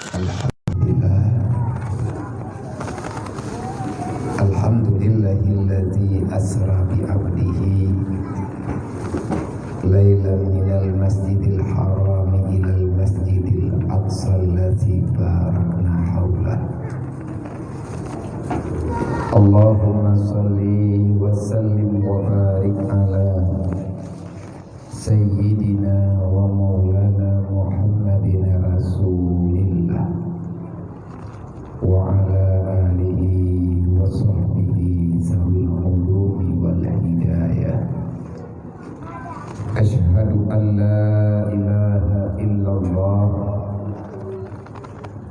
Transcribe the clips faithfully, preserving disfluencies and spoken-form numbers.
Alhamdulillah. Alhamdulillahilladzi asra bi 'abdihi lailan minal masjidil harami ilal masjidil aqsal ladzi barakna haulah. Allahumma shalli wa sallim wa barik ala Sayyidina wa maulana Muhammadin Rasulillah wa ala alihi wa sahbihi zawil ulumi wal hidayah. Asyhadu an la ilaha illallah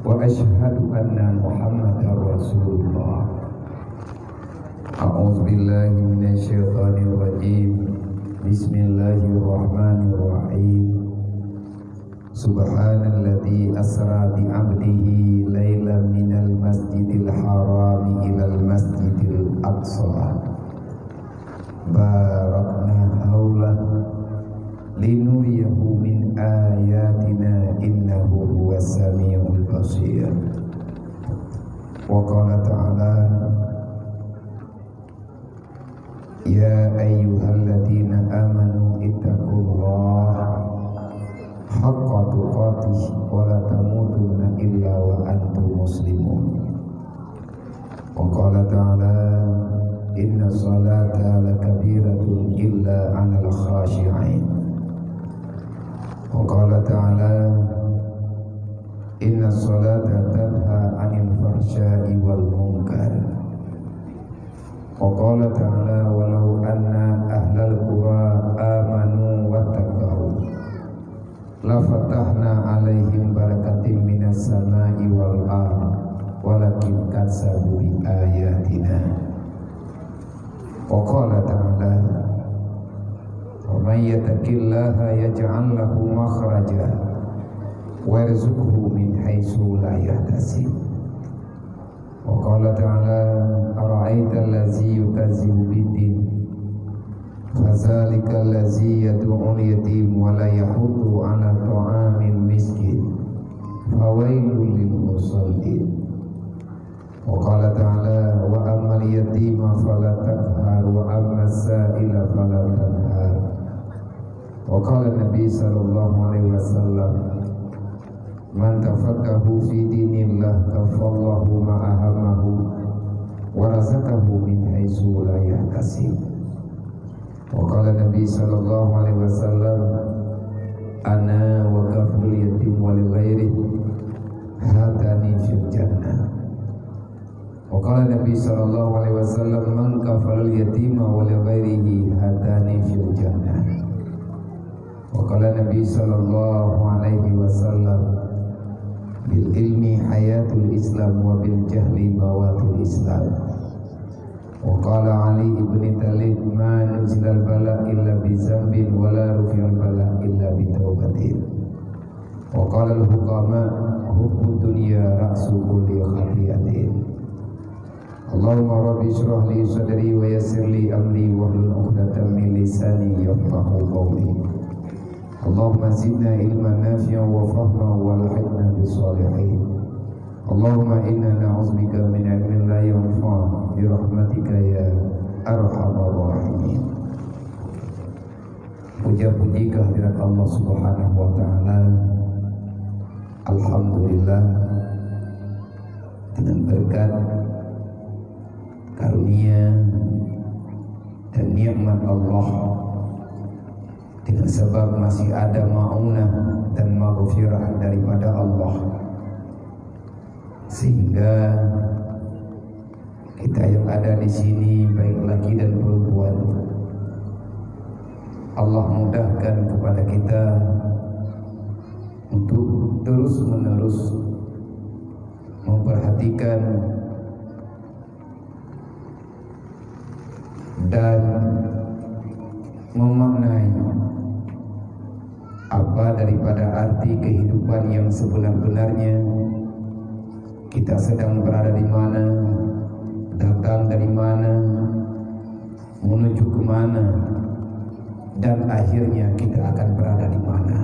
wa asyhadu anna Muhammadar Rasulullah. A'udzubillahi minasyaitonirrajim. Bismillahirrahmanirrahim. Subhanalladzi asra bi 'abdihi lailan minal masjidil harami ilal masjidil aqsa. Barakna haulah linuriyahu min ayatina innahu huwas samiul basir. Wa qala ta'ala, ya ayyuhalladzina amanu ittaqullaha haqqa tuqatih wa la tamutunna illa wa antum muslimun. Wa qala ta'ala, inna salata lakabiratun illa 'alal khashi'in. Wa qala ta'ala, inna salata tanha 'anil fahsya'i wal munkar. Wa qala ta'ala, walau anna ahlal qura amanu wattaqau lafatahna 'alaihim barakatim minas sama'i wal ardh walakin kazzabu bi ayatina. Wa qala ta'ala, wa may yattaqillaha yaj'al lahu makhraja wa yarzuqhu min haitsu la yahtasib. Wa qala ta'ala, ara'aital ladzi yukazzibu biddin, fadzalikal ladzi yadu'ul yatim wa la yahuddu 'ala ta'amil miskin, fawailul lil musallin. Wa qala ta'ala, wa ammal yatima fala taqhar, wa ammas sa'ila fala tanhar. Wa qala Nabi sallallahu alaihi wasallam, man tafaqahu fi dinillah kafallahu ma ahammahu wa razaqahu min haitsu la yahtasib. Wa qala Nabi sallallahu alaihi wasallam, ana wa kaful yatim wa li ghairi hatani fil jannah. Wa qala Nabi sallallahu alaihi wasallam, man kafalal yatima wa li ghairihi hatani fil jannah. Wa qala Nabi sallallahu alaihi wasallam, bil ilmi hayatul Islam wa bil jahli mawatul Islam. Wa qala Ali ibn Thalib, ma nuzilal bala illa bi zambin wa la rufi'al bala illa bi taubatin. Wa qalal hukama, hubbud dunya ra'su kulli khati'atin. Allahumma rabbi shrah li sadri wa yassir li amri wahlul 'uqdatam min lisani yafqahu qawli. Allahumma zidna ilman nafi'an wa fahman wa alhiqna bis shalihin. Allahumma inna na'udzubika min ilmin la yanfa' bi rahmatika ya arhamar rahimin. Puja-puji kehadirat Allah Subhanahu wa Ta'ala. Alhamdulillah, dengan berkat karunia dan nikmat Allah, dengan sebab masih ada maunah dan maghfirah daripada Allah, sehingga kita yang ada di sini, baik laki dan perempuan, Allah mudahkan kepada kita untuk terus-menerus memperhatikan dan memaknai apa daripada arti kehidupan yang sebenar-benarnya, kita sedang berada di mana, datang dari mana, menuju ke mana, dan akhirnya kita akan berada di mana.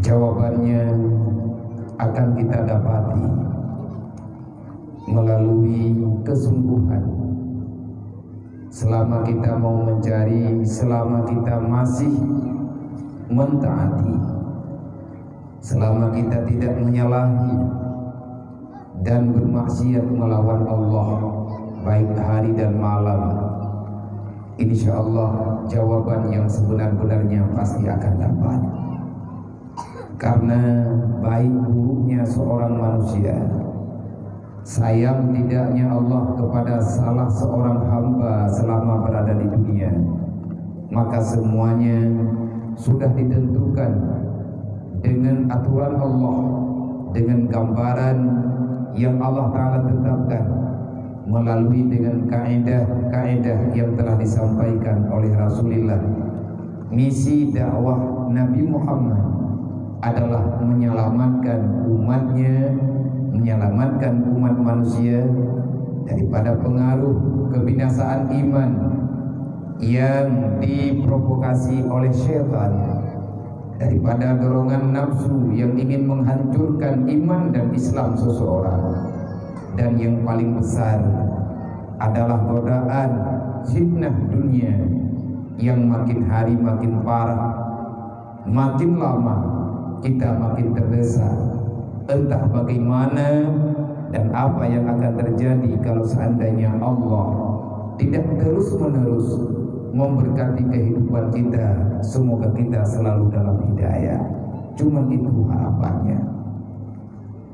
Jawabannya, akan kita dapati melalui kesungguhan. Selama kita mau mencari, selama kita masih mentaati, selama kita tidak menyalahi dan bermaksiat melawan Allah, baik hari dan malam, insya Allah jawaban yang sebenar-benarnya pasti akan dapat. Karena baik buruknya seorang manusia, sayang tidaknya Allah kepada salah seorang hamba selama berada di dunia, maka semuanya sudah ditentukan dengan aturan Allah, dengan gambaran yang Allah Ta'ala tetapkan melalui dengan kaedah-kaedah yang telah disampaikan oleh Rasulullah. Misi dakwah Nabi Muhammad adalah menyelamatkan umatnya, menyelamatkan umat manusia daripada pengaruh kebinasaan iman yang diprovokasi oleh syaitan, daripada dorongan nafsu yang ingin menghancurkan iman dan Islam seseorang, dan yang paling besar adalah godaan fitnah dunia yang makin hari makin parah. Makin lama kita makin terdesak. Entah bagaimana dan apa yang akan terjadi kalau seandainya Allah tidak terus-menerus memberkati kehidupan kita. Semoga kita selalu dalam hidayah. Cuma itu harapannya.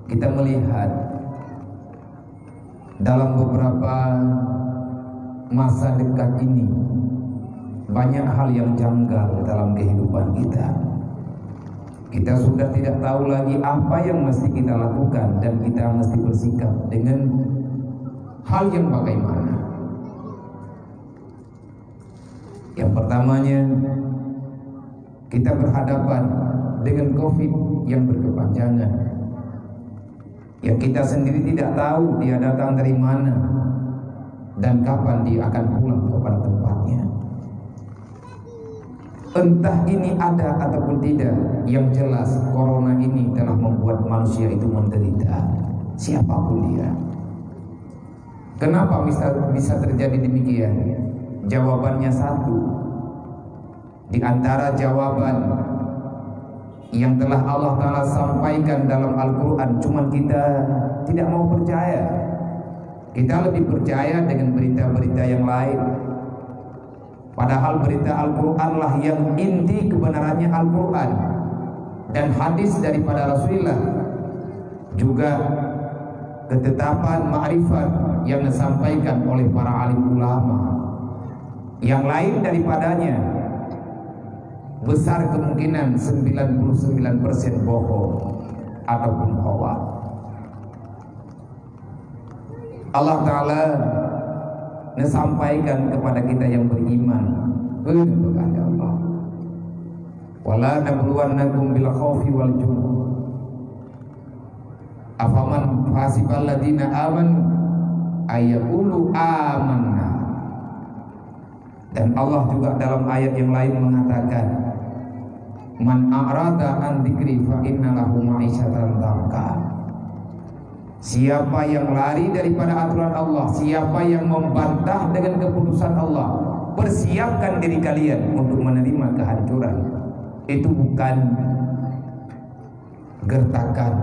Kita melihat dalam beberapa masa dekat ini, banyak hal yang janggal dalam kehidupan kita. Kita sudah tidak tahu lagi apa yang mesti kita lakukan dan kita mesti bersikap dengan hal yang bagaimana. Yang pertamanya, kita berhadapan dengan covid yang berkepanjangan, yang kita sendiri tidak tahu dia datang dari mana dan kapan dia akan pulang kepada tempatnya. Entah ini ada ataupun tidak, yang jelas corona ini telah membuat manusia itu menderita, siapapun dia. Kenapa bisa, bisa terjadi demikian? Jawabannya satu. Di antara jawaban yang telah Allah Ta'ala sampaikan dalam Al-Quran, cuman kita tidak mau percaya. Kita lebih percaya dengan berita-berita yang lain. Padahal berita Al-Quranlah yang inti kebenarannya, Al-Quran dan hadis daripada Rasulullah, juga ketetapan makrifat yang disampaikan oleh para alim ulama. Yang lain daripadanya besar kemungkinan sembilan puluh sembilan persen bohong ataupun hoak. Allah Ta'ala nesampaikan kepada kita yang beriman, eh, kepada Allah. "Wala nabluwannakum bil khaufi wal ju'." "Afaman hasibal ladina amanu ayyakulu amanna." Dan Allah juga dalam ayat yang lain mengatakan, "Man a'rada an dzikri fa inna lahu ma'isyatan dhanka." Siapa yang lari daripada aturan Allah, siapa yang membantah dengan keputusan Allah, persiapkan diri kalian untuk menerima kehancuran. Itu bukan gertakan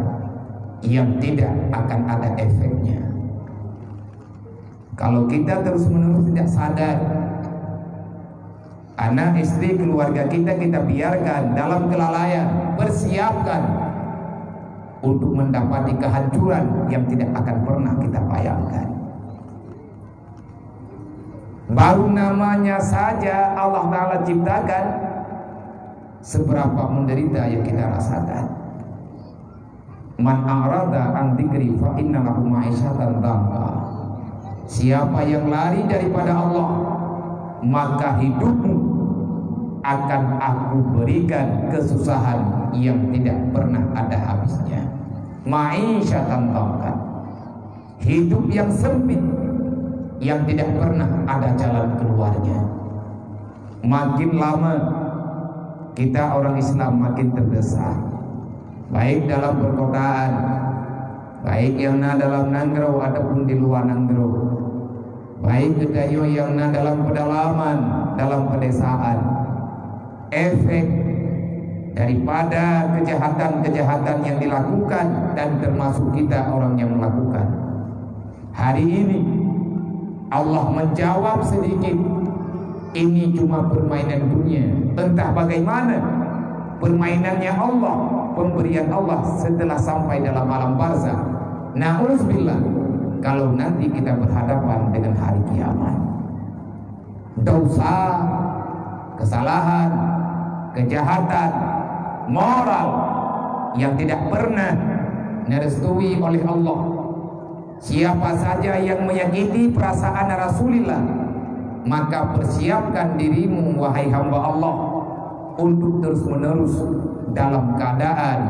yang tidak akan ada efeknya. Kalau kita terus-menerus tidak sadar, anak, istri, keluarga kita, kita biarkan dalam kelalaian, persiapkan untuk mendapati kehancuran yang tidak akan pernah kita bayangkan. Baru namanya saja Allah Ta'ala ciptakan, seberapa menderita yang kita rasakan. "Man a'rada an dzikri fa inna lahu ma'isyatan dhanka." Siapa yang lari daripada Allah, maka hidupmu akan Aku berikan kesusahan yang tidak pernah ada habisnya. Ma'isyatan dhanka. Hidup yang sempit, yang tidak pernah ada jalan keluarnya. Makin lama kita orang Islam makin terdesak. Baik dalam perkotaan, baik nyang na dalam nanggroe ataupun di luwa nanggroe, baik geutanyoe nyang na dalam pedalaman, dalam pedesaan, efek daripada kejahatan-kejahatan yang dilakukan dan termasuk kita orang yang melakukan. Hari ini Allah menjawab sedikit, ini cuma permainan dunia. Entah bagaimana permainannya Allah, pemberian Allah setelah sampai dalam alam barzakh. Na'udzubillah, kalau nanti kita berhadapan dengan hari kiamat. Dosa, kesalahan, kejahatan, moral yang tidak pernah direstui oleh Allah. Siapa saja yang menyakiti perasaan Rasulullah, maka persiapkan dirimu, wahai hamba Allah, untuk terus-menerus dalam keadaan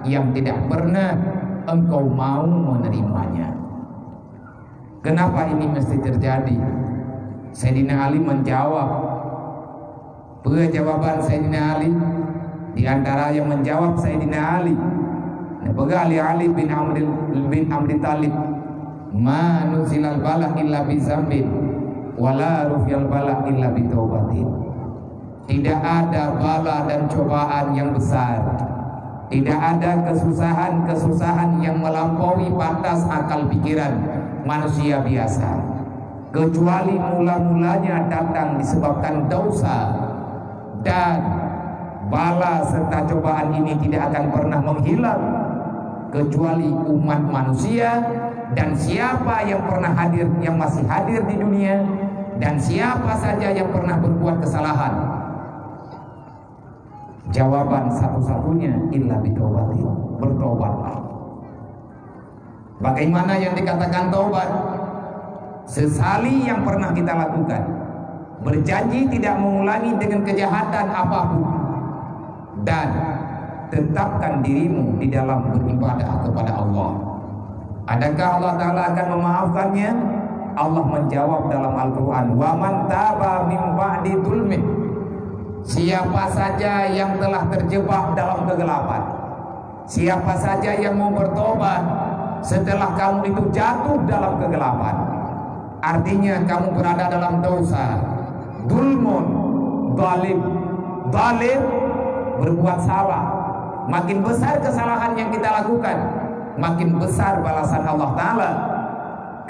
yang tidak pernah engkau mau menerimanya. Kenapa ini mesti terjadi? Saidina Ali menjawab. Peue jawaban Saidina Ali? Di antara yang menjawab Saidina Ali, neupeugah lé Ali bin Amr, bin Abi Thalib, "Ma nuzilal bala illa bi zambin, wa la rufi'al bala illa bi taubatin." Tidak ada bala dan cobaan yang besar, tidak ada kesusahan-kesusahan yang melampaui batas akal pikiran manusia biasa, kecuali mula-mulanya datang disebabkan dosa, dan bala serta cobaan ini tidak akan pernah menghilang kecuali umat manusia, dan siapa yang pernah hadir, yang masih hadir di dunia, dan siapa saja yang pernah berbuat kesalahan, jawaban satu-satunya illa bitaubatin, bertobatlah. Bagaimana yang dikatakan taubat? Sesali yang pernah kita lakukan, berjanji tidak mengulangi dengan kejahatan apapun, dan tetapkan dirimu di dalam beribadah kepada Allah. Adakah Allah Ta'ala akan memaafkannya? Allah menjawab dalam Al-Quran, "Wa man taba min ba'di zulmin." Siapa saja yang telah terjebak dalam kegelapan, siapa saja yang mau bertobat setelah kamu itu jatuh dalam kegelapan, artinya kamu berada dalam dosa, zulmun, zalim, zalim, berbuat salah. Makin besar kesalahan yang kita lakukan, makin besar balasan Allah Ta'ala.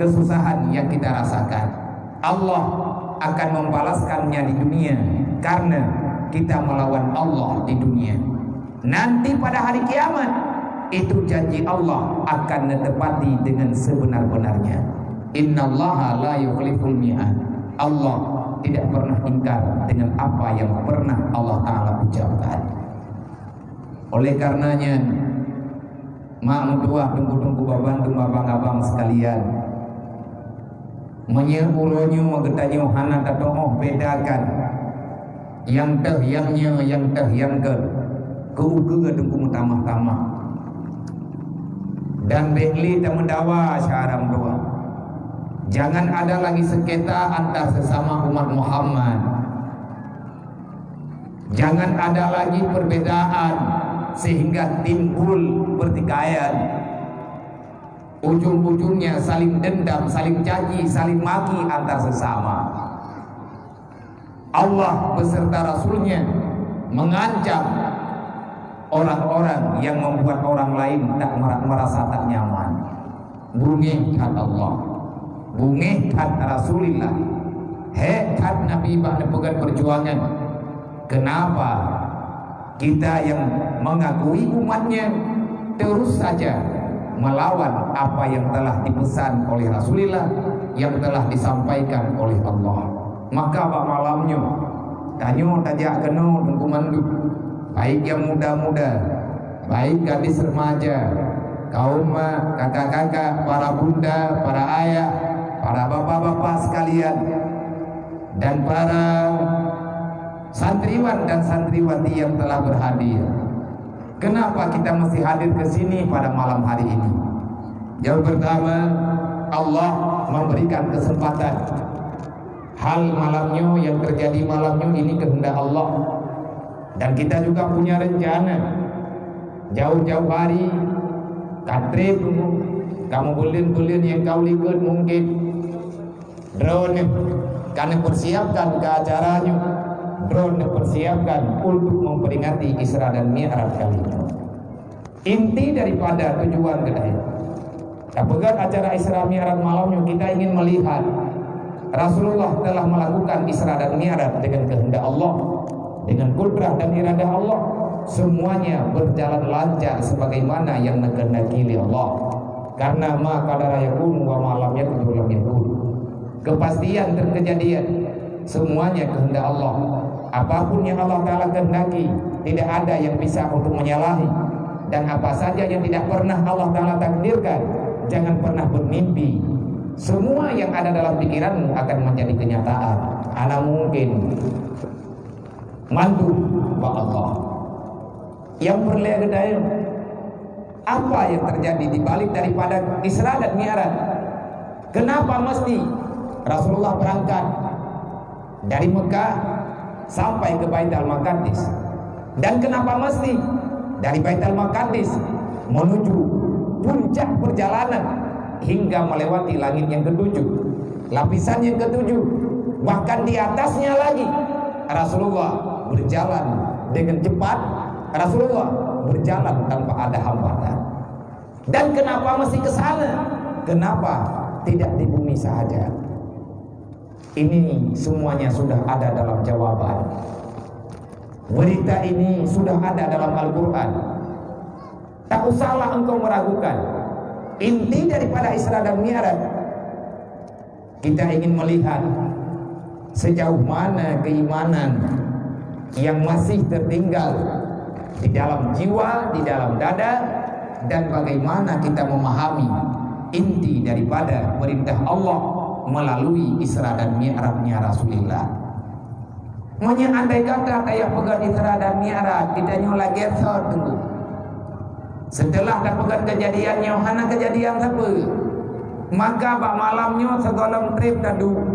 Kesusahan yang kita rasakan, Allah akan membalaskannya di dunia karena kita melawan Allah di dunia. Nanti pada hari kiamat, itu janji Allah akan ditepati dengan sebenar-benarnya. Innallaha la yukhliful mi'ad. Allah tidak pernah ingkar dengan apa yang pernah Allah Ta'ala ucapkan. Oleh karenanya, mak meutuah, teungku-teungku, babah, teungku, abang-abang sekalian, meunyoe uroe nyoe geutanyoe hana tatu'oh bedakan nyang teuh nyang nyoe, nyang teuh nyang keu, keu ukeue teungku meutamah-tamah. Dan bék lé tameudawa syedara meutuah. Jangan ada lagi sengketa antar sesama umat Muhammad. Jangan ada lagi perbedaan sehingga timbul pertikaian. Ujung-ujungnya saling dendam, saling caci, saling maki antar sesama. Allah beserta Rasul-Nya mengancam orang-orang yang membuat orang lain tak mera-, merasa tak nyaman. Beungéh that Allah. Beungéh that Rasulullah. Hék that Nabi bak neupeugét peujuangan. Kenapa kita yang mengakui umatnya terus saja melawan apa yang telah dipesan oleh Rasulullah, yang telah disampaikan oleh Allah? Maka bak malam nyoe, tanyoe tajak keunoe teungku mandum, baik nyang muda-muda, baik gadis remaja, kaum mak, kakak-kakak, para bunda, para ayah, para bapak-bapak sekalian, dan para santriwan dan santriwati yang telah berhadir. Kenapa kita mesti hadir ke sini pada malam hari ini? Yang pertama, Allah memberikan kesempatan. Hal malam nyoe, yang terjadi malam nyoe, ini kehendak Allah. Dan kita juga punya rencana. Jauh-jauh hari, ka treb, ka meubuleuen-buleuen nyang ka u likot mungken. Droeneuh ka neupersiapkan keu acara nyoe, droeneuh persiapkan untuk memperingati Isra dan Mi'raj kali nyoe. Inti daripada tujuan geutanyoe tapeugöt acara Isra Mi'raj malam nyoe, kita ingin melihat Rasulullah telah melakukan Isra dan Mi'raj dengan kehendak Allah, dengan kudrah dan iradah Allah. Semuanya berjalan lancar sebagaimana yang dikehendaki oleh Allah. Karena ma qadara yakunu wa ma lam yaqdur lam yakun. Kepastian dan kejadian, semuanya kehendak Allah. Apapun yang Allah Ta'ala kehendaki, tidak ada yang bisa untuk menyalahi. Dan apa saja yang tidak pernah Allah Ta'ala takdirkan, jangan pernah bermimpi. Semua yang ada dalam pikiranmu akan menjadi kenyataan. Hana mungkin mandum bak Allah. Nyang peureulée geutanyoe, apa yang terjadi di balik daripada Isra dan Mi'raj? Kenapa mesti Rasulullah berangkat dari Mekah sampai ke Baitul Maqdis? Dan kenapa mesti dari Baitul Maqdis menuju puncak perjalanan hingga melewati langit yang ketujuh? Lapisan yang ketujuh, bahkan di atasnya lagi, Rasulullah berjalan dengan cepat, Rasulullah berjalan tanpa ada hambatan. Dan kenapa mesti ke sana? Kenapa tidak di bumi sahaja? Ini semuanya sudah ada dalam jawaban. Berita ini sudah ada dalam Al-Quran. Tak usahlah engkau meragukan. Inti daripada Isra dan Mi'raj, kita ingin melihat sejauh mana keimanan yang masih tertinggal di dalam jiwa, di dalam dada, dan bagaimana kita memahami inti daripada perintah Allah melalui Isra dan Mi'rajnya Rasulullah. Meunyoe andai kata tayue peugah Isra dan Mi'raj, geutanyoe lagée sot teungku. Seuteulah tapeugah keujadian nyoe hana keujadian sapeue, maka bak malam nyoe sigohlom treb taduek.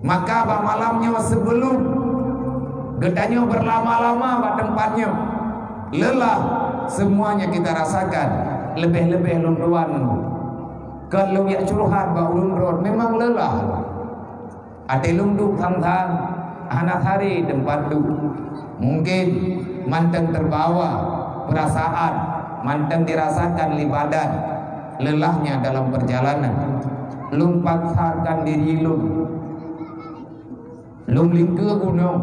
Maka bak malam nyoe, sibeulom geutanyoe beulama-lama bak teumpat nyoe, leulah semuanya kita rasakan, leubeh-leubeh lôn tuan. Kon lôn jak curhat bak ulôn rot, memang leulah. Até lôn duek thang-thang, hana saré teumpat duek. Mungken mantong teubawa peurasaan, mantong dirasakan lé badan leulahnya dalam peurjalanan. Lôn paksakan diri lôn, lôn lingkeue gunong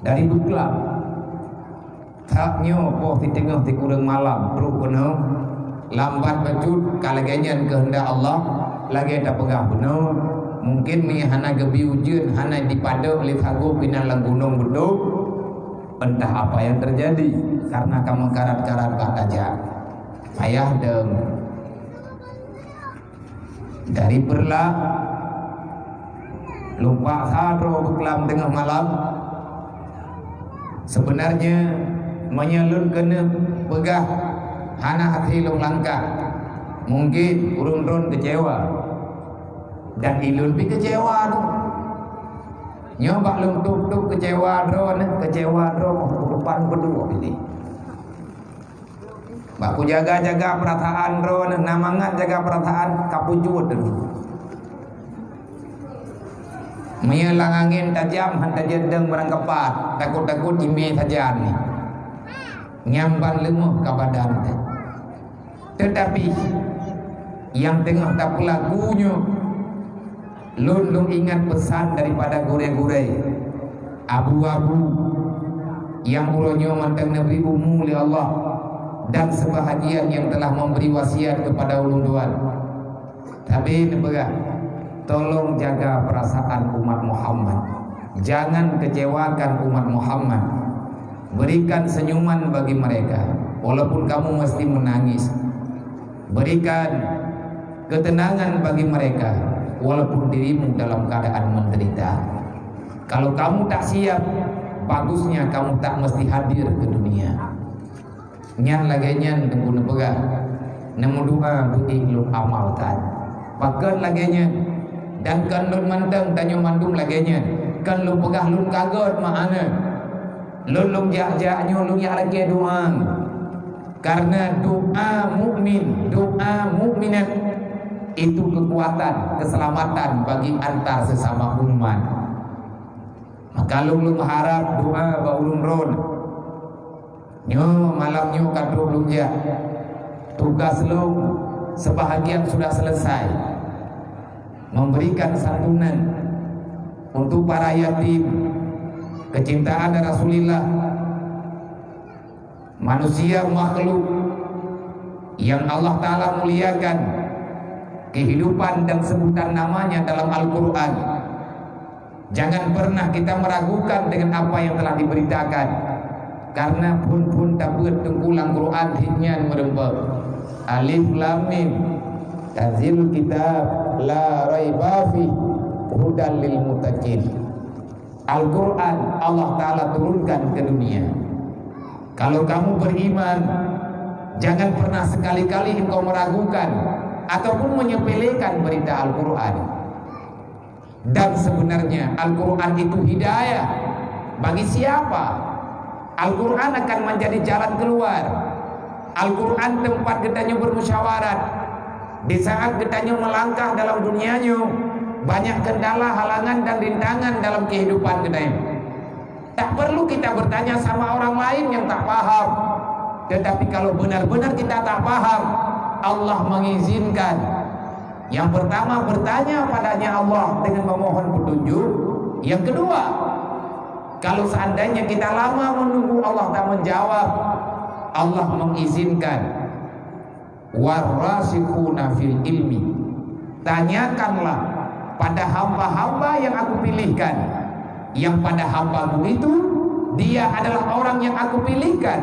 dari Beuklam. That nyoe poh siteungoh sikureueng malam trok keunoe, lambat bacut ka lagée nyan keuheundak Allah, lagée tapeugah bunoe, mungken meunyoe hana geubi ujeuen, hana jipadok lé sagoe pinan lam gunong beudôk, entah apa nyang teujadi, kareuna ka meukarat-karat bak tajak. Payah deueng. Dari Beurla, lôn paksa droe Beuklam teungoh malam. Seubeunarnya, meunyoe lôn keuneuk peugah hana até lôn langkah, mungken ureuëng droen keucewa. Dan ilôn pih keucewa tu. Nyoe bak lôn tôb-tôb keucewa droe, keucewa droe, depan beudôh ini. Bak kujaga-jaga peurasaan droeneuh, na mangat jaga peurasaan, ka pujeuet droeneuh. Meunyoe lam angén tajam, han tajeuet deueng barang keupat, takot-takot jimé sajan nyan. Nyan ban leumoh ka badan teuh. Teutapi, nyang teungoh tapeulaku nyoe, lôn, lôn ingat peusan daripada gurée-gurée, abu-abu, nyang uroe nyoe mantong neubri umu lé Allah, dan seubahagian nyang telah memberi wasiat keupada ulôn tuan. Tapi neupeugah, tolong jaga perasaan umat Muhammad. Jangan kecewakan umat Muhammad. Berikan senyuman bagi mereka, walaupun kamu mesti menangis. Berikan ketenangan bagi mereka, walaupun dirimu dalam keadaan menderita. Kalau kamu tak siap, bagusnya kamu tak mesti hadir ke dunia. Nyan lagée nyan Teungku neupeugah, neumeudoa beuék lôn amal that. Pakon lagée nyan? Dan kon lôn mantong, tanyoe mandum lagée nyan. Kon lôn peugah lôn ka göt meu'ah nyan. Lôn lôn jak-jak nyoe lôn jak lakée doa. Karena doa mukmin, doa mukminat itu kekuatan, keselamatan bagi antar sesama umat. Maka lôn lôn harap doa bak ulôn droe. Nyoe malam nyoe ka trok lôn jak. Tugas lôn sebahagian sudah selesai. Memberikan santunan untuk para yatim, kecintaan Rasulullah, manusia makhluk yang Allah Ta'ala muliakan kehidupan dan sebutan namanya dalam Al-Quran. Jangan pernah kita meragukan dengan apa yang telah diberitakan. Karena phon-phon tabeuet teungku lam Quran hikmah meureumpok. Alif Lam Mim. Tanzil kitab la raiba fi hudal lil muttaqin. Al-Quran Allah Ta'ala turunkan ke dunia. Kalau kamu beriman, jangan pernah sekali-kali engkau meragukan ataupun menyepelekan berita Al-Quran. Dan sebenarnya Al-Quran itu hidayah bagi siapa? Al-Quran akan menjadi jalan keluar. Al-Quran tempat geutanyoe bermusyawarat. Di saat geutanyoe melangkah dalam dunia nyoe, banyak kendala, halangan dan rintangan dalam kehidupan geutanyoe. Tak perlu kita bertanya sama orang lain yang tak paham. Tetapi kalau benar-benar kita tak paham, Allah mengizinkan. Yang pertama, bertanya padanya Allah dengan memohon petunjuk. Yang kedua, kalau seandainya kita lama menunggu Allah tak menjawab, Allah mengizinkan. Warasikhuna fil ilmi. Tanyakanlah pada hamba-hamba yang Aku pilihkan, yang pada hambamu itu, dia adalah orang yang Aku pilihkan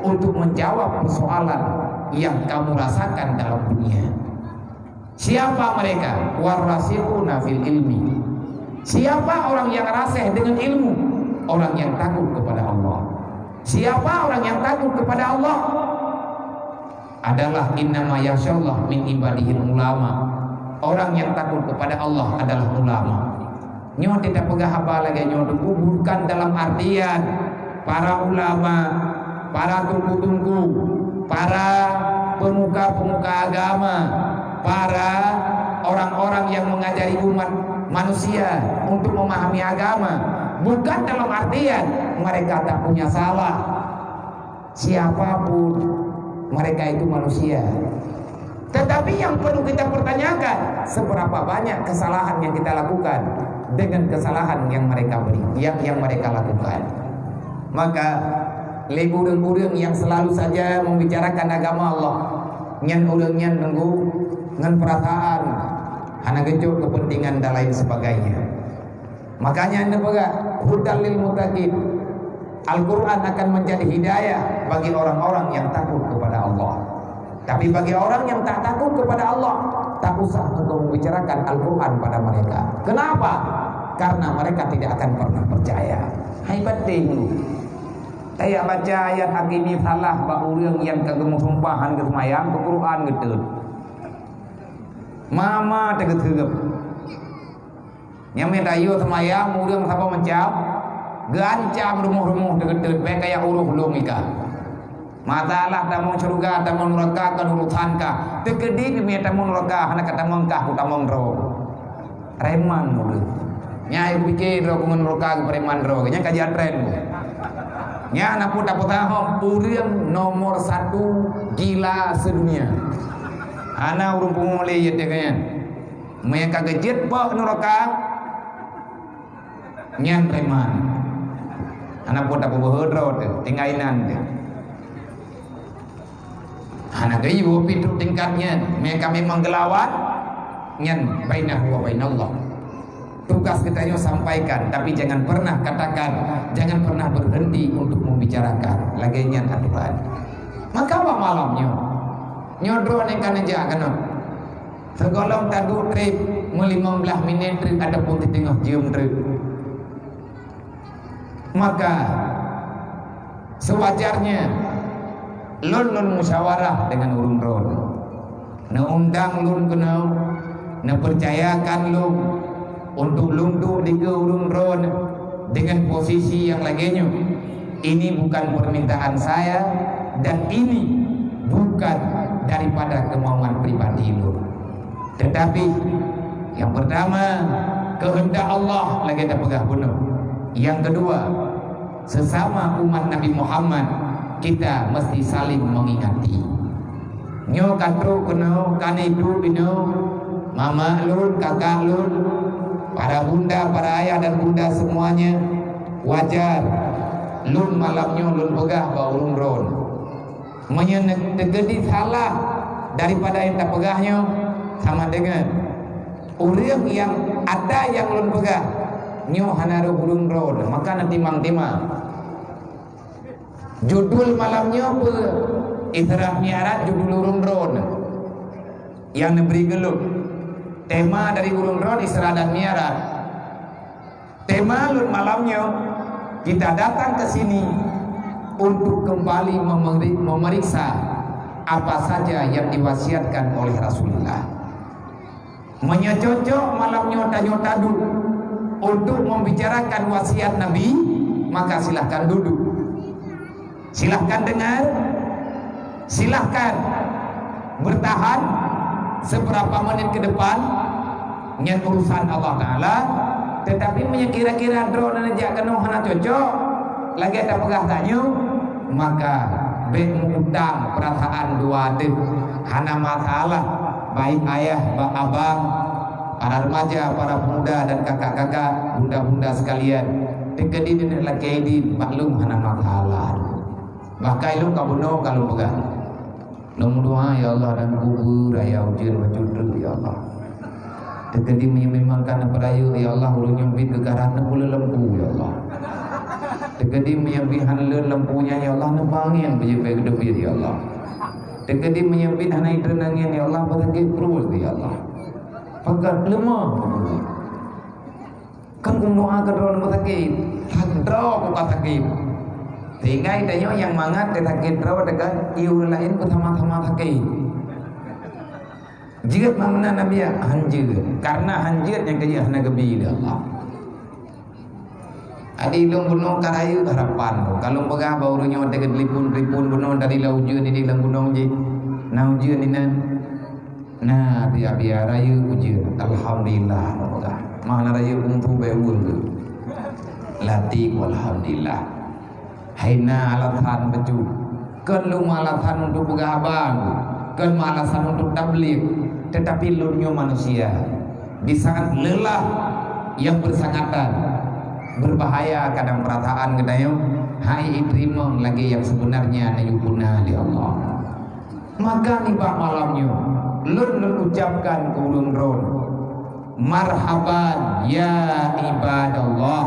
untuk menjawab persoalan yang kamu rasakan dalam dunia. Siapa mereka? Warasikhuna fil ilmi. Siapa orang yang rasih dengan ilmu? Orang yang takut kepada Allah. Siapa orang yang takut kepada Allah? Adalah innama yakhsyallaha min ibadihil ulama. Orang yang takut kepada Allah adalah ulama. Nyoe teupeugah haba lagée nyoe teungku bukan dalam artian para ulama, para teungku-teungku, para pemuka-pemuka agama, para orang-orang yang mengajari umat manusia untuk memahami agama. Bukan dalam artian mereka tak punya salah. Siapapun mereka itu manusia. Tetapi yang perlu kita pertanyakan, seberapa banyak kesalahan yang kita lakukan dengan kesalahan yang mereka beri, yang, yang mereka lakukan. Maka, lé ureuëng-ureuëng yang selalu saja membicarakan agama Allah, nyan ureuëng nyan nunggu ngon perasaan, hana geucok kepentingan dan lain sebagainya. Makanya neupeugah, hudal lil muttaqin. Al-Quran akan menjadi hidayah bagi orang-orang yang takut kepada Allah. Tapi bagi orang yang tak takut kepada Allah, tak usah engkau membicarakan Al-Quran pada mereka. Kenapa? Karena mereka tidak akan pernah percaya. Hai penting. Taya baca ayat hakimi salah bak ureuëng yang ka geumeusumpah han geuseumayang, keu Quran geuteut. Mama teugeuseurup. Nyang mita yue seumayang ureuëng saboh macam, geuancam rumoh-rumoh teugeuteuet bék kaya uroh lông ika. Masalah tamong syeuruga tamong neuraka kon urosan kah. Teukeudi keumiet tamong neuraka hana ka tamong kah ku tamong droe. Preman ureuëng. Nyai pike droe ku ngon neuraka ku preman droe. Nyan kajian tren ku. Nyan hana pun tapeusahoe ureuëng nomor satu gila sedunia. Hana ureuëng pungo lé ié teuh nyan. Meunyo ka geujeuet bak neuraka, nyan preman. Hana pun tapeubuheu droe teuh, tinggai inan teuh. Hana geuyue pih trok tingkat nyan. Meunyo ka memang geulawan, nyan bainahu wa bainallah. Tugas geutanyoe sampaikan, tapi jangan pernah katakan, jangan pernah berhenti untuk membicarakan. Lagée nyan aturan. Maka bak malam nyoe, nyoe droeneuh ka neujak keunoe. Sigohlom taduek treb, meulimong blaih minét treb ataupun siteungoh jeuem treb. Maka, sewajarnya, lôn, lôn musyawarah dengan ureuëng droeneuh. Neuundang lôn keunoe, neupeucayakan lôn untuk lôn duek dikeue ureuëng droeneuh dengan posisi nyang lagée nyoe. Ini bukan permintaan saya dan ini bukan daripada kemauan pribadi lôn. Tetapi yang pertama, kehendak Allah lagèe tapeugah bunoe. Yang kedua, sesama umat Nabi Muhammad, kita mesti saling mengingati. Nyoe ka trok keunoe, ka neudok inoe, mama lôn, kakak lôn, para bunda, para ayah dan bunda semuanya, wajar lôn malam nyoe lôn peugah bak ureueng droen. Meunyoe teukeudi salah daripada nyang tapeugah nyoe, sama deungon ureueng nyang ata nyang lôn peugah nyoe hana rhoh ureueng droen, maka na timang-timang. Judul malam nyoe peue? Isra Mi'raj judul ureueng droen nyang neubri keu lôn. Tema dari ureueng droen Isra dan Mi'raj. Tema lôn malam nyoe, kita datang ke sini untuk kembali memeri-, memeriksa apa saja yang diwasiatkan oleh Rasulullah. Meunyoe cocok malam nyoe tanyoe taduek untuk membicarakan wasiat Nabi, maka silahkan duduk. Silahkan dengar, silahkan bertahan seberapa menit ke depan, nyan urusan Allah Taala. Tetapi meunyoe kira-kira droeneuh jak keunoe hana cocok, lagèe tapeugah tanyoe, maka bèk meu-utang peurasaan dua deuh, hana masalah, baik ayah, ba-, abang, para remaja, para pemuda dan kakak-kakak, bunda-bunda sekalian, teukeudi neuneuk lakèe idin, maklum hana masalah. Bahkan ilôn ka bunoe ka lôn peugah. Lôn meudoa, "Ya Allah, dan kubur raya ujeuen bacut treuk, ya Allah. Teukeudi meunyoe memang ka neupeurayeuk, ya Allah, ureueng nyoe bit geugaran neupeuleulempu, ya Allah. Teukeudi meunyoe bit hana leuet lempu nyan, ya Allah, neuba angén beujeuet bèk geuteubiet, ya Allah. Teukeudi meunyoe bit hana itreun angén, ya Allah, beusakét pruet, ya Allah. Pakat leumah." Kan ulôn doa keu droeneuh sakét, droe buka sakét. Sehingga tanyoe nyang mangat sakét droe deungon ureueng laén beusama-sama sakét. Jeuet meunan Nabi, han jeuet. Karena han jeuet nyang keu jeuet hana geubi lé Allah. Adi lôn bunoe ka rayeuk harapan. Kalau peugah bak ureueng nyoe teuka telepon-telepon bunoe dari lam ujeuen di lam gunong jih. Na ujeuen inan. Na, biya-biya rayeuk ujeuen. Alhamdulillah, peugah. Mana rayeuk untuk beuh. Latih, alhamdulillah. Hai na alasan bacut. Kon lôn alasan untuk peugah abang. Kon alasan untuk tabligh. Tetapi lôn nyoe manusia. Di saat lelah yang bersangatan, berbahaya kadang perasaan geutanyoe, hai iteurimong lagèe nyang sebenarnya na yue puna lé Allah. Maka nibak malam nyoe, lôn, lôn ucapkan keu ureueng droen, "Marhaban ya ibadallah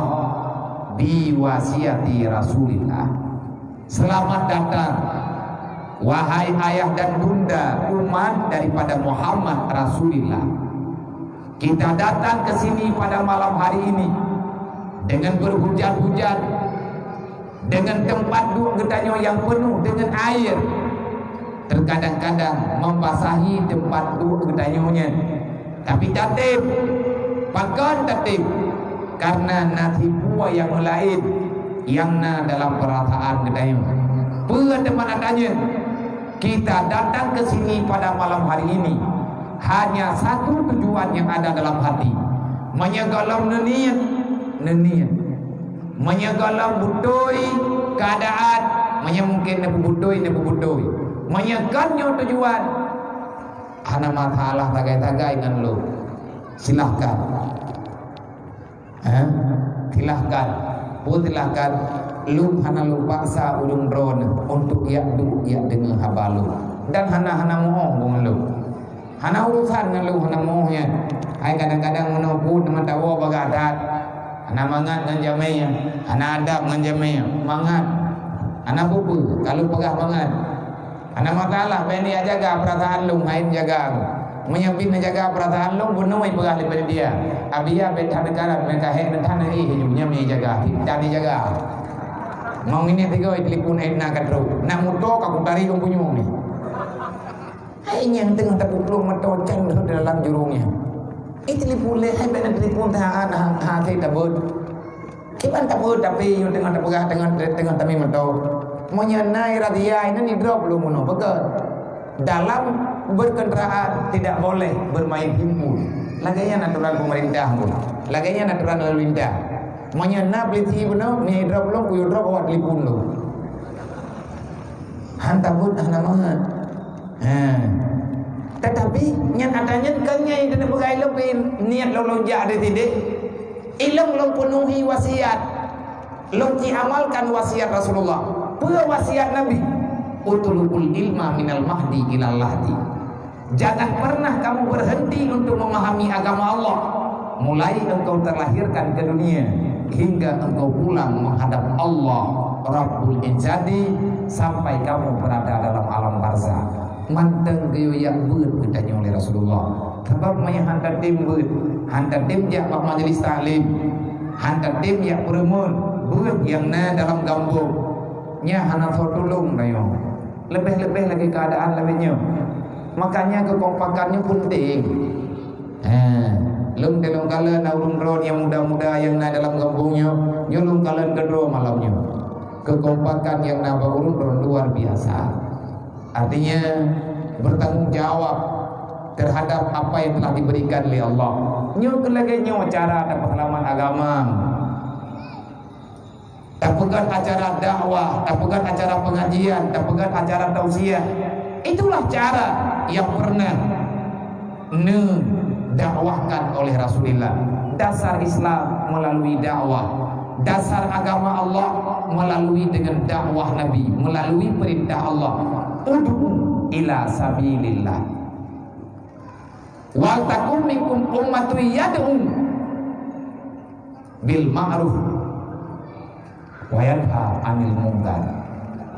bi wasiati Rasulillah." Selamat datang, wahai ayah dan bunda umat daripada Muhammad Rasulillah. Kita datang ke sini pada malam hari ini dengan berhujan-hujan, dengan tempat duek geutanyoe nyang penuh dengan air, terkadang-kadang membasahi tempat duek geutanyoe nyan. Tapi tatem, pakon tatem? Karena na sipeue nyang laén nyang na dalam peurasaan geutanyoe. Peue teuma na tanyoe? Kita datang ke sini pada malam hari ini hanya satu tujuan yang ada dalam hati. Meunyoe gohlom neuniet, neuniet. Meunyoe gohlom beutôi keuadaan, meunyoe mungken neupeubeutôi, neupeubeutôi. Meunyoe kon nyoe tujuan, hana masalah sagai-sagai ngon lôn. Silahkan. Ha? Silahkan. Pun silahkan. Lôn hana lôn paksa ureueng droeneuh untuk jak duek, jak deungoe haba lôn. Dan hana, hana meu'oh ngon lôn. Hana urusan ngon lôn, hana meu'oh nyan. Hai kadang-kadang meunoe pun teuma tawoe bagah that. Hana mangat ngon jamé, hana adab ngon jamé, mangat. Hana peue-peue, ka lôn peugah mangat. Hana masalah, bèk neujaga peurasaan lôn, hai neujaga. Meunyoe bit neujaga peurasaan lôn, bunoe peugah lé panitia. Abi ya bèk that neukarat, meuka hék neuthan neuéh, nyan meujaga, dan neujaga. Mau ngini tiga telepon Edna ka trok. Nak moto ka kutari lôn punyueng ni. Hai nyang teungoh tapeuplong mata cang rhot dalam jurông nyan. Eh, telepon lé, hai bèk na telepon that, ha, ha, ha, tabeuet. Kiban tapeuet tapi nyoe teungoh tapeugah, teungoh, teungoh tamé meuto. Meunyoe na razia, inan idrop lom meunoe, beutôi. Dalam berkendaraan tidak boleh bermain handphone. Lagèe nyan aturan pemerintah pun. Lagèe nyan aturan lalu lintas. Meunyoe na polisi bunoe, meunyoe idrop lom, kuyue drop awak telepon lom. Han tabeuet hana mangat. Ha. Tetapi nyan ata nyan kan nyai dan peugah ilong pih niat lôn lôn jak di sini. Ilong lôn penuhi wasiat. Lôn ci amalkan wasiat Rasulullah. Peue wasiat Nabi? "Utlubul ilma minal mahdi ilal lahdi." Jangan pernah kamu berhenti untuk memahami agama Allah, mulai engkau terlahirkan ke dunia hingga engkau pulang menghadap Allah Rabbul Izzati, sampai kamu berada dalam alam barzakh. Mantong geuyue jak beuet geutanyoe lé Rasulullah. Sabab meunyoe han tatem beuet, han tatem jak bak majlis taklim, han tatem jak peureumeun beuet nyang na dalam gampông, nyan hana soe tulông tanyoe. Leubeh-leubeh lagèe keuadaan lagèe nyoe. Makanya keukompakan nyoe peunteng. Ha, lôn, lôn kalon na ureueng droe nyang muda-muda nyang na dalam gampông nyoe, nyoe lôn kalon keudroe malam nyoe. Keukompakan nyang na bak ureueng droe luar biasa. Artinya, bertanggung jawab terhadap apa yang telah diberikan oleh Allah. Nyoe keuh lagèe nyoe cara tapeuseulamat agama. Tapeugöt acara dakwah, tapeugöt acara pengajian, tapeugöt acara tausiah. Itulah cara yang pernah neudakwahkan oleh Rasulullah. Dasar Islam melalui dakwah. Dasar agama Allah melalui dengan dakwah Nabi, melalui perintah Allah. Ud'u ila sabilillah. Wal takum minkum ummatun yad'u bil ma'ruf wa yanha 'anil munkar.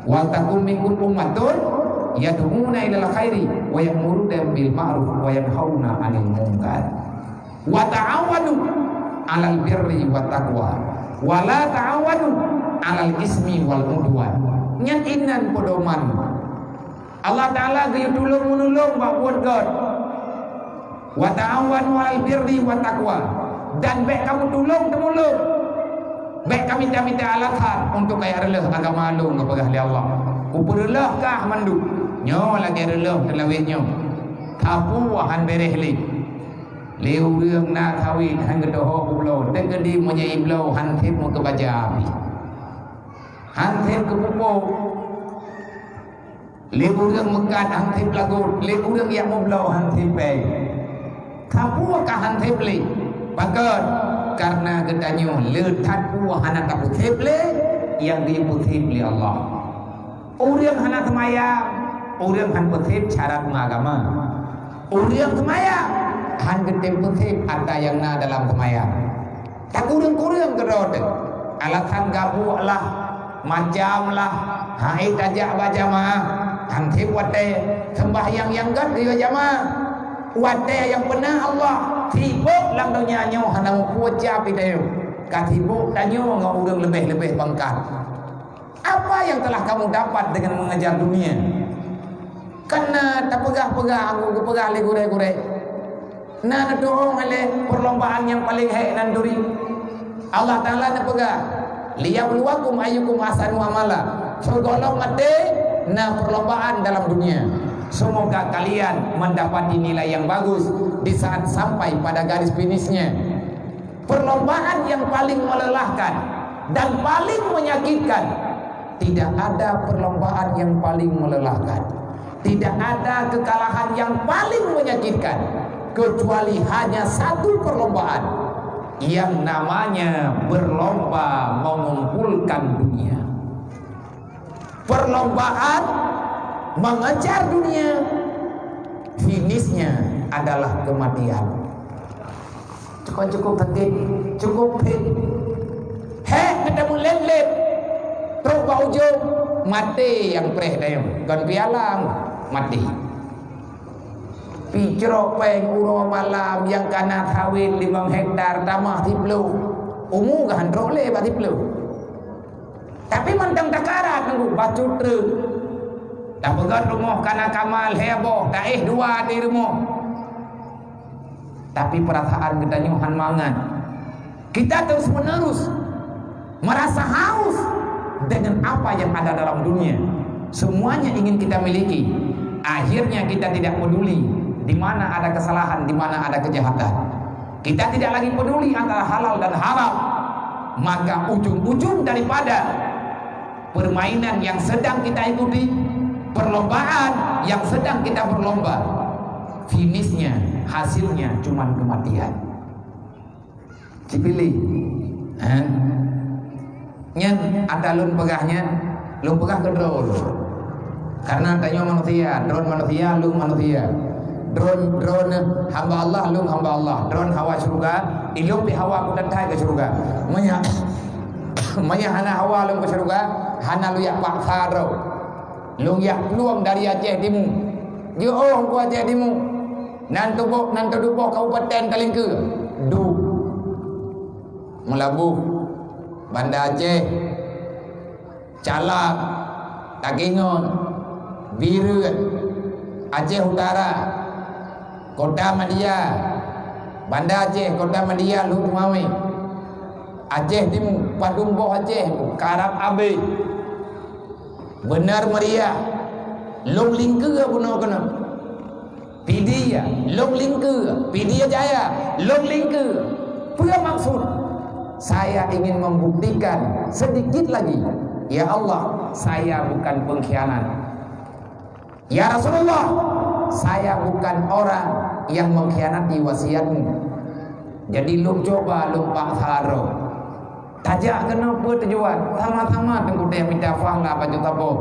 Wal takum minkum ummatun yad'una ilal khairi wa ya'muruna bil ma'ruf wa yanhauna 'anil munkar. Wa ta'awanu 'alal birri wat taqwa. Wa la ta'awanu 'alal ismi wal 'udwan. Nyan inan pedoman Allah Taala geuyue tulông meunulông bak buet gét. "Wa ta'awanu 'alal birri wat taqwa." Dan bèk kamu tulông teumulông. Bèk kamita-mita alasan untuk kajak reuloh agama lôn, geupeugah lé Allah. Kupeureuloh kah mandum. Nyoe lagèe reuloh teulawét nyoe. Sapeue han bèrèh lé. Lé ureueng na sawét han geutohô peubloe. Teukeudi meunyoe ibloe han sép meukeubajah pih. Han sép geupupôk. Lé ureueng meukat han sép lagot, lé ureueng jak meubloe han sép pèng. Sapeue ka han sép lé? Pakon? Kareuna geutanyoe le that peue hana tapeusép lé, nyang geupeusép lé Allah. Ureueng hana seumayang, ureueng han peusép syarat meuagama. Ureueng seumayang, han geutem peusép atra nyang na dalam seumayang. Takureueng-kureueng keudroe teuh. Alasan gabuek lah, macam lah, han ék tajak bak jamaah, han sép watèe, seumbahyang nyang gét geuyue jamaah. Watèe nyang peuna Allah, sibôk lam donya nyoe hana mupeue sia pih tanyoe. Ka sibôk tanyoe ngon ureueng leubeh-leubeh bangkat. Apa yang telah kamu dapat dengan mengejar dunia? Kan na tapeugah-peugah, geupeugah lé gurèe-gurèe. Na neutu'oh lé perlombaan nyang paleng hék nan turi. Allah Taala neupeugah, "Liyabluwakum ayyukum ahsanu amala." Sigohlom maté na perlombaan dalam dunia. Semoga kalian mendapati nilai yang bagus di saat sampai pada garis finishnya. Perlombaan yang paling melelahkan dan paling menyakitkan. Tidak ada perlombaan yang paling melelahkan. Tidak ada kekalahan yang paling menyakitkan. Kecuali hanya satu perlombaan yang namanya berlomba mengumpulkan dunia. Perlombaan mengejar dunia, finishnya adalah kematian. Cukup, cukup sakét, cukup phet. Hék, geutanyoe lét-lét. Trok bak ujong, maté nyang preh tanyoe. Kon piala, maté. Pih crok péng uroe malam nyang ka na sawét limong hektar tamah siplôh. Umu ka han trok lé bak siplôh. Tapi mantong takarat nunggu bacut treuk. Tapeugöt rumoh ka na kamal lhèe boh, taéh dua di rumoh. Tapi peurasaan geutanyoe han mangat. Kita terus menerus Merasa haus dengan apa yang ada dalam dunia. Semuanya ingin kita miliki. Akhirnya kita tidak peduli di mana ada kesalahan, di mana ada kejahatan. Kita tidak lagi peduli antara halal dan haram. Maka ujung-ujung daripada permainan yang sedang kita ikuti, perlombaan yang sedang kita berlomba, finishnya, hasilnya cuman kematian. Cipiling. Ha? Nyan ata lôn peugah nyan, lôn peugah keu droe lôn. Karena tanyoe manusia, droe manusia, lôn manusia. Droe, droe hamba Allah, lôn hamba Allah. Droe hawa syurga, ilôn pih hawa keu that-that keu syurga. Meunyo, meunyo hana hawa lôn keu syurga, hana lôn yak paksa droe. Lôn yak plueng dari Aceh Timu. Jiôh keu Aceh Timu. Nan tuboh, nan teuduboh kabupaten Talingkeue. Duek. Meulaboh. Banda Aceh. Calak. Takengon. Bireuen. Aceh Utara. Kota Madia. Banda Aceh, Kota Madia, Lhokseumawe. Aceh Timu, padum boh Aceh, karab abéh. Beuna meriah. Lôn Lingkeue bunoe keunoe. Pidie, Lôn Lingkeue, Pidie Jaya, Lôn Lingkeue. Peue maksud? Saya ingin membuktikan sedikit lagi. Ya Allah, saya bukan pengkhianat. Ya Rasulullah, saya bukan orang yang mengkhianati wasiatmu. Jadi lôn cuba lôn paksa droe. Tajak keunoe peue tujuan? Sama-sama Teungku Teuh mita pahala bak geutanyoe.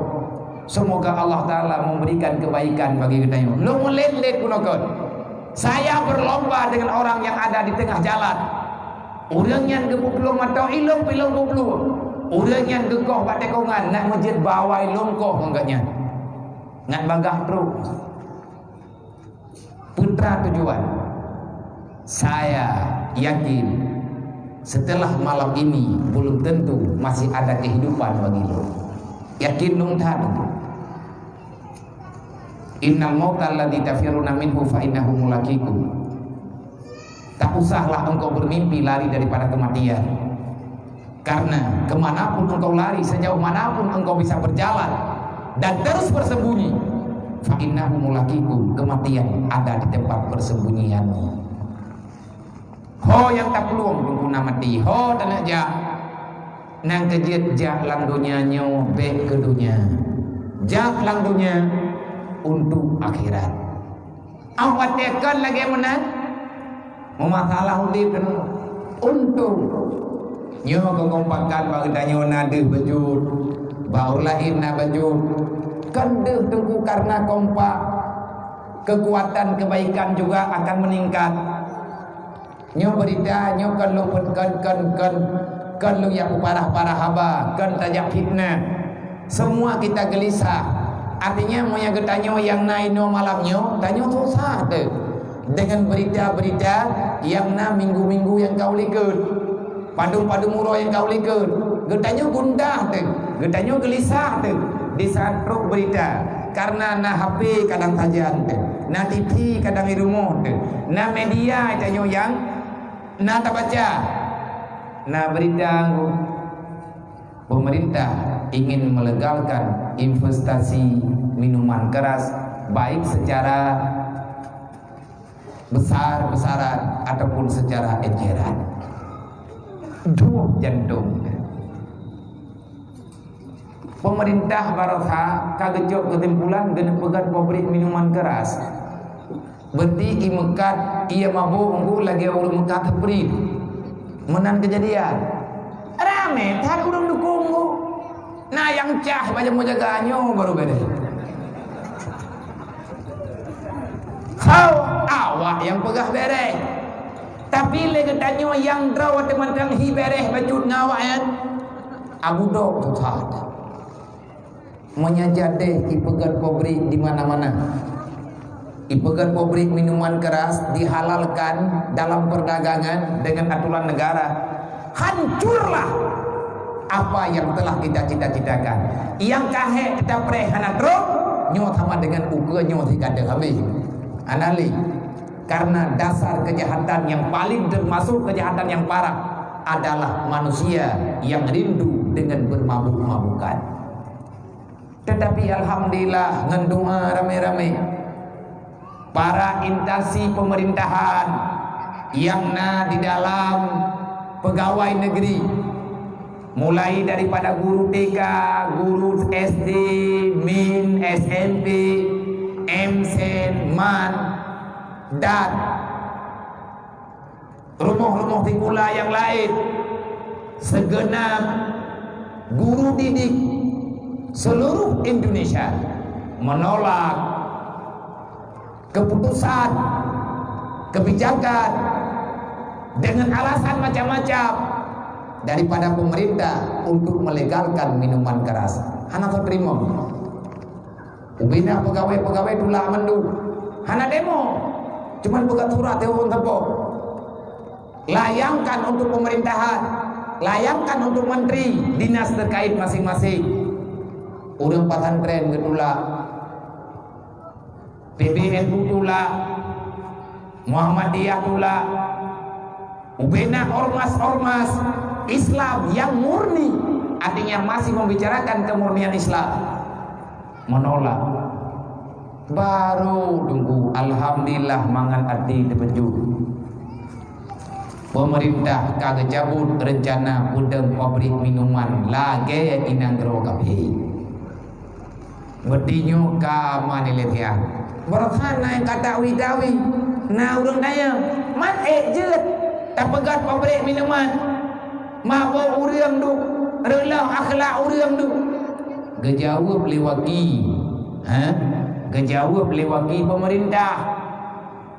Semoga Allah Taala memberikan kebaikan bagi geutanyoe. Lôn meulet-let bunoe kon. Saya berlomba dengan orang yang ada di tengah jalan. Ureuëng nyan geuplueng mata ilong, ilong geuplueng. Ureuëng nyan geukoh bak tikongan, nak meujeuet bawai lôn koh ngon gobnyan. Ngat bagah trok. Peue tujuan? Saya yakin setelah malam ini belum tentu masih ada kehidupan bagi lôn. Yakin lôn that. Innal mautal ladzi tafirruna minhu fa innahu mulaqikum. Tak usahlah engkau bermimpi lari daripada kematian. Karena kemanapun engkau lari, sejauh manapun engkau bisa berjalan dan terus bersembunyi, fa innahu mulaqikum, kematian ada di tempat persembunyianmu. Ho nyang taplueng Teungku na maté, ho taneuk jak. Nyang keujeuet jak lam donya nyoe bék keu donya. Jak lam donya untuk akhirat. Óh watée kon lagée meunan, meumasalah udeb keunoe. Untung. Nyoe keukompakan bak geutanyoe na deuh beujeuet, bak ureuëng laén na beujeuet. Kon deuh Teungku karena kompak, kekuatan kebaikan juga akan meningkat. Nyoe beurita, nyoe kon lôn peuet-, kon, kon, kon, kon lôn jak peuparah-parah haba, kon tajak fitnah. Semua kita gelisah. Artinya, meunyoe geutanyoe nyang na inoe malam nyoe, tanyoe susah teuh deungon beurita-beurita nyang na minggu-minggu nyang ka u likot. Padum-padum uroe nyang ka u likot, geutanyoe gundah teuh, geutanyoe geulisah teuh disaat trok beurita. Karena na H P kadang sajan teuh, na T V kadang di rumoh teuh, na media tanyoe nyang na tabaca, na beurita nggu. Pemerintah ingin melegalkan investasi minuman keras, baik secara besar-besaran ataupun secara eceran. Duh jantong. Pemerintah barosa ka geucok keusimpulan geuneuk peugét pabrik minuman keras. Berarti ie meukat, ie mabök ngon lagée ureuëng meukat Sprite. Meunan keujadian. Ramé that ureuëng dukung ngon. Na nyang cah bajang meujaga nyoe baru beres. Soe awak nyang peugah beres? Tapi lé geutanyoe nyang droe watée mantong hi beres bacut ngon awak nyan. Abu dok susah that. Meunyoe jadeh ipeugét pabrik di mana-mana. Ipeugét pabrik minuman keras dihalalkan dalam perdagangan dengan aturan negara. Hancurlah apa yang telah kita cita-citakan. Nyang ka hék teupreh hana trok, nyoe sama dengan ukeue nyoe sigadoh habéh. Hana lé. Karena dasar kejahatan yang paling termasuk kejahatan yang parah. adalah manusia yang rindu dengan bermabuk-mabukan. Tetapi alhamdulillah, ngon doa ramé-ramé, para instansi pemerintahan yang na di dalam pegawai negeri, mulai daripada guru T K, guru S D, min, S M P, M Sen, man, dan rumoh-rumoh sikula nyang laén, segenap guru didik seluruh Indonesia menolak keputusan, kebijakan dengan alasan macam-macam daripada pemerintah untuk melegalkan minuman keras. Hana teurimong. Ubena pegawai-pegawai tulak mandum. Hana demo. Cuma peugah surat telepon sapo. Layangkan untuk pemerintahan, layangkan untuk menteri, dinas terkait masing-masing. Ureuëng pesantren geutulak, P B N U tulak, Muhammadiyah tulak, ubena ormas-ormas Islam yang murni, artinya masih membicarakan kemurnian Islam, menolak. Baru tunggu, alhamdulillah, mangat até teupeujeuet. Pemerintah ka geucabut rencana peudong pabrik minuman lagée inan droe kafé. Beutinyoe ka manileutian. Beurosan na nyang ka tawi-tawi, na ureuëng tanyong, "Man ék jeuet tapeugét pabrik minuman? Mabök ureuëng duek, reuloh akhlak ureuëng duek." Geujaweueb lé waki, ha? Geujaweueb lé waki peumeurintah.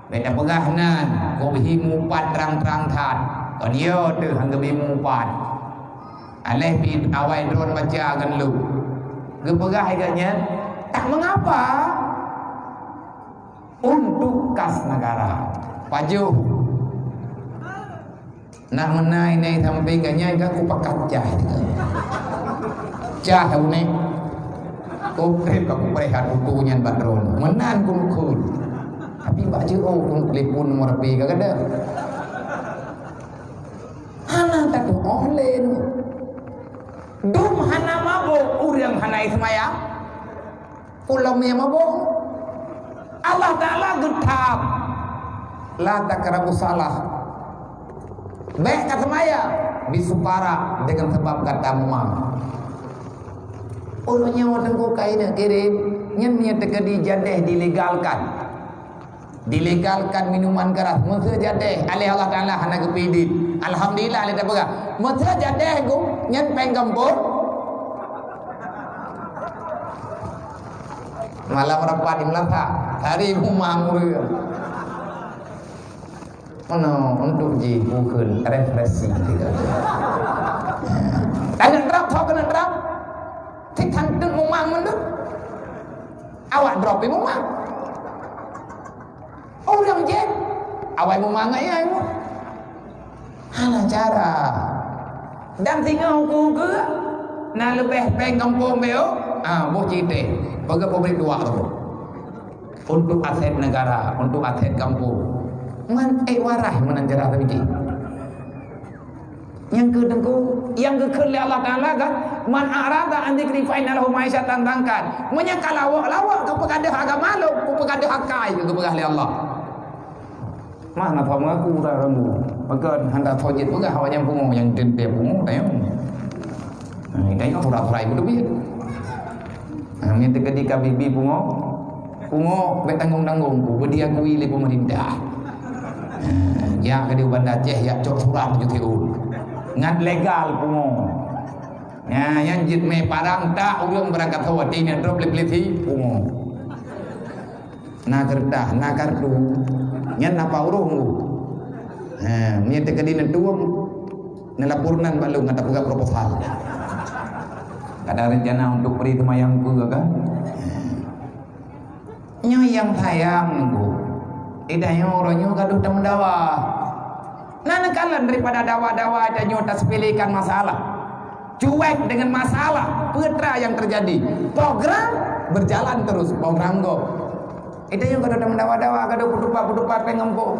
Bék tapeugah nan, keubiet mupat trang-trang that. Kon yo teuh han geubri mupat. Aléh pih awai droe baca ngon lôn. Geupeugah lagée nyan, tak mengapa. Untuk kas negara. Pajoh. Nak meunai nai sampé ganyai ka kupakat cah. Cah unéh. Kupreh ka kupreh hat buku nyan bak droe. Meunan kun kun. Tapi bak jeuet oh kun telepon nomor H P ka gadang. Hana tatuoh lé. Dum hana mabök ureuëng hana ismaya. Ulôn nyang mabök. Allah Taala geutam. La taqrabu shalah. Bék ka seumaya bisupara dengan sebab gata mumang. Ulôn nyoe teungku kaina kirém, nyan meunyoe teukeudi jadéh dilegalkan. Dilegalkan minuman keras, meuseu jadéh, aléh Allah Taala hana geupidit. Alhamdulillah, lé tapeugah. Meuseu jadéh gu, nyan péng gampông. Malam rapat di Melaka, hari mumang ureuëng. Meunoe untuk jih bukon refreshing. Keuneuk drop, tho keuneuk drop. Cit han teuk mumang mandum. Awak drop mumang. Ureuëng jén, awai mumang ngon nyan. Hana cara. Dan singoh ukeue-ukeue, na leubeh péng gampông beu, ah, boh cité. Peugah pabrik dua tu. Untuk aset negara, untuk aset gampông. Man ék warai meunan cara teubiet. Nyang keu teungku, nyang geukheun lé Allah Taala kan, "Man a'rada an dzikri fa inna lahu ma'isyatan dhanka." Meunyoe ka lawok-lawok keu peugadeuh agama lom, keu peugadeuh akai keu peugah lé Allah. Mana pah mengaku urang rambu. Maka hana tho jeuet peugah awak nyang pungo, nyang teuntée pungo tayong. Nah, tayong surat-surat ibu teubiet. Nah, meuteukadi ka bibi pungo, Pungo bék tanggong-tanggong ku, beu diakui lé peumeurintah. Jak keudéh u Banda Aceh, jak cok surat ju tiun. Ngat legal pungo. Nyan, nyan jeuet mé parang tak ureuëng beurangkat hawa, ti nyan droe plé-plé si pungo. Na keureutah, na kartu. Nyan na pa ureuëng ku. Ha, nyan teukeudi neutueng, neulapor nan bak lôn, gata peugah proposal. Ada rencana untuk beri semayang ke kan? Nyoe nyang sayang, Bu. Di tanyoe uroe nyoe gadoh tameudawa. Na neukalon daripada dawa-dawa tanyoe tasepelekan masalah. Cuek dengan masalah, peue teuma nyang terjadi. Program berjalan terus, program gob. Di tanyoe gadoh tameudawa-dawa, gadoh peutupat-peutupat péng gampông.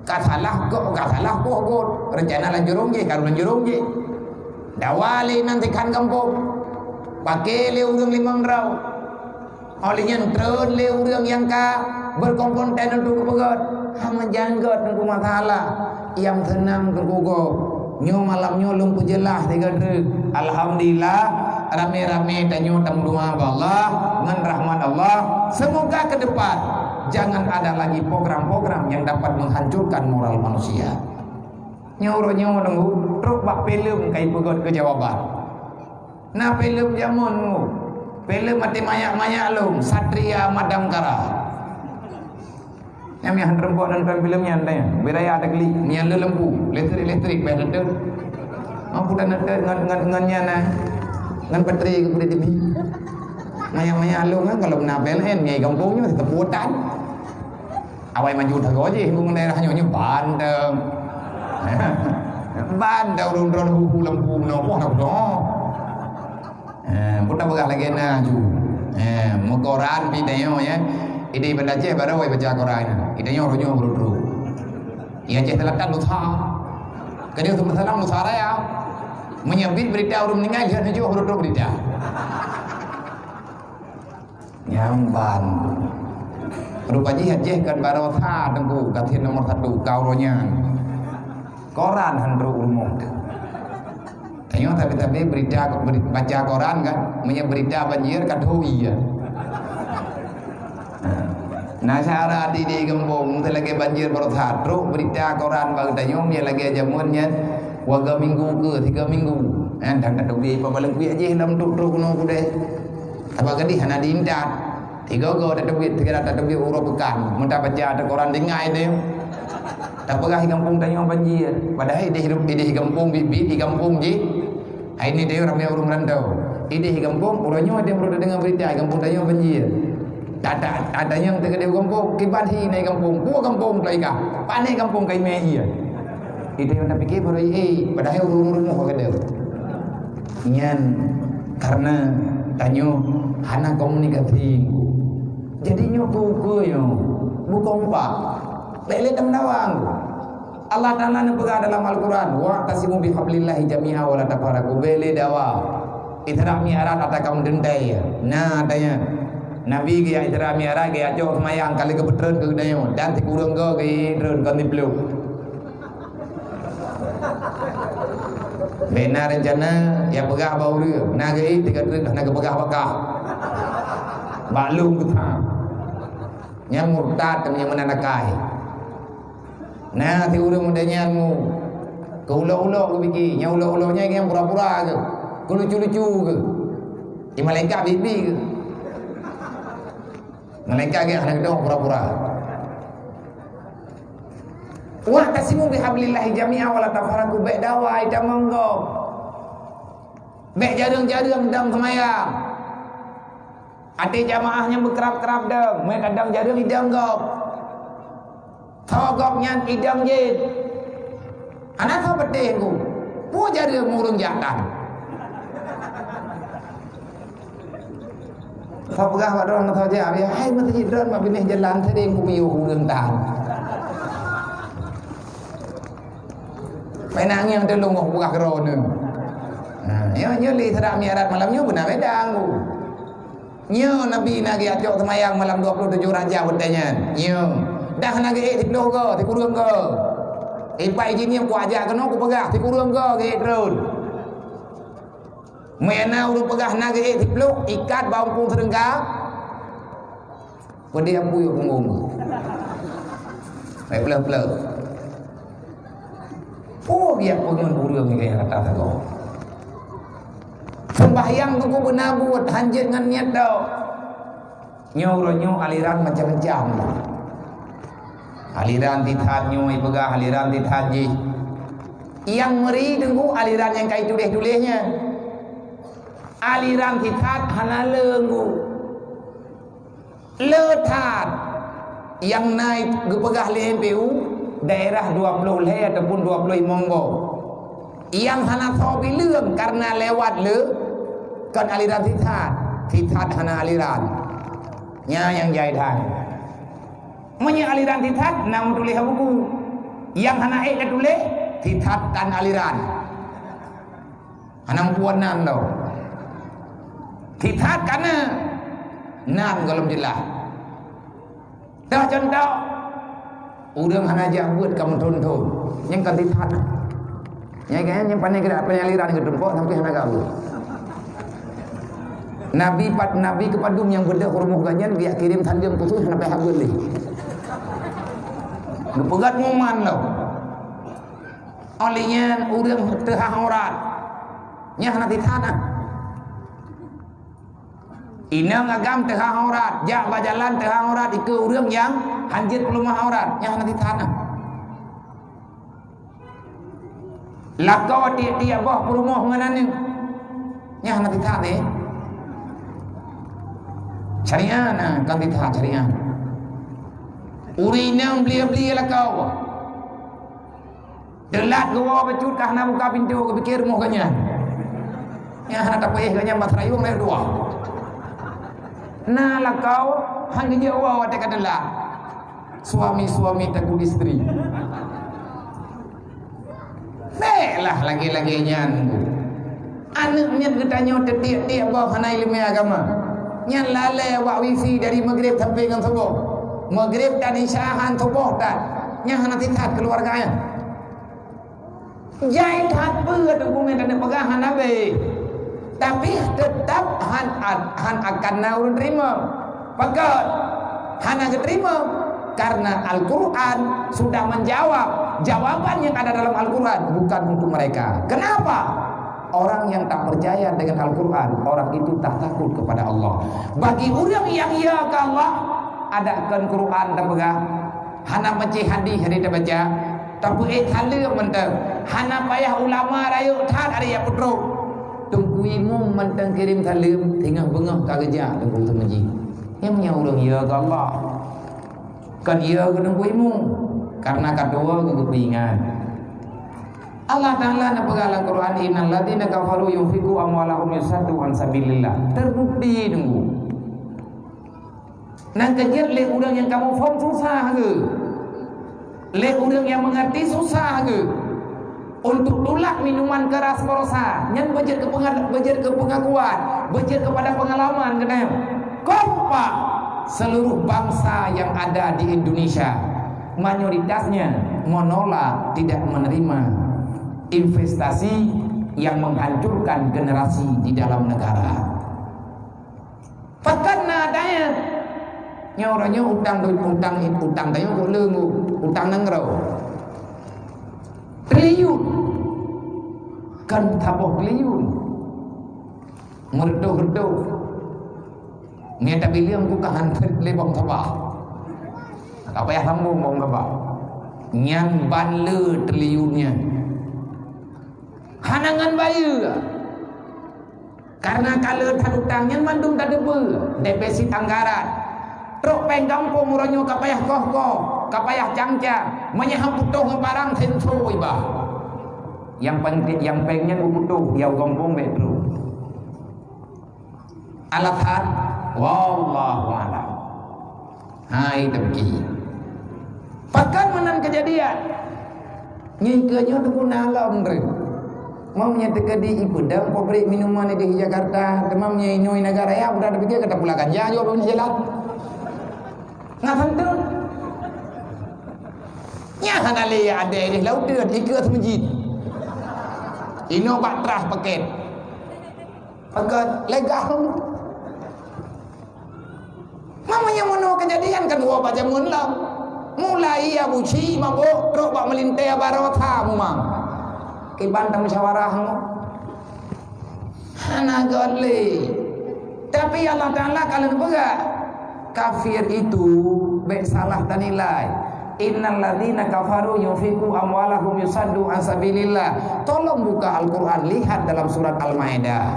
Ka salah gob, ka salah boh got. Reuncana lam jurông jih, ka lam jurông jih. Dawa lé inan sikhan gampông. Paké lé ureuëng limong droe. Óh lheueh nyan treun lé ureuëng nyang ka berkompeten untuk geupeugöt. Hana meujan göt teungku masalah. Nyang seunang teungku gob. Nyoe malam nyoe lôn peujeulaih sigoe treuk. Alhamdulillah, ramé-ramé tanyoe tameudoa bak Allah ngon rahmat Allah. Semoga ke depan jangan ada lagi program-program yang dapat menghancurkan moral manusia. Nyoe uroe nyoe teungku, trok bak filem ka ipeugöt keu jawaban. Na filem jameun nyoe. Filem até manyak-manyak lom, Satria Madangkara. Nyang meuhan reumpok nonton filem nyan tanya. Beda ya ada klik, nyan le lampu, listrik-listrik beh nonton. Mampu dah nonton ngon ngon ngon nyan nah. Ngon baterai ke boleh demi. Manyak-manyak lom kan kalau na P L N ngai gampông nyoe teputan. Awai maju tagoe jih, bung daerah nyoe, nyoe bandeng. Bandeng rundron huhu lampu noe, poh nak peudong. Eh, pun tak peugah lagée na ju. Eh, meukoran pi tanyoe ya. Ideh Banda Aceh baru awai baca koran. Itanyoe roh nyoe bro. Ya Aceh Selatan dosa. Kena tu masalah dosa raya. Menyebut berita orang meninggal dia nyoe bro berita. Nyang ban. Rupa jih Aceh kan barosa teungku, gasien nomor satu, ka uroe nyan. Koran han trok u rumoh teuh. Tanyoe tapi-tapi berita, beri-, baca koran kan, meunyoe berita banjir ka tho iya. Na syarat di, di gampông, meunyoe lagée banjir barosa trok berita koran bak tanyoe, meunyoe lagée jameun nyan, dua minggu ke tiga minggu. Eh, dan tak teubiet pabaleng kuyak jih lam trok-trok keunoe kudeh. Sabab gadih hana diintat. Tiga go tateubiet, tiga tateubiet uroe peukan. Meuta baca ateueh koran tinggai teuh. Tapeugah di gampông tanyoe banjir. Padahai ideh, ideh gampông biet-biet, di gampông jih. Hai ni teuh ramé ureuëng rantau. Ideh gampông, uroe nyoe teuh baru tadeungoe berita, gampông tanyoe banjir. Tata, tata nyang teuh keudeh gampông, kiban hi nai gampông. Buah gampông teuh ikan. Pané gampông kai meh iya. Ideh tapike baru, eh, padahai ureuëng-ureuëng rumoh keudeh. Nyan karena tanyoe hana komunikasi. Jadi nyoe keu-keu nyoe bukon upak. Bèk lé tameudawa. Allah Taala neupeugah dalam Al-Quran, "Wa'tasimu bihablillahi jami'a wa la tafarraqu." Bèk lé dawa. Isra Mi'raj ata kamoe teuntèe. Nah, tanya. Nabi geujak Isra Mi'raj, geujak cok seumayang, ka lheueh geupeutreun keu geutanyoe dan sikureueng goe geutreun kon siploh. Bèk na reuncana nyang peugah bak ureueng, na geuék teuka treuk hana geupeugah bak kah. Bak lôn geutham. Nyang murtad nyang meunan akai. Na si ureueng muda nyan mu. Keu ulok-ulok geupike, nyang ulok-ulok nyan nyang pura-pura geuh. Keu lucu-lucu geuh. Di malaikat bibi geuh. Malaikat geuh hana geudong pura-pura. "Wa'tasimu bihablillahi jami'a wa la tafarraqu," bèk dawa itamong gob. Bèk jareueng-jareueng dong seumayang. Até jamaah nyang beukrab-krab dong, meuet kadang jareueng idong gob. Tho gob nyan idong jén. Hana tho peudeh ku. Peue jareueng ureueng jak tan. Tho peugah bak droeneuh tho jak, ya, hai meuseujid droeneuh bak binéh jalan sering kumiyuh ureueng tan. Pai nangis teuh lôn peugah keudroe nyoe. Ha, nyoe, nyoe lé Isra Mi'raj malam nyoe beuna beda ngku. Nyoe Nabi na geucok seumayang malam dua puluh tujoh Rajab watèe nyan. Nyoe. Dah na geuék siploh goe, sikureueng goe. Ipai jih nyoe kuajak keunoe kupeugah, sikureueng goe geuék treun. Meunyo na ureueng peugah na geuék siploh, ikat bak umpung seureungga. Peudeh apui punggong. Hai peuleuh-peuleuh. Peue biak peungon ureueng nyang kaya rata sagoe. Seumbahyang teungku beuna buet hanjeuet ngon niet dok. Nyoe uroe nyoe aliran macam-macam. Aliran sisat nyoe ipeugah aliran sisat jih. Nyang meuri teungku aliran nyang ka ituléh-tuléh nyan. Aliran sisat hana leunggu. Le that nyang na geupeugah lé M P U daerah dua ploh lhèe ataupun dua ploh limong goe. Nyang hana soe bileueng kareuna lewat le kon aliran sisat. Sisat hana aliran. Nyan nyang jai that. Meunyoe aliran sisat na meutuléh buku. Nyang hana ék tatuléh, sisat tan aliran. Hana muphom nan lom. Sisat kana nan gohlom jeulaih. Teuh cuntoh, ureuëng hana jak beuet ka meuthon-thon. Nyang ka sisat. Nyang, nyang pandai gerak, pandai aliran geutumpok sampai hana gabeuet. Nabi pat, Nabi keu padum nyang beudôh rumoh gobnyan, geujak kirém saleuem khusos hana payah beuet lé. Geupeugah muman lom. Óh lheueh nyan ureuëng teuhah aurat. Nyan hana sisat na. Inong agam teuhah aurat, jak bak jalan teuhah aurat, ikeue ureuëng nyang hanjeuet peuleumah aurat, nyan hana sisat na. Lakoe tieb-tieb boh peurumoh ngon aneuk, nyan hana sisat na. Syariat na, kon sisat syariat. Ureuëng inong blie-blie lakoe. Teulat geuwoe bacut ka hana buka pintoe, geupike rumoh gobnyan. Nyang hana tapeuéh gobnyan bak seurayong lhée dua. Na lakoe han geujak woe watée ka teulat. Suami-suami takut istri. Béklah lagée-lagée nyan. Aneuk miet geutanyoe teutiek-tiek boh hana iéleumé agama. Nyan lalée bak wifi dari Maghrib sampai ngon suboh. Maghrib dan Isya han suboh that. Nyan hana sisat keuluwarga nyan. Jai that peue dokumen dan peugah hana bé. Tapi tetap han, han akan na ureuëng terima. Pakon? Hana geuterima. Karena Al-Quran sudah menjawab. Jawaban yang ada dalam Al-Quran bukan untuk mereka. Kenapa? Orang yang tak percaya dengan Al-Quran, orang itu tak takut kepada Allah. Bagi ureuëng nyang ya keu Allah, ada kon Quran tapeugah, hana baca hadis, hadis tabaca, tapeuék saleuem mantong, hana payah ulama rayeuk that ada nyang peutrok. Teungku Imum mantong kirém saleuem, singoh beungoh ka geujak Teungku Imum. Nyan meunyoe ureuëng ya keu Allah. Kon ya keu Teungku Imum, karena ka tuwoe geupeuingat. Allah Ta'ala neupeugah lam Quran, "Innal ladzina kafaru yunfiqu amwalahum liyasaddu an sabilillah." Terbukti nunggu. Nang keujeuet lé ureuëng nyang kamoe phon susah geuh. Lé ureuëng nyang meungerti susah geuh. Untuk tulak minuman keras baroesa, nyan beujeuet keu peunga-, beujeuet keu peungakuan, beujeuet keupada peungalaman keunan. Kon rupa seluruh bangsa yang ada di Indonesia, mayoritasnya menolak, tidak menerima investasi yang menghancurkan generasi di dalam negara. Pakon na daya? Nyoe uroe nyoe utang, utang, utang tanyoe kok le, utang nanggroe. Triliun. Kan saboh triliun. Meureutoh-reutoh. Nyan tabileung bukan han treb lé bang sabah. Tak payah sambung bang sabah. Nyan ban le triliun nyan. Hana ngon bayeue. Karena ka le that utang nyan mandum tateupeue, defisit anggaran. Trok péng gampông uroe nyoe ka payah koh-koh, ka payah cang-cang. Meunyoe han putôh ngon barang sensor iba. Nyang péng, nyang péng nyan beuputôh, nyang gampông bék trok. Alasan, wallahu a'lam. Hai, teupeuki. Pakon meunan keujadian? Nyoe keu nyoe teupeu na lom reueh. Meunyoe teukeudi ipeudong pabrik minuman di Jakarta, teuma meunyoe inoe negara ya, udah dipikir kata pula ganja juga pun jalan. Nggak tentu. Nyan hana lé adé di laut dia, di ke seumujit. Inoe bak trah paket. Pakat legal. Mamanya meunoe keujadian kan dua bak jameun lom. Mulai Abu Chi mabok trok bak meulintée baroe tha mumang. Kiban tamusyawarah nyoe. Hana göt lé. Tapi Allah Taala ka lheueh peugah, kafir itu bék salah tanilai. Innal ladzina kafaru yunfiqu amwalahum yusaddu an sabilillah. Tolong buka Al-Quran, lihat dalam surat Al-Maidah.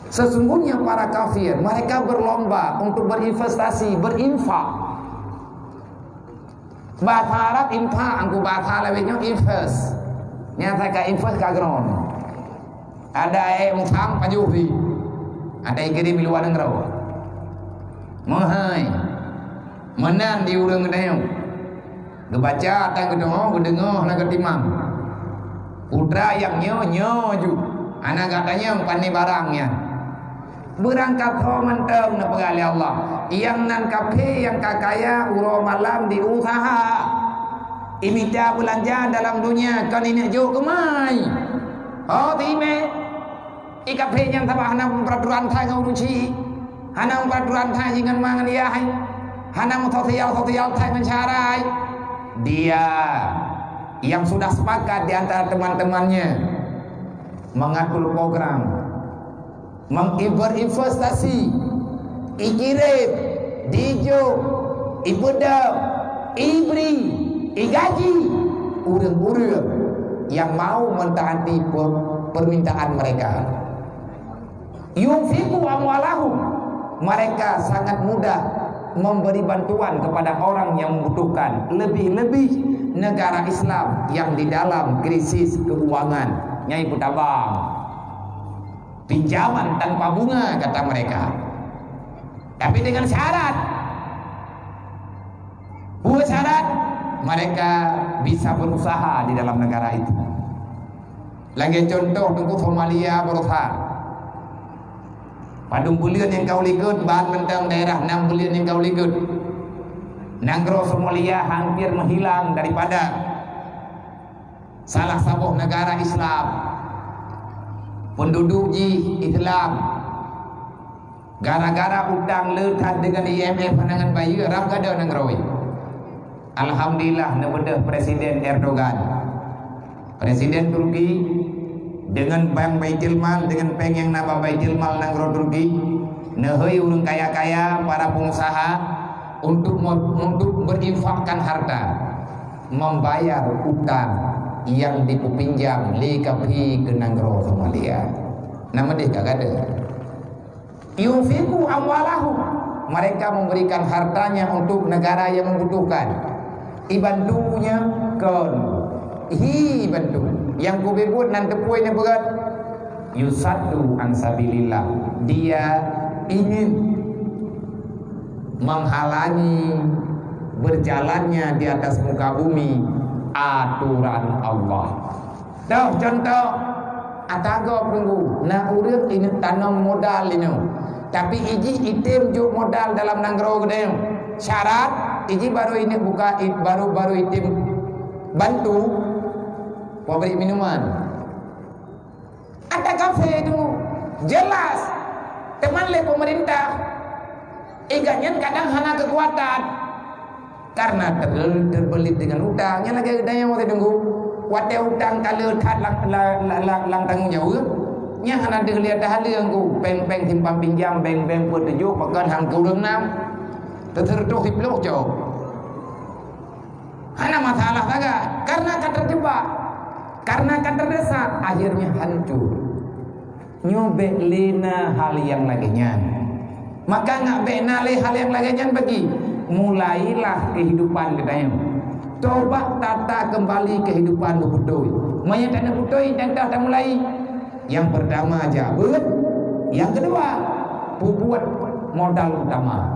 Sesungguhnya para kafir, mereka berlomba untuk berinvestasi, berinfak. Bahasa Arab infak, angku bahasa laén nyoe invest. Nyang saya ka invest ka groen. Ada eh musang pajuh di. Ada yang kirim di luar negara. Meuhai. Meunan di ureueng geutanyoe. Geubaca tan geudeungoe, geudeungoe hana geutimang. Putra nyang nyoe, nyoe ju. Hana gata nyang pane barang nyan. Beurangkat ho mantong neupeugah lé Allah. Nyang nan kaphé nyang ka kaya uroe malam diusaha. Imita beulanja dalam dunia kon ineuk jok keumai. Ho teuimé. Ikaphé nyang sabab hana meupeuraturan that ngon ureuëng chik, hana meupeuraturan that jih ngon ma ngon yah, hana meusosial-sosial that ngon syedara. Dia yang sudah sepakat di antara teman-temannya mengatur program, meng-, berinvestasi, ikirim, dijok, ipeudong, ibri, igaji ureuëng-ureuëng yang mau mentaati per-, permintaan mereka. Yunfiqu amwalahum, mereka sangat mudah memberi bantuan kepada orang yang membutuhkan, lebih-lebih negara Islam yang di dalam krisis keuangan. Nyai peutabang pinjaman tanpa bunga, kata mereka. Tapi dengan syarat. Buat syarat, mereka bisa berusaha di dalam negara itu. Lagée contoh, Teungku, Somalia berusaha. Padum buleuen nyang ka u likot, ban mantong daerah nam buleuen nyang ka u likot. Nanggroe Somalia hampir menghilang daripada salah saboh negara Islam. Penduduk jih Islam. Gara-gara utang le that deungon I M F hana ngon bayeue, rab gadôh nanggroe. Alhamdulillah, neubeudôh Presiden Erdogan. Presiden Turki deungon Bank Baitul Mal, deungon péng nyang na bak Baitul Mal nanggroe Turki, neuhôi ureuëng kaya-kaya, para pengusaha untuk me-, untuk berinfakkan harta, membayar utang yang dipinjam lé kaphé keu nanggroe Somalia. Nama deh ka gadôh. Yunfiqu amwalahum, mereka memberikan hartanya untuk negara yang membutuhkan. Ibantunya kon. Hi bantu. Nyang kubeuet nan teupue neupeugah, yusaddu an sabilillah. Dia ingin menghalangi berjalannya di atas muka bumi aturan Allah. Toh contoh, ata gob Teungku, na ureuëng ineuk tanom modal inoe. Tapi ijih item jok modal dalam nanggroe geutanyoe. Syarat, ijih baru ineuk buka, i-, baru, baru item bantu, pabrik minuman. Ata kafé tu jelas teman lé pemerintah. Igat nyan kadang hana kekuatan. Karena ter-, terbelit dengan utang. Nyan lagée geutanyoe watée Teungku. Watée utang ka le that lam, la-, la-, la-, lam tanggong jaweueb, nyan hana deuh lé ata haleue Teungku. Péng-péng simpan pinjam, bank-bank peutujoh pakon han keu ureuëng nam. Teuseureutoh siploh cok. Hana masalah sagai. Karena ka terjebak. Karena ka terdesak, akhirnya hancur. Nyoe bék lé na hal nyang lagée nyan. Maka ngat bék na lé hal nyang lagée nyan bagi. Mulailah kehidupan geutanyoe. Coba tata kembali kehidupan beubeutôi. Meunyoe taneuk beutôi, dan ka tamulai. Nyang pertama, jak beuet. Nyang keudua, peubuet modal utama.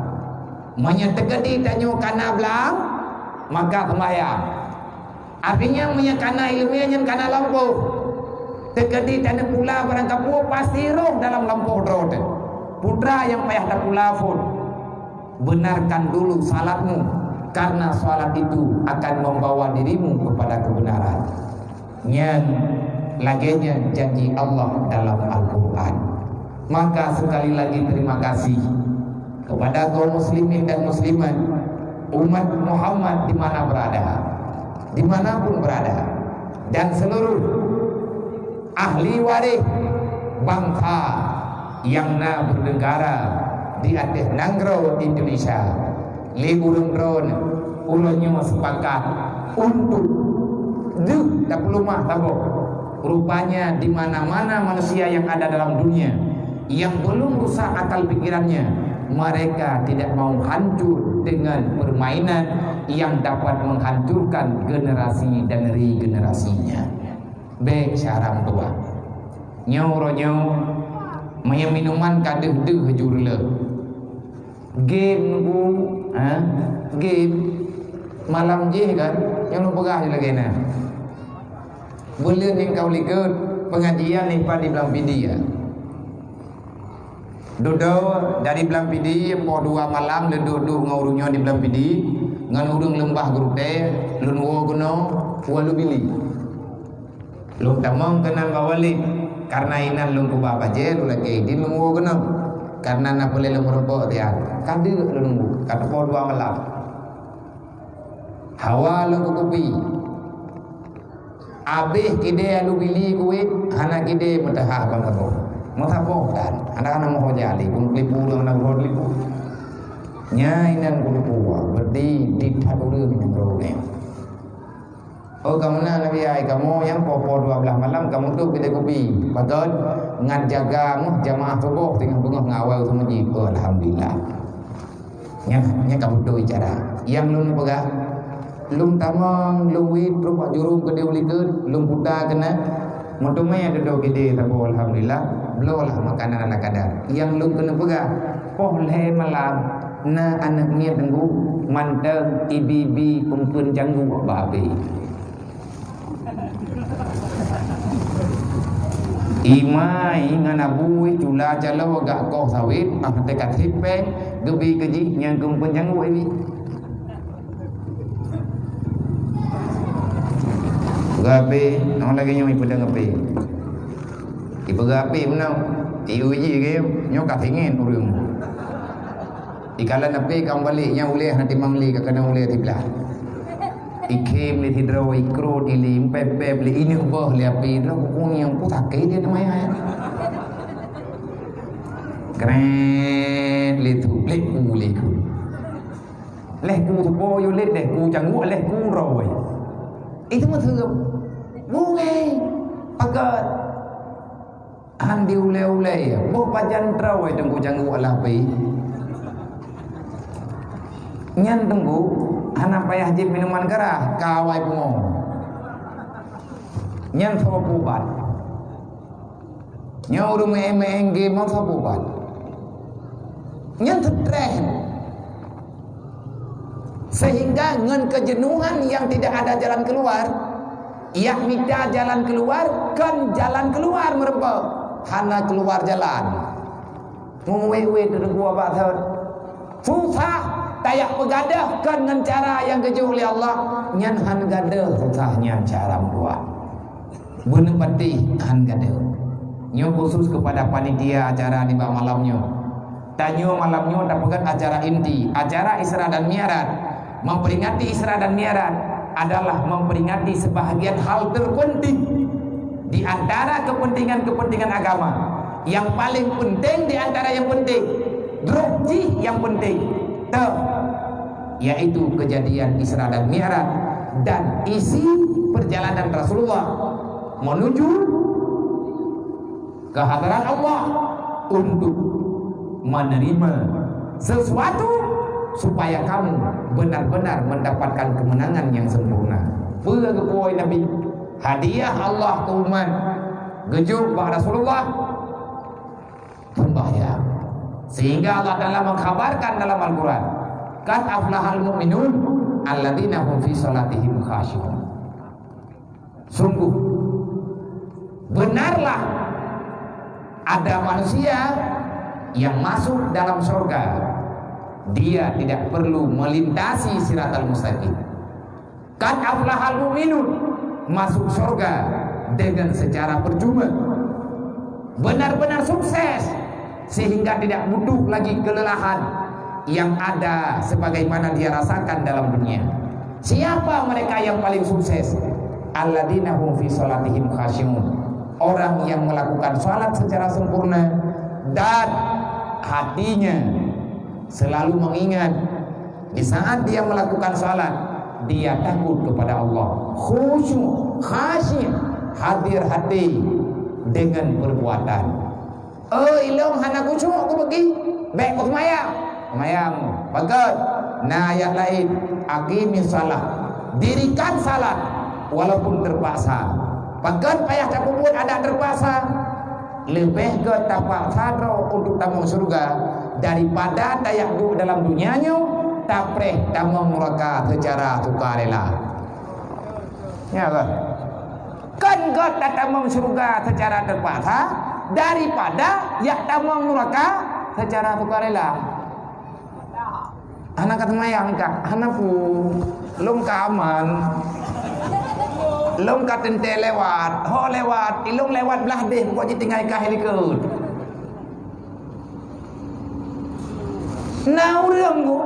Meunyoe teukeudi tanyoe kana blang, maka sembahyang. Artinya, meunyoe kana ileumèe nyan kana lampôh. Teukeudi taneuk pula barang kapeue, pasti roh dalam lampôh droe teuh. Putra nyang payah tapula phon, benarkan dulu salatmu, karena salat itu akan membawa dirimu kepada kebenaran. Nyan lagèe nyan janji Allah dalam Al-Quran. Maka sekali lagi terima kasih kepada kaum muslimin dan muslimat, umat Muhammad di mana berada, di mana pun berada, dan seluruh ahli waris bangsa nyang na bernegara di ateueh nanggroe Indonesia. Lé ureueng droeneuh, uroe nyoe sepakat untuk deuh tapeuleumah saboh. Rupanya di mana-mana manusia yang ada dalam dunia yang belum rusak akal pikirannya, mereka tidak mau hancur dengan permainan yang dapat menghancurkan generasi dan regenerasinya. Bèk syarang tuha. Nyoe uroe nyoe, meunyoe minuman ka deuh-deuh ju reuloh. Game nunggu, ha? Game. Malam jih kan, nyang lôn peugah lagèe nyan. Buleuen nyang ka u likot, pengajian nibak di Blang Pidie, ya. Dudoe dari Blang Pidie, poh dua malam lôn duek-duek ngon ureueng nyoe di Blang Pidie, ngon ureueng Leumbah Geurutée, lôn woe keunoe, woe Lubili. Lôn tamong keunan bak Walid, kareuna inan lôn keubah bajèe, lôn lakèe idin lôn woe keunoe. Kareuna na peureulèe lôn meurumpok tian. Ka deuk lôn nunggu, ka teupoh dua malam. Hawa lôn keu kupi. Abéh kidée Lubili kuwét, hana kidée meuteuhah ban saboh. Meusaboh tan, hana-hana meuho jali, pun keulipu lôn hana meuho keulipu. Nyan inan keulipu, beudi di that ureueng nyang roh nyan. Oh, ka meunan Nabi ai, kamoe nyang poh-poh dua blaih malam ka meuduek kidée kupi. Pakon? Ngat jaga meuh jamaah suboh teungoh beungoh ngon awai u masjid. Oh, alhamdulillah. Nyan, nyan ka beutôi cara. Nyang lôn peugah, lôn tamong, lôn wét trok bak jurông keudéh u likot, lôn puta keunan. Meuteumé dudoe kidée saboh, alhamdulillah. Bloe lah makanan ala kadar. Nyang lôn keuneuk peugah, poh lhèe malam, na aneuk miet teungku, mantong ibi-ibi eumpeuen cangguek bak apèe. Imai ngon abu cula caloe gak koh sawét, ah, teuka sipeng, geubi keu jih nyang keu eumpeuen cangguek ibi. Peugah apèe, nyang lagèe nyoe ipeudong apèe. Ipeugah apèe meunan, iuji keu nyoe ka singet ureueng. Ikalon apèe ka meubalek, nyang ulèe hana timang lé, ka keunong ulèe siblaih. Ikhém lé sidroe, ikrot ilé, impép-pép lé, ineuk boh lé apèe, droe kuku nyang pusakét dia teumaya. Krét lé tu, lé ku lé ku. Lé ku seupôt yue lét, lé ku cangguek, lé ku droe. Itu maksud. Bungai. Pakat. Han di ulèe-ulèe, boh pajan droe teungku cangguek lapèe. Nyan teungku, hana payah jieb minuman keurah, ka awai pungo. Nyan soe peuubat. Nyoe ureueng meu'en-meu'en game soe peuubat. Nyan stres. Sehingga ngon keujenuhan nyang tidak ada jalan keluar, yah mita jalan keluar, kon jalan keluar meurumpok, hana keluar jalan. Meuwèt-wèt teungku bak thon. Susah, tajak peugadôh kon ngon cara nyang geujok lé Allah, nyan han gadôh susah nyan cara meutuah. Beuneuk patéh han gadôh. Nyoe khusus keupada panitia acara nibak malam nyoe. Tanyoe malam nyoe tapeugöt acara inti, acara Isra dan Mi'raj. Memperingati Isra dan Mi'raj adalah memperingati sebahagian hal terpenting di antara kepentingan-kepentingan agama. Yang paling penting di antara yang penting, droe jih yang penting. Teuh, yaitu kejadian Isra dan Mi'raj dan isi perjalanan Rasulullah menuju ke hadarat Allah untuk menerima sesuatu supaya kamu benar-benar mendapatkan kemenangan yang sempurna. Peue geupeue Nabi? Hadiah Allah keu umat geujok bak Rasulullah, sembahyang. Sehingga Allah Taala mengkhabarkan dalam Al-Quran, "Qad aflahal mu'minun alladzina hum fi salatihim khasyi'un." Sungguh, benarlah ada manusia yang masuk dalam surga. Dia tidak perlu melintasi siratal mustaqim. Qad aflahal mu'minun, masuk surga dengan secara percuma. Benar-benar sukses, sehingga tidak butuh lagi kelelahan yang ada sebagaimana dia rasakan dalam dunia. Siapa mereka yang paling sukses? Alladzina hum fi salatihim khasyi'un. Orang yang melakukan salat secara sempurna dan hatinya selalu mengingat di saat dia melakukan salat, dia takut kepada Allah. Khusyuk, khasyi', hadir hati dengan perbuatan. Oh, ilong hana khusyuk aku bagi. Bèk ku seumayang. Seumayang. Pakon? Na ayat laén. Aqimis shalah. Dirikan salat walaupun terpaksa. Pakon payah tapeubuet adak terpaksa? Leubeh gèt tapaksa droe untuk tamong syeuruga daripada tajak duek dalam dunia nyoe tapreh tamong nuraka seucara sukarela. Ya kan? Kan gét tatamong syeuruga seucara teupaksa daripada jak tamong nuraka seucara sukarela. Hana ka seumayang kak, hana pu. Lôn ka aman. Lôn ka teuntée lewat. Ho lewat, ilôn lewat blaih deh, buka jitinggai kah likot. Na ureuëng bu,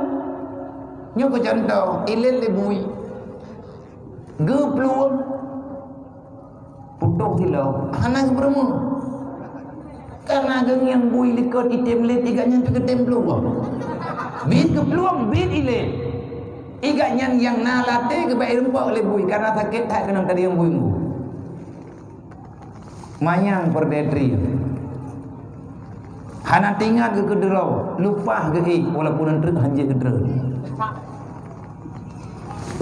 nyoe keu contoh, ilét lé bui. Geuplueng. Putôh silop, hana geupeurumoh. Karena geungieng bui likot item lét, iga nyan teugeutém plueng. Bit geuplueng, bit ilét. Iga nyan nyang na laté geubai rumpok lé bui, karena sakét that keunong tadi nyang bui. Manyang peureudeh tri. Hana tingat geukeudroe, lupah geuék walaupun treuk hanjeuet geutreun.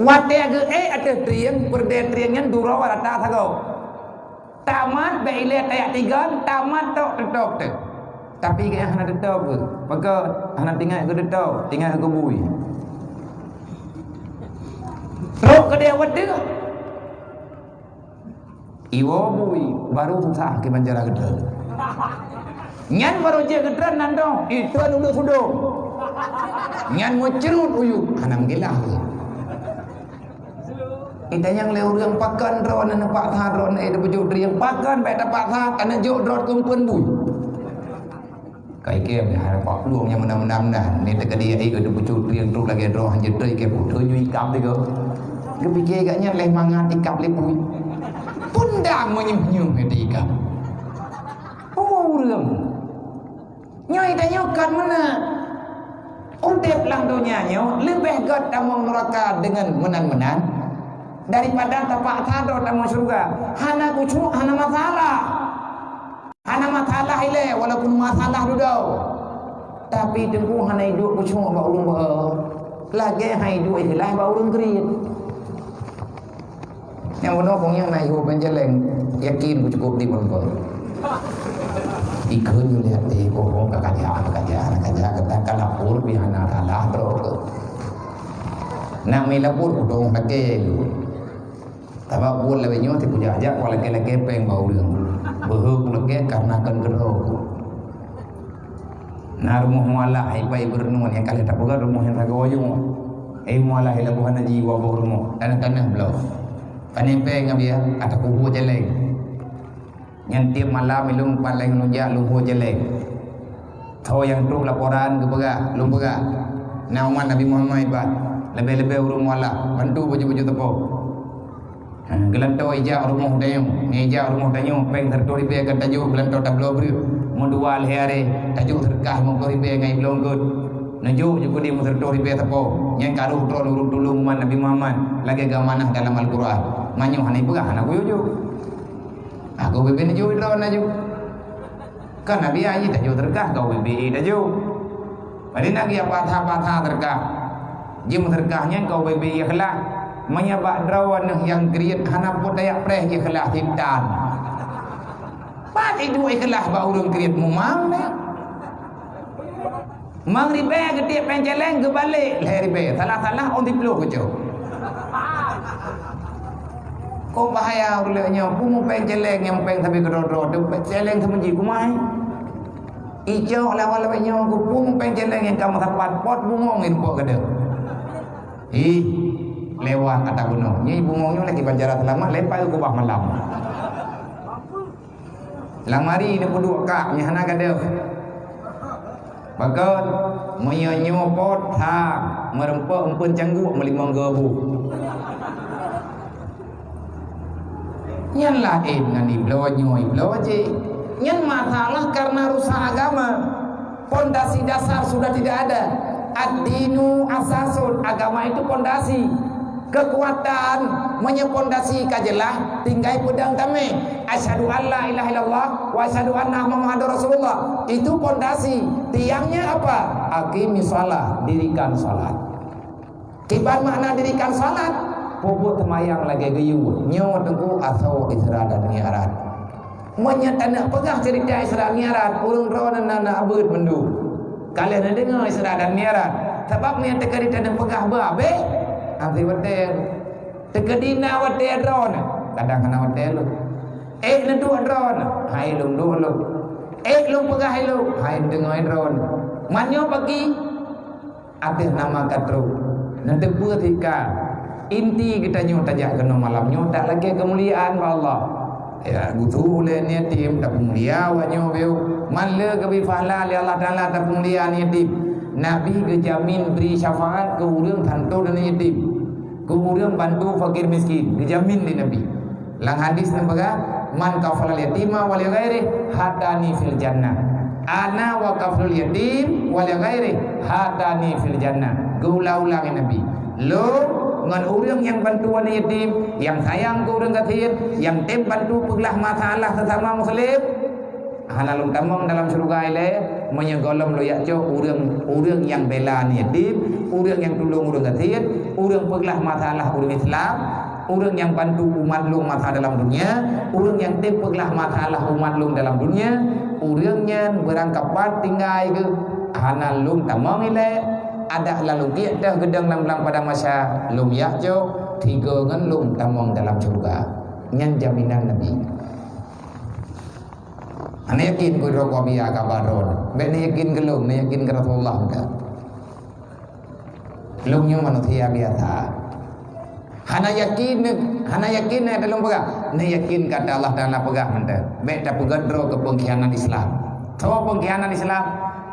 Watée geuék ateueh trieng, peureudeh trieng nyan duroe rata sagoe. Tamat bék ilée tajak tigon, tamat tok teutôb teuh. Tapi geuék hana teutôb geuh. Pakon hana tingat geuteutôb, tingat geubui. Trok keudeh watée Iwoe bui, baru susah kiban cara geutreun. Nyan baru jeuet geutreun nan dong, itreun uleue sudong. Nyan meucreut uyueb, hana meugilah. Itanyong lé ureuëng pakon droeneuh neupaksa droeneuh, eh, teupeujok trieng, pakon bék tapaksa, ka neujok droe keumpuen bui. Kai kem dah, nampak peluang nyang meunan-meunan. Ni teuka dia, eh, ada pucuk trieng trok lagée droe hanjeuet trok, ikab pucuk nyoe ikab tiga. Geupike gak nyan leh mangat ikab lé bui. Pundang menyuh-nyuh ngon ikab. Oh, ureuëng. Nyoe tanyoe kan meunan. Udeb lam donya nyoe leubeh gét tamong neuraka deungon meunan-meunan daripada tapaksa droe tamong syeuruga. Hana khusyuk, hana masalah. Hana masalah ilée, walaupun masalah dudoe. Tapi teungku hana iduek khusyuk bak ureuëng beuhe. Lagée hana iduek ikhlas bak ureuëng kriet. Nyang bunoe kong nyang na ihu penjeleng, yakin ku cukup di pun. Ikheun nyoe lihat di kong ka kaja, ka kaja, ka kaja, ka kaja, ka lapor pih hana salah droe keuh. Nak mé lapor kudong lagée. Sabab buet lawét nyoe si kujak-jak, wah lakée-lakée péng bak ureuëng. Beuhe kulakée karena kon keudroe ku. Na rumoh mualah, hai pai beureunoe nyang ka lheueh tapeugah rumoh nyang sagoe nyoe. Eh, mualah, eh, laboh hana jiwoe boh rumoh, tanah-tanah bloe. Pane péng ngon biaya, ata kubu jaleng. Nyan tieb malam ilôn pat lagée ngon jak lumpur jelek. Tho nyang trok laporan geupeugah, lôn peugah, "Na umat Nabi Muhammad ipat, leubeh-leubeh ureuëng mualah, bantu baju-baju teupok." Ha, geulantoe ijak rumoh tanyoe, ngon ijak rumoh tanyoe, péng siratoh ribée ka tajok, geulantoe tabloe breueh, meudua lhée arée, tajok seudeukah limong ploh ribée ngon ibloe eungkot. Neujok jukudi meusiratoh ribée sapo, nyan ka rôh droe ureuëng tulông umat Nabi Muhammad, lagée geuamanah dalam Al-Qur'an. Manyoe hana ipeugah, hana kuyue jok. Aku bibit neujok droe laju. Kan Nabi aji tajok teureukah, kau bibit tajok. Padahai nak geujak patha-patha teureukah. Jeuem teureukah nyan kau bibit ikhlas. Meunyoe bak droeneuh nyang kriet hana pot tajak preh ikhlas, sitan. Pat iduek ikhlas bak ureuëng kriet mumang nyan. Mang ribée geutiek péng céléng geubalek lhée ribée, salah-salah ôn siploh geucok. Kok bahaya ureuëng lagée nyoe, peue péng céléng nyang péng sabe keudroe-droe, teuh péng céléng seumeujih kumai. Icok lawat lawét nyoe, peue péng céléng nyang ka meusapat, pot bungong ngon pot gadeuh. Ih, lewat ata bunoe. Nyoe bungong nyoe lagi banjara seulamat, lepai u keubah malam. Lam ari neupeuduek kak nyang hana gadeuh. Pakon, meunyoe nyoe pot, ha, meureumpok eumpeuen cangguek meulimong geubu. Nyan laén ngon ibloe nyoe, ibloe jih. Nyan masalah karena rusak agama. Pondasi dasar sudah tidak ada. Ad-dinu asasun, agama itu pondasi. Keukuatan, meunyoe pondasi ka jeulaih, tinggai peudong tamé. Asyhadu an la ilaha illallah wa asyhadu anna Muhammadar Rasulullah. Itu pondasi. Tiangnya apa? Aqimis shalah, dirikan salat. Kiban makna dirikan salat? Peubuet seumayang lagée geuyue. Nyoe teungku asoe Isra dan Mi'raj. Meunyoe taneuk peugah ceurita Isra Mi'raj, ureuëng droeneuh na, na abeuet mandum. Ka lheueh neudeungoe Isra dan Mi'raj. Sabab meunyo teukeudi taneuk peugah beu abéh, abéh watée. Teukeudi na watée droeneuh, kadang hana watée lom. Ék neuduek droeneuh, hai lôn duek lôn. Ék lôn peugah ilôn, hai deungoe droeneuh. Man nyoe pagi, ateueh nama ka trok. Neuteupeue tika. Inti geutanyoe tajak keunoe malam nyoe tak lagée keumuliaan bak Allah. Ya, geutuléh aneuk yatim, tapeumulia awak nyoe beu. Man le geubi pahala lé Allah Taala tapeumulia aneuk yatim. Nabi geujamin bri syafaat keu ureuëng tantôn aneuk yatim, keu ureuëng bantu fakir miskin, geujamin lé Nabi. Lam hadis neupeugah, "Man kafalal yatima wa li ghairih, hatani fil jannah. Ana wa kafalul yatim wa li ghairih, hatani fil jannah." Geuulang-ulang lé Nabi. Lôn ngon ureuëng nyang bantu aneuk yatim, nyang sayang keu ureuëng gasien, nyang tem bantu peuglah masalah sesama muslim, hana lôn tamong dalam syeuruga ilée. Meunyoe gohlom lôn jak cok ureuëng, ureuëng nyang bela aneuk yatim, ureuëng nyang tulông ureuëng gasien, ureuëng peuglah masalah ureuëng Islam, ureuëng nyang bantu umat lôn masa dalam dunia, ureuëng nyang tem peuglah masalah umat lôn dalam dunia, ureuëng nyan beurangkapat tinggai geuh, hana lôn tamong ilée. Adak lalu giek teuh geudong lam blang padang masa, lôn jak cok, tigo ngon lôn tamong dalam syeuruga. Nyan jaminan Nabi. Hana yakin keu droe kuabiya kaba droe. Bék neuyakin keu lôn, neuyakin keu Rasulullah meunan. Lôn nyoe manusia biasa. Hana yakin, hana yakin, eh, lôn peugah. Neuyakin kata Allah Taala peugah mantong. Bék tapeugét droe keu peungkhianat Islam. Soe peungkhianat Islam?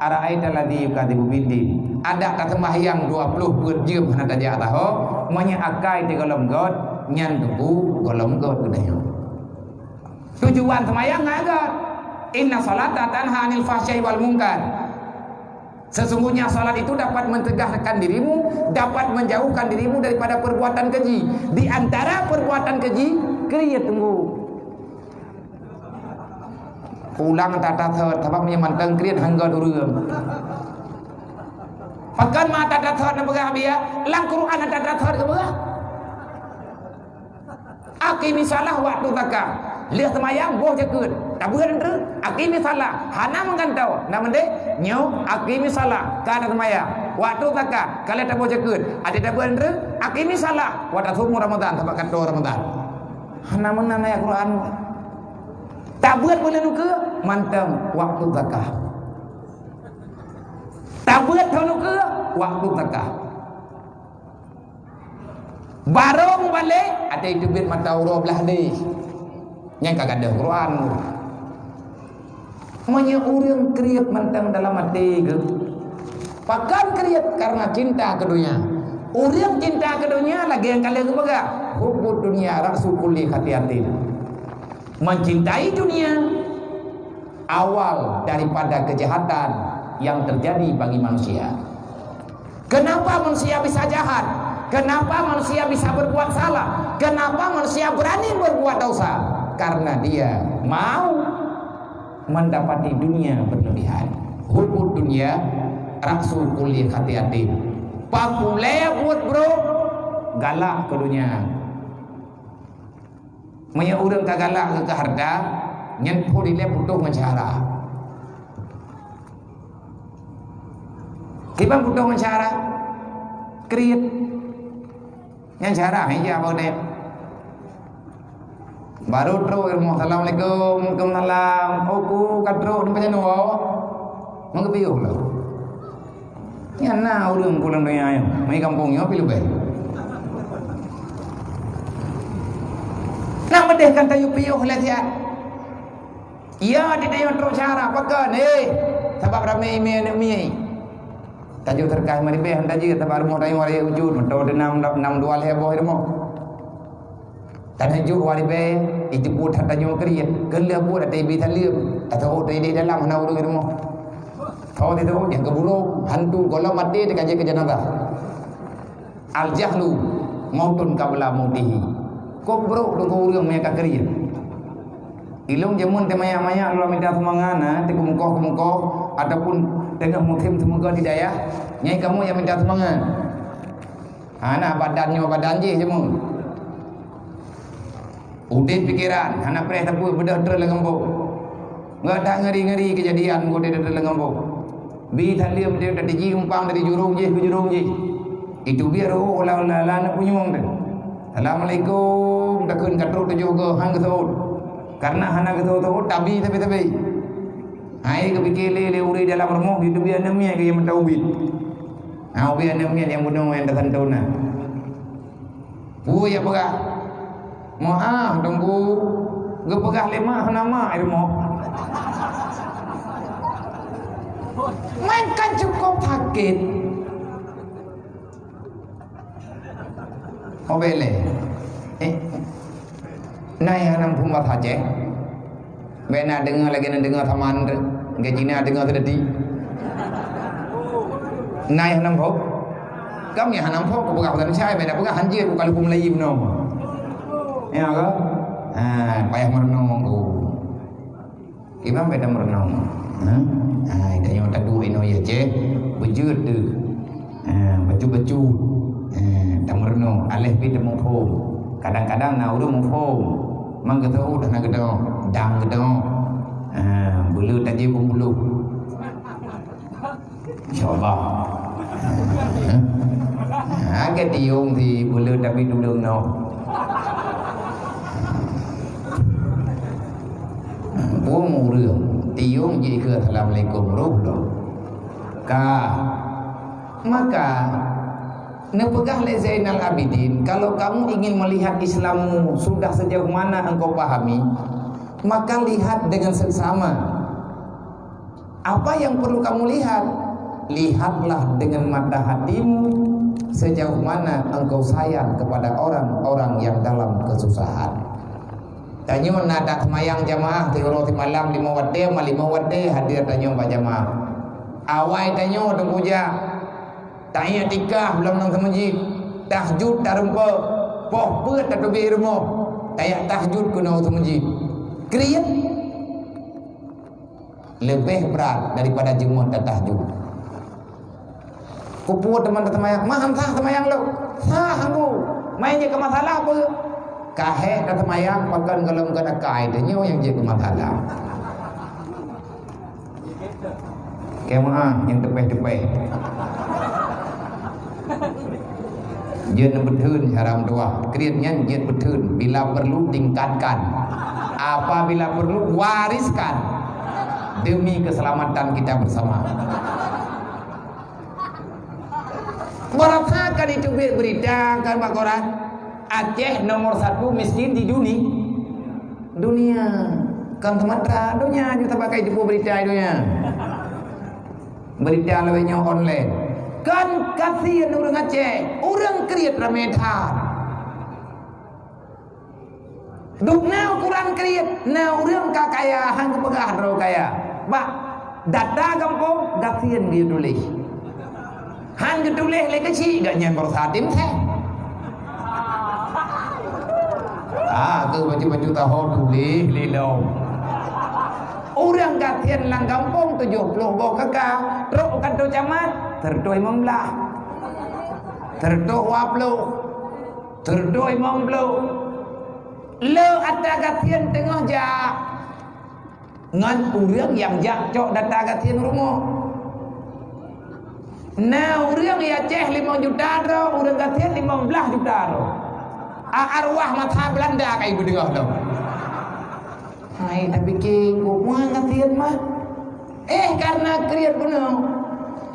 Ara'aital ladzi yukadzibu biddin. Adak taseumbahyang dua ploh peuet jeuem hana tajak saho, meunyoe akai teuh gohlom göt, nyan teungku gohlom göt geutanyoe. Tujuan seumayang ngon agam. Inna salata tanha 'anil fahsya'i wal munkar. Sesungguhnya salat itu dapat mencegahkan dirimu, dapat menjauhkan dirimu daripada perbuatan keji. Di antara perbuatan keji, kriet teungku. Ulang that-that thot, sabab meunyoe mantong kriet hana göt ureuëng. Pakon mantong that-that thot neupeugah biya, lam Quran that-that thot geupeugah. Aqimis shalah waktu zakah. Lheueh seumayang boh jakeuet. Tabeuet nteuk, aqimis shalah. Hana meugantoe. Na meudeh, nyoe aqimis shalah. Ka na seumayang. Waktu zakah. Ka lheueh taboh jakeuet. Até tabeuet nteuk, aqimis shalah. Wa tasumu Ramadan, sabab ka toe Ramadan. Hana meunan ayat Quran. Tabeuet buleuen ukeue, mantong waktu zakah. Tabeuet thon ukeue, waktu zakah. Barô mubalek, até teubiet mata uroe blah deh. Nyang ka gadôh Quran. Meunyoe ureuëng kriet mantong dalam até geuh, pakon kriet? Karena cinta keu donya. Ureuëng cinta keu donya lagée nyang ka lheueh geupeugah, "Hubbud dunya ra'su kulli khati'atin." Mencintai dunia awal daripada kejahatan yang terjadi bagi manusia. Kenapa manusia bisa jahat? Kenapa manusia bisa berbuat salah? Kenapa manusia berani berbuat dosa? Karena dia mau mendapati dunia berlebihan. Hubbud dunya ra'su kulli khati'atin. Pakon lé buet brok, galak keu donya. Meunyoe ureuëng ka galak keu hareuta, nyan phon ilée putôh ngon syedara. Kiban putôh ngon syedara? Kriet. Nyan syedara, hai, jak bak udeb. Barô trok i rumoh, "Assalamualaikum." "Waalaikumsalam." "Oh, ku ka trok, nyoe pajan woe?" Meugeubiyôh lom. Nyan na ureuëng pulang donya nyoe, meukampung nyoe pi leubeh. Nak meudeh kan tayue piôh lé siat. Ya, di tayue trok syedara, pakon, eh, sabab ramé imé aneuk mié. Tajok seudeukah lima ribèe han tajeuet, sabab rumoh tanyoe raya ujeuen, meuto teunam, nam dua lhèe boh rumoh. Tanyoe jok dua ribèe, ijeuet buet that tanyoe kriet, keu lheueh buet até ibi saleuem, tateuôt idéh dalam hana ureueng rumoh. Tho teuôt nyang keuburok, hantu gohlom maté teuka jeuet keu jeunazah. Al-jahlu mautun qabla mautihi. Kok brok deungon ureueng meunyo ka kriet. Ilong jameun teumayak-mayak lôn minta seumangat na, teukeumeukoh-keumeukoh ataupun teungoh musim seumoga di dayah, nyai kamoe nyang minta seumangat. Hana badan nyoe badan jih jameun. Udeb pikeran, hana preh sapeue, beudôh treun lam geumbok. Nggak that ngeri-ngeri keujadian udeb treun lam geumbok. Bi saleuem teuh tateuji umpang dari jurông jih keu jurông jih. Itu biar oh, ulah-ulah na punyueng teuh. "Assalamualaikum," takheun ka trok tujoh goe, han geuseuôt. Karena hana geuseuôt-seuôt, tabi sabe-sabe. Hai geupike lé, lé ureueng dalam rumoh, geuteubiet aneuk miet keu nyang meuta ubit. Ha, ubit aneuk miet nyang bunoe nyang tasantona. Peue jak peugah? "Meu'ah, Teungku." Geupeugah lé mak, hana mak i rumoh. Main kan cukup sakét. Oh, bèk lé. Eh, na nyang hana muphom bahasa Aceh? Bèk na deungö lagèe na deungö saman tu. Gaji na deungö seudeuti. Na nyang hana muphom? Kam nyang hana muphom, kupeugah bahasa Indonesia, bèk na peugah hanjeuet, bukan lupa Melayu bunoe. Ya ke? Ha, payah meurunoe ku. Kiban bèk tameurunoe. Ha? Ha, tanyoe taduek inoe ya, Ceh. Beujeuet teuh. Ha, bacut-bacut. Ha, tameurunoe. Aléh pih tamuphom. Kadang-kadang na ureueng muphom. Mang geuteuôt hana geuteuôt. Dang geuteuôt. Ha, beuleuet tajép u mulut. Insya Allah. Ha? Ha, ka tiong si bula tapi tulung no. Bung ureueng tiong jih keu assalamualaikum roh lo. Ka. Maka, neupeugah lé Zainal Abidin, kalau kamu ingin melihat Islammu sudah sejauh mana engkau pahami, maka lihat dengan seksama. Apa yang perlu kamu lihat? Lihatlah dengan mata hatimu sejauh mana engkau sayang kepada orang-orang yang dalam kesusahan. Tanyoe na taseumayang jamaah siuroe simalam lima watèe, ma lima watèe hadir tanyoe bak jamaah. Awai tanyoe teungku jak, ta-iktikaf lom lam seumeujid, tahajud tareumpok, poh peuet tateubiet rumoh, tajak tahajud keunoe seumeujid. Kriet. Leubeh brat daripada jeumöt dan tahajud. Kupeue teuma taseumayang, mah han sah seumayang lôn. Sah hanggu. Mai jeuet keu masalah peue? Ka hék taseumayang pakon gohlom keu akai, tanyoe nyang jeuet keu masalah. Keumaha nyang teupeh-teupeh. Jeuet neubeutheun cara meutuah. Kriet nyan jeuet beutheun. Bila perlu, tingkatkan. Apabila perlu, wariskan. Demi keselamatan kita bersama. Beurasa kan itu berita kan bak koran. Aceh nomor satu miskin di duni-, dunia. Kan Sumatera, dunia juga pakai jemput berita dunia. Berita lawét nyoe online. Kan kasihan ureueng Aceh, ureueng kriet ramé that. Dum na ukuran kriet, na ureueng ka kaya han geupeugah droe kaya. Bak data gampông, gasien geutuléh. Han geutuléh lé keuchik, gobnyan baroesa tim seh. Ah, keu baju-baju taho tuléh lé lom. Ureueng gasien lam gampông tujoh ploh boh K K, trok u kantor camat, sireutoh limong blah. Sireutoh dua ploh. Sireutoh limong ploh. Le atra gasien teungoh jak. Ngon ureueng nyang jak cok data gasien rumoh. Na ureueng i Aceh limong juta droe, ureueng gasien limong blah juta droe. A, arwah masa Belanda ka ibu deungoh lom. Hai, tapike, "Gobnyan gasien mah." Eh, karena kriet bunoe.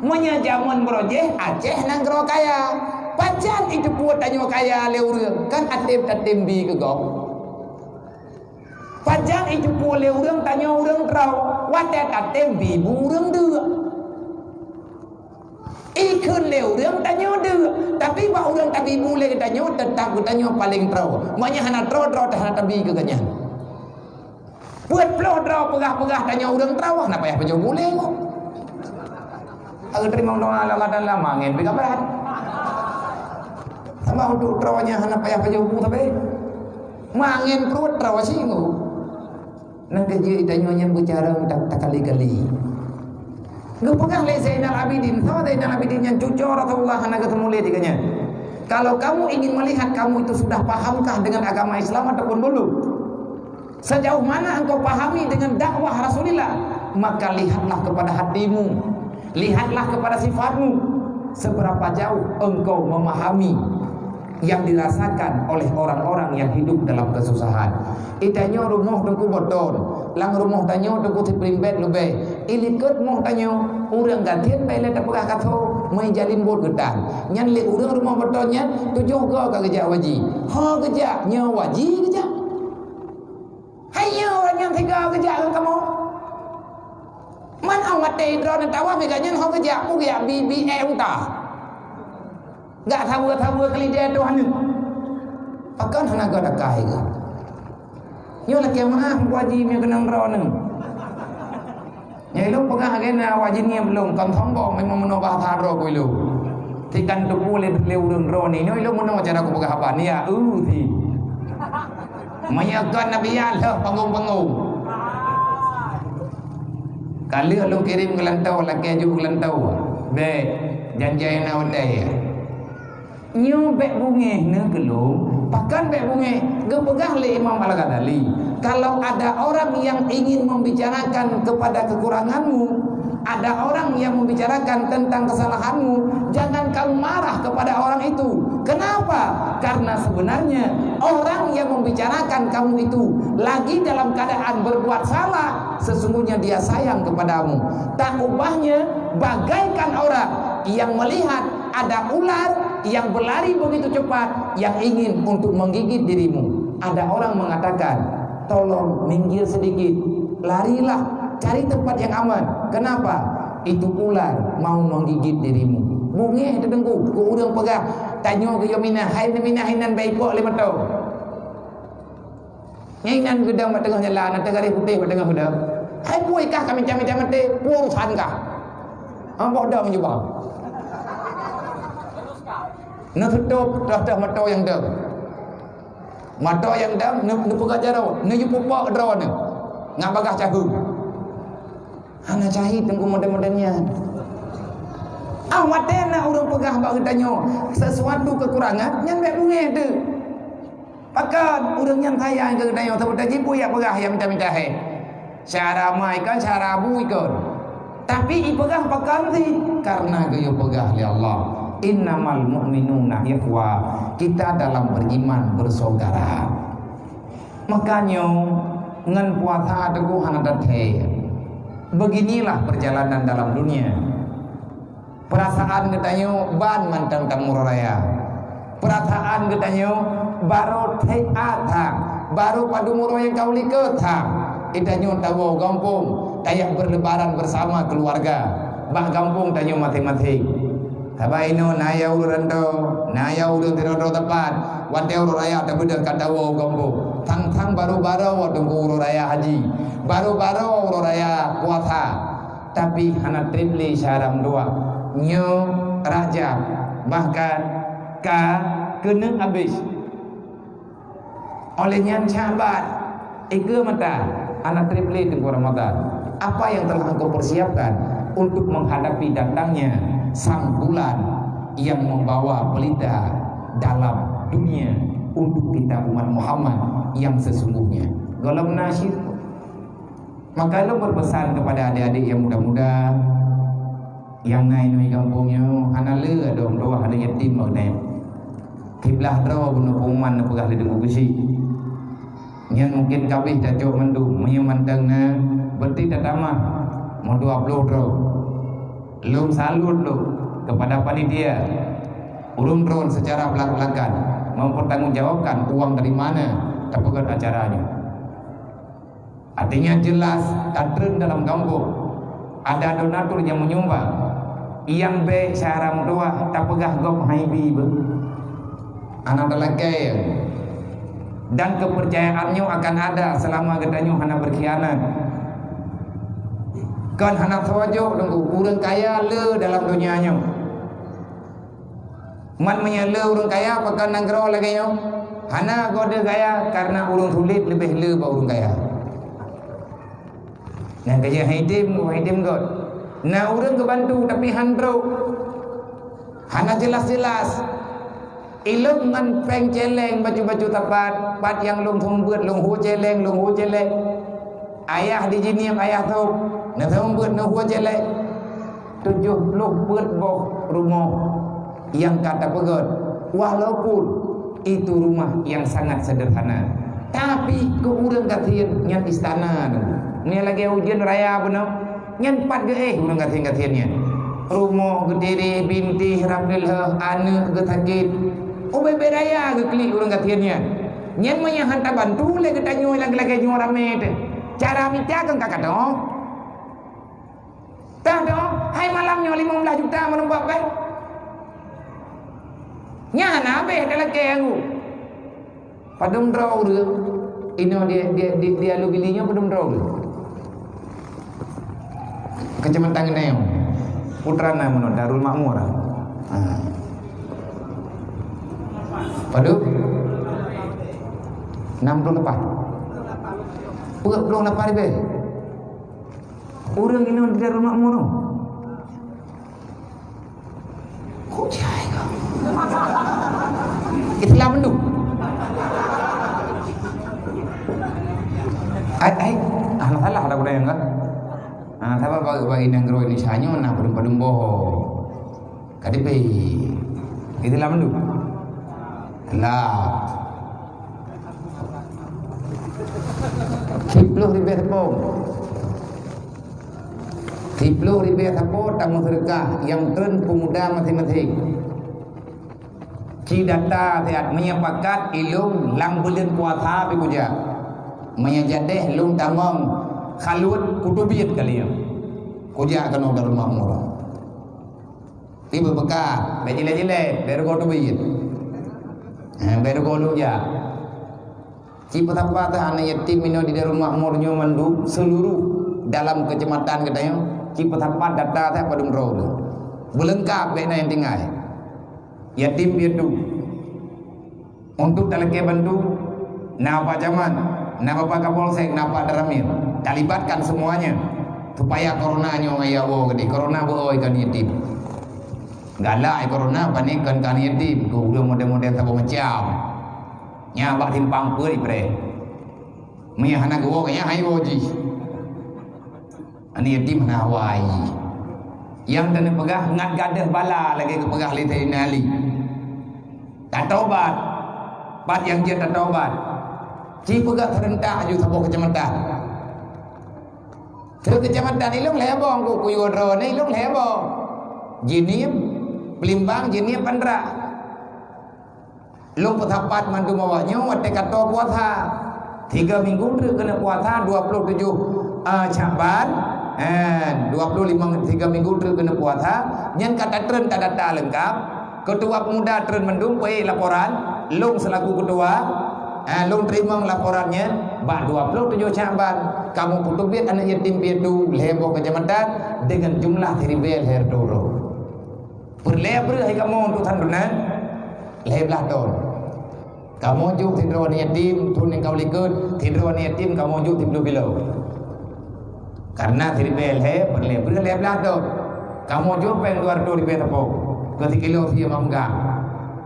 Meunyoe jameun beurojéh, Aceh nanggroe kaya. Pajan jiteupeue tanyoe kaya lé ureueng, kan até tatem bi keu gob. Pajan jiteupeue lé ureueng tanyoe ureueng troe, watée tatem bi bu ureueng deuk. Ikheun lé ureueng tanyoe deuk, tapi bak ureueng tabi bu lé geutanyoe, teutap geutanyoe paleng troe. Meunyoe hana troe, droe teuh hana tabi keu gobnyan. Peuet ploh droe peugah-peugah tanyoe ureueng teurawah, na payah pajoh bu lé nyoe. Aku teurimong doa Allah Taala, mangen pih ka brat. Sabab untuk teurawah nyan hana payah pajoh bu sabe. Mangen pruet teurawah singoh. Nang keujeuet tanyoe nyan beucara tak takali-kali. Geupeugah lé Zainal Abidin, soe Zainal Abidin nyan cucoe Rasulullah hana geuteumu lé di gobnyan. Kalau kamu ingin melihat kamu itu sudah pahamkah dengan agama Islam ataupun belum, sejauh mana engkau pahami dengan dakwah Rasulullah, maka lihatlah kepada hatimu. Lihatlah kepada sifatmu, seberapa jauh engkau memahami yang dirasakan oleh orang-orang yang hidup dalam kesusahan. Itanyoe rumoh Teungku Boton, lam rumoh tanyoe Teungku Sipring Bét leubeh. Ilikot moh tanyoe, ureuëng gasien bèk lé tapeugah kasoe, meujalin buet geutan. Nyan lé ureuëng rumoh Boton nyan tujoh goe ka geujak u haji. Ho geujak, nyoe u haji geujak. Hai nyoe ureuëng nyang sigoe geujak ngon kamoe. Man awai maté droeneuh tawah, meuga nyan ho geujak, peue geujak bi-, bi-, eh, unta. Gak saweue-saweue keulidée Tuhan nyoe. Pakon hana gata kai geuh. Nyoe lakée meu'ah Teungku Haji meunyoe keunong droeneuh. Nyoe ilôn peugah lagée na awak jih ngieng lôn, kon sombong, memang meunoe bahasa droe ku ilôn. Tikan teupeu lé, lé ureuëng droeneuh, nyoe ilôn meunoe cara kupeugah haba, ya, eu, si. Meunyoe kon Nabi, ya, lheueh panggong-panggong. Ka lheueh lôn kirém geulantoe, lakée ju geulantoe. Bék, janji na watée. Nyoe bék beungéh neuh keu lôn, pakon bék beungéh? Geupeugah lé Imam Al-Ghazali, kalau ada orang yang ingin membicarakan kepada kekuranganmu, ada orang yang membicarakan tentang kesalahanmu, jangan kamu marah kepada orang itu. Kenapa? Karena sebenarnya orang yang membicarakan kamu itu lagi dalam keadaan berbuat salah, sesungguhnya dia sayang kepadamu. Tak ubahnya, bagaikan orang yang melihat ada ular yang berlari begitu cepat yang ingin untuk menggigit dirimu. Ada orang mengatakan, "Tolong minggir sedikit, larilah, cari tempat yang aman." Kenapa? Itu ular mau menggigit dirimu. Beungéh teuh Teungku, keu ureuëng peugah, tanyoe geuyue minah, hai neuminah inan baikok lé meuto. Nyan inan geudong bak teungoh jalan, ateueh garéh putéh bak teungoh geudong. Hai peue kah ka mita-mita maté, peue urusan kah? Ambo dong juba. Neuseutôb toh-toh meuto nyang dong. Meuto nyang dong, neu-, neupeugah jaroe, neuyue pupok droeneuh. Ngat bagaih caheueng. Hana cahit Teungku model-model nyan. Ah, watée na ureuëng peugah bak geutanyoe sesuatu kekurangan, nyan bék beungéh teuh. Pakon ureuëng nyan sayang keu geutanyoe, saboh teuk jih peue jak peugah nyang mita-mita hé. Syara ma ikon, syara bu ikon. Tapi ipeugah pakon sih, karena geuyue peugah lé Allah, "Innamal mu'minuna ikhwa." Kita dalam beriman bersaudara. Makanya ngon puasa Teungku hana tathèe. Beginilah perjalanan dalam dunia. Perasaan geutanyoe ban mantong tamuroe raya. Perasaan geutanyoe barô that that, barô padum uroe nyang ka u likôt that. Geutanyoe tawoe gampông, tajak berlebaran bersama keluarga. Bak gampông tanyoe maséng-maséng. Haba inoe na nyang ureuëng rantô, na nyang ureuëng sidroe-droe teumpat. Watèe uroe raya tabeudôh ka tawoe u gampông. Sang-sang barô-barô watèe uroe raya haji. Barô-barô uroe raya puasa. Tapi hana trép lé syahra meutuwah. Nyoe Rajab bahkan ka keuneuk habéh. Oleh nyan Sya'ban, ék mata, hana trép lé teungku Ramadan. Apa yang telah engkau persiapkan untuk menghadapi datangnya sang bulan yang membawa pelita dalam dunia untuk kita umat Muhammad yang sesungguhnya? Gohlom na syedara. Maka lôn berpesan kepada adik-adik yang muda-muda, nyang na inoe gampông nyoe, hana le adoe meutuwah, adoe yatim bak nyan. Kiblah droe bunoe pengumuman neupeugah lé Teungku Geuchik. Nyan mungkin ka abéh tacok mandum, meunyoe mantong na, berarti tatamah meudua ploh droe. Lôn salut lôn kepada panitia, ureuëng droen secara belak-belakan mempertanggungjawabkan uang dari mana tapeugöt acara nyoe. Artinya jelas, tatreun dalam gampông ada donatur nyang menyumbang, nyang bèk syahra meutuwah tapeugah gob hana ibi beuh. Hana talakèe. Dan kepercayaan nyoe akan ada selama geutanyoe hana berkhianat. Kon hana soe jok Teungku, ureuëng kaya le dalam donya nyoe. Man meunyoe le ureuëng kaya, pakon nanggroe lagèe nyoe? Hana gob deuh kaya, karena ureuëng sulet leubeh le bak ureuëng kaya. Nyang keu jih hidem, hidem gob. Na ureuëng geubantu, tapi han trok. Hana jelas-jelas. Ilôn ngon péng céléng bacut-bacut sapat, pat nyang lôn seumeubeuet, lôn hue céléng, lôn hue céléng. Ayah di jihnyan, ayah sôk, neuseumeubeuet, neuhue céléng. tujoh ploh peuet boh rumoh nyang ka tapeugöt, walaupun itu rumah yang sangat sederhana, tapi keu ureuëng gasien nyan istana. Nyan lagée ujeuen raya bunoe, nyan pat geuéh ureuëng gasien-gasien nyan. Rumoh geutiri, bintéh rab leuh, aneuëk geusakét, ubé-bé raya geuklik ureuëng gasien nyan. Nyan meunyo han tabantu lé geutanyoe lagée-lagée nyoe ramé teuh, cara mita keu ka katong. Tah dong, hai malam nyoe limong blaih juta meureumpok péng. Nyan habéh talakée anggô. Padum droe ureuëng inoe di, di, di, di Alue Bili nyoe padum droe ureuëng. Keucamatan Geunayong. Putra na meunoe Darul Makmur. Ha. Padum? Enam puluh lapan. Peuet puluh lapan ribée. Ureuëng inong di Darul Makmur tu. Kok jai kau? Islam tu. Ai, ai, ah, salah ada guna yang kan? Ah, sabar bagi, bagi negeri Indonesia nyoe nah padum-padum boh. Ka dipéh. Islam tu. Lah. Siplôh ribée sapo. Siplôh ribée sapo tameuseudeukah nyang treun peumuda maséng-maséng. Ci data siat meunyoe pakat ilong lam buleuen puasa pih kujak. Meunyoe jadeh lôn tamong khaluet kuteubiet kali nyoe. Kujak keunoe Darul Makmur. Tieb beukah, bék jilét-jilét, bék rugoe teubiet. Eh, bék rugoe lôn jak. Ci peusapat that aneuk yatim inoe di Darul Makmur nyoe mandum seuluruh dalam keucamatan geutanyoe, ci peusapat data that padum droe. Beuleungkap bék na nyang tinggai. Yatim piatu. Untuk talakée bantu, na Pak Camat, na Bapak Kapolsek, na Pak Danramil, talibatkan semuanya supaya corona nyoe ya Allah geude. Corona beu oi keu aneuk yatim. Galak corona panik kon keu aneuk yatim, keu ureuëng model-model saboh macam. Nya bak simpang peuet ipreh. Meunyoe hana geuwoe, nyan hai woe jih. Aneuk yatim hana awai. Nyang keuneuk peugah ngat gadeuh bala lagée geupeugah lé Saidina Ali. Tatobat. Pat nyang jeuet tatobat. Ci peugah seurentak aju saboh keucamatan. Keu keucamatan ilong lhée boh, ku kuyue droeneuh ilong lhée boh. Jeunieb, Peulimbang, Jeunieb, Pantra. Lôn peusapat mandum awak nyoe watée ka toe puasa. Tiga minggu treuk keuneuk puasa, dua puluh tujoh, ah, Syakban. Eh, dua puluh lima, tiga minggu treuk keuneuk puasa. Nyan ka tatreun tadata leungkap. Keutua peumuda treun mandum peuék laporan. Lôn seulaku keutua, eh, lôn teurimong laporan nyan bak dua puluh tujoh Syakban. Kamoe peuteubiet aneuk yatim piatu lhée boh keucamatan deungon jumlah siribée lhée reutôh droe. Peureulée breueh hai kamoe untuk santunan lhée blaih ton. Kamoe jok sidroe aneuk yatim, thôn nyang ka u likot, sidroe aneuk yatim kamoe jok siplôh kilo. Karena siribée lhée, peureulée breueh lhée blaih ton. Kamoe jok péng dua reutôh ribée sapo keu sikilo sie mamga.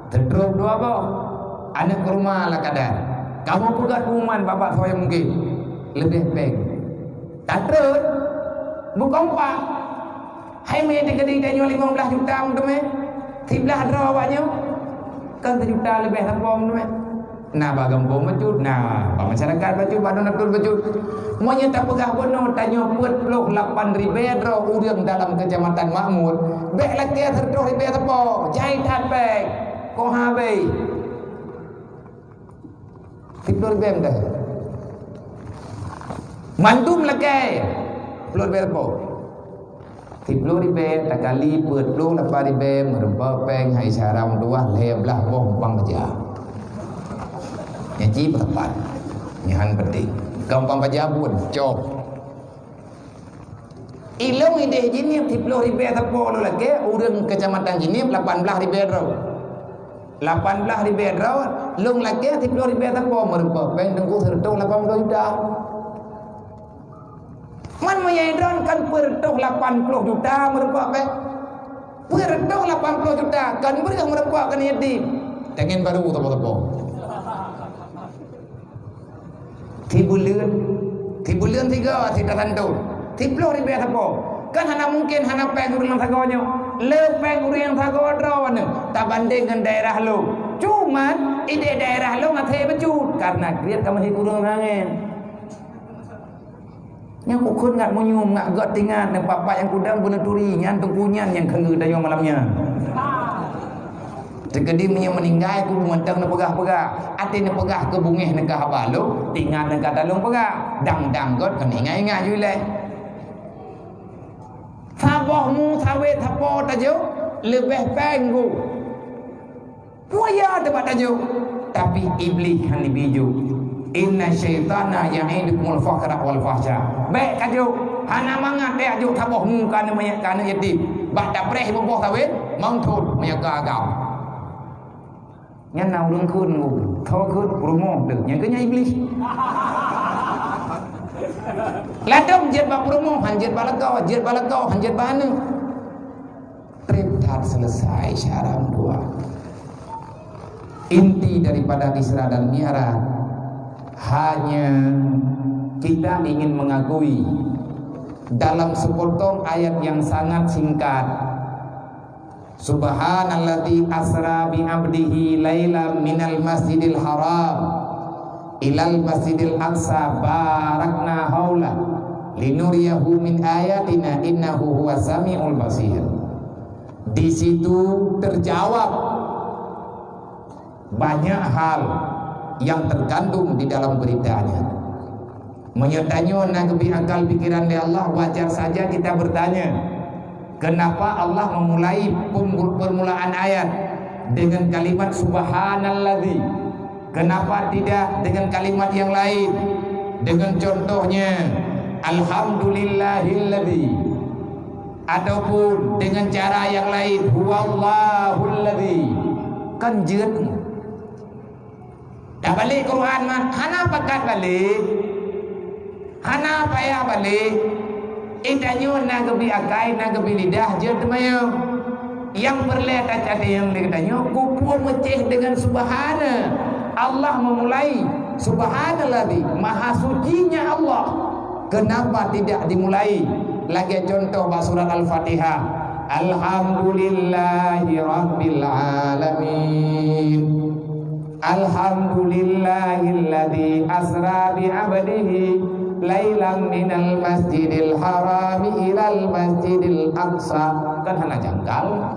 Teutrok dua boh. Aneuk kurma ala kadar. Kamoe peugah pengumuman bak-bak soe nyang mungken. Leubeh péng. Tatreun. Beukompak. Hai meunan teukeudi tanyoe limong blaih juta meuteumé, siblaih droe awak nyoe, kan seujuta leubeh sapo meuteumé. Na bak gampông bacut, na bak masyarakat bacut, bak donatur bacut. Meunyoe tapeugah bunoe tanyoe peuet ploh lapan ribée droe ureuëng dalam keucamatan makmur, bék lakée seureutôh ribée sapo, jai that bék, koh habéh. Siplôh ribée meudah. Mandum lakée. Siplôh ribée sapo. Siplôh ribée takali peuet ploh lapan ribée meurumpok péng hai syara meutuwah lhée blaih boh umpang baja. Nyan cit peusapat. Nyan penting. Ka umpang baja buet cok. Ilong ideh Jeunieb siplôh ribée sapo lôn lakée, ureuëng keucamatan Jeunieb lapan blaih ribée droe. Lapan blaih ribée droe, lôn lakée siplôh ribée sapo meurumpok péng teungku seureutôh lapan ploh juta. Man meunyoe droen kan peuet reutôh lapan ploh juta meurumpok péng. Peuet reutôh lapan ploh juta kan breueh meurumpok keu yatim. Tangen baru sapo-sapo. Sibuleuen, sibuleuen sigoe sita santôn. Siplôh ribée sapo. Kan hana mungken hana péng ureuëng nyang sagoe nyoe. Le péng ureuëng nyang sagoe droeneuh tabandeng ngon daerah lôn. Cuman, idéh daerah lôn akhé bacut, karena kriet ka meuhé kureueng sangat. Nyang ukeuen ngat munyum, ngat gét tingat, neu papak nyang kudang beuneu turi, nyan teungku nyan nyang kheun geutanyoe malam nyan. Teukeudi meunyoe meuninggai, ku mantong neupeugah-peugah. Até neupeugah keu bungéh neuka haba lôn, tingat neuka talong peugah. Dang-dang gét keu ingat-ingat ju ilée. Saboh mu sawét sapo tajok, leubeh péng gu. Buaya teuma tajok, tapi Iblih hana bijok. "Inna syaitana ya'idukumul faqra wal fahsya." Bék kajok, hana mangat bék ajok saboh mu keu aneuk manyak, keu aneuk yatim. Bah tapreh buboh sawét, mangthot meunyoe keu agam. Nyan na ureuëng kheun, tho kheun peurumoh deuh, nyang keu nyan Iblih. Ladom jeuet bak peurumoh, han jeuet bak lakoe, jeuet bak lakoe, han jeuet bak aneuk. Treb that selesai syara dua. Inti daripada Isra dan Mi'raj hanya kita ingin mengakui dalam sepotong ayat yang sangat singkat, "Subhanalladzi asra bi 'abdihi lailam minal masjidil haram ilal masjidil aqsa barakna haula linuriyahu min ayatina innahu huwas samiul basir." Di situ terjawab banyak hal yang terkandung di dalam beritanya. Meunyoe tanyoe na geubri akal pikiran lé Allah, wajar saja kita bertanya, kenapa Allah memulai pembu-, permulaan ayat dengan kalimat "Subhanalladzi"? Kenapa tidak dengan kalimat yang lain? Dengan contohnya, "Alhamdulillahilladzi." Ataupun dengan cara yang lain, "Huwallahul ladzi." Kan jeuet. Dah balik Quran mah, hana pakat balik. Hana payah balik. Intanyoe na geubri akai, na geubri lidah, jeuet teuma nyoe. Nyang peureulée tacatat nyang lé geutanyoe, kupeue meucéh dengan subhana. Allah memulai, subhanalladzi, maha sucinya Allah. Kenapa tidak dimulai? Lagée contoh bak surat Al-Fatihah, "Alhamdulillahi rabbil alamin. Alhamdulillahilladzi asra bi 'abdihi lailam minal masjidil harami ilal masjidil aqsa." Kan hana janggal.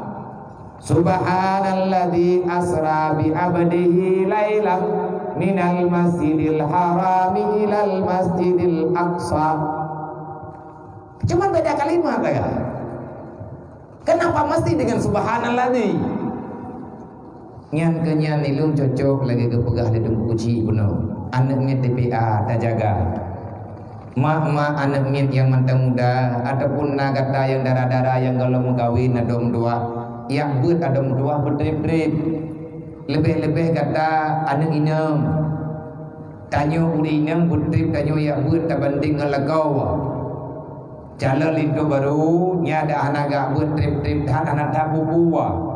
"Subhanalladzi asra bi 'abdihi lailam minal masjidil harami ilal masjidil aqsa." Cuman beda kalimat saja. Kenapa mesti dengan subhanalladzi? Nyan keu nyan ilôn cocok lagée geupeugah lé Teungku Cik bunoe. Aneuk miet T P A tajaga. Mak-mak aneuk miet nyang mantong muda, ataupun na gata nyang dara-dara nyang gohlom meukawen adoe meutuwah, jak beuet adoe meutuwah beutreb-treb. Leubeh-leubeh gata aneuk inong. Tanyoe ureueng inong beutreb tanyoe jak beuet tabandeng ngon lakoe. Calon linto barô, nyan dak hana gak beuet treb-treb that, hana that bubuwa.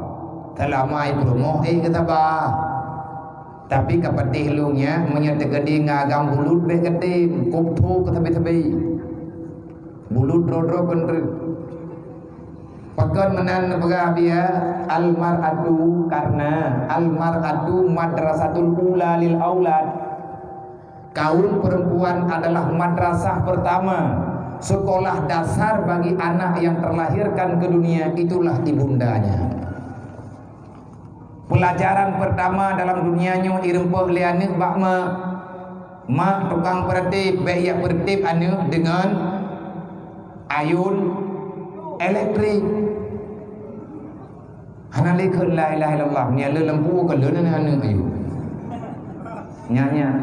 Seulama i peurumoh éh geusaba. Tapi ka patéh lôn nyan, meunyoe teukeudi ngon agam bulut bék geutem, kop tho keu sabe-sabe. Bulut droe-droe keuneuk. Pakon meunan neupeugah biya, al-mar'atu, karena al-mar'atu madrasatul ula lil aulad. Kaum perempuan adalah madrasah pertama, sekolah dasar bagi anak yang terlahirkan ke dunia, itulah ibundanya. Pelajaran pertama dalam dunia nyoe ireumpok lé aneuk bak mak. Mak tukang peureutéb, bék jak peureutéb aneuk deungon ayun elektrik. Hana lé kheun la ilaha illallah, meunyo le lampu ka le na aneuk ayun. Nyan, nyan.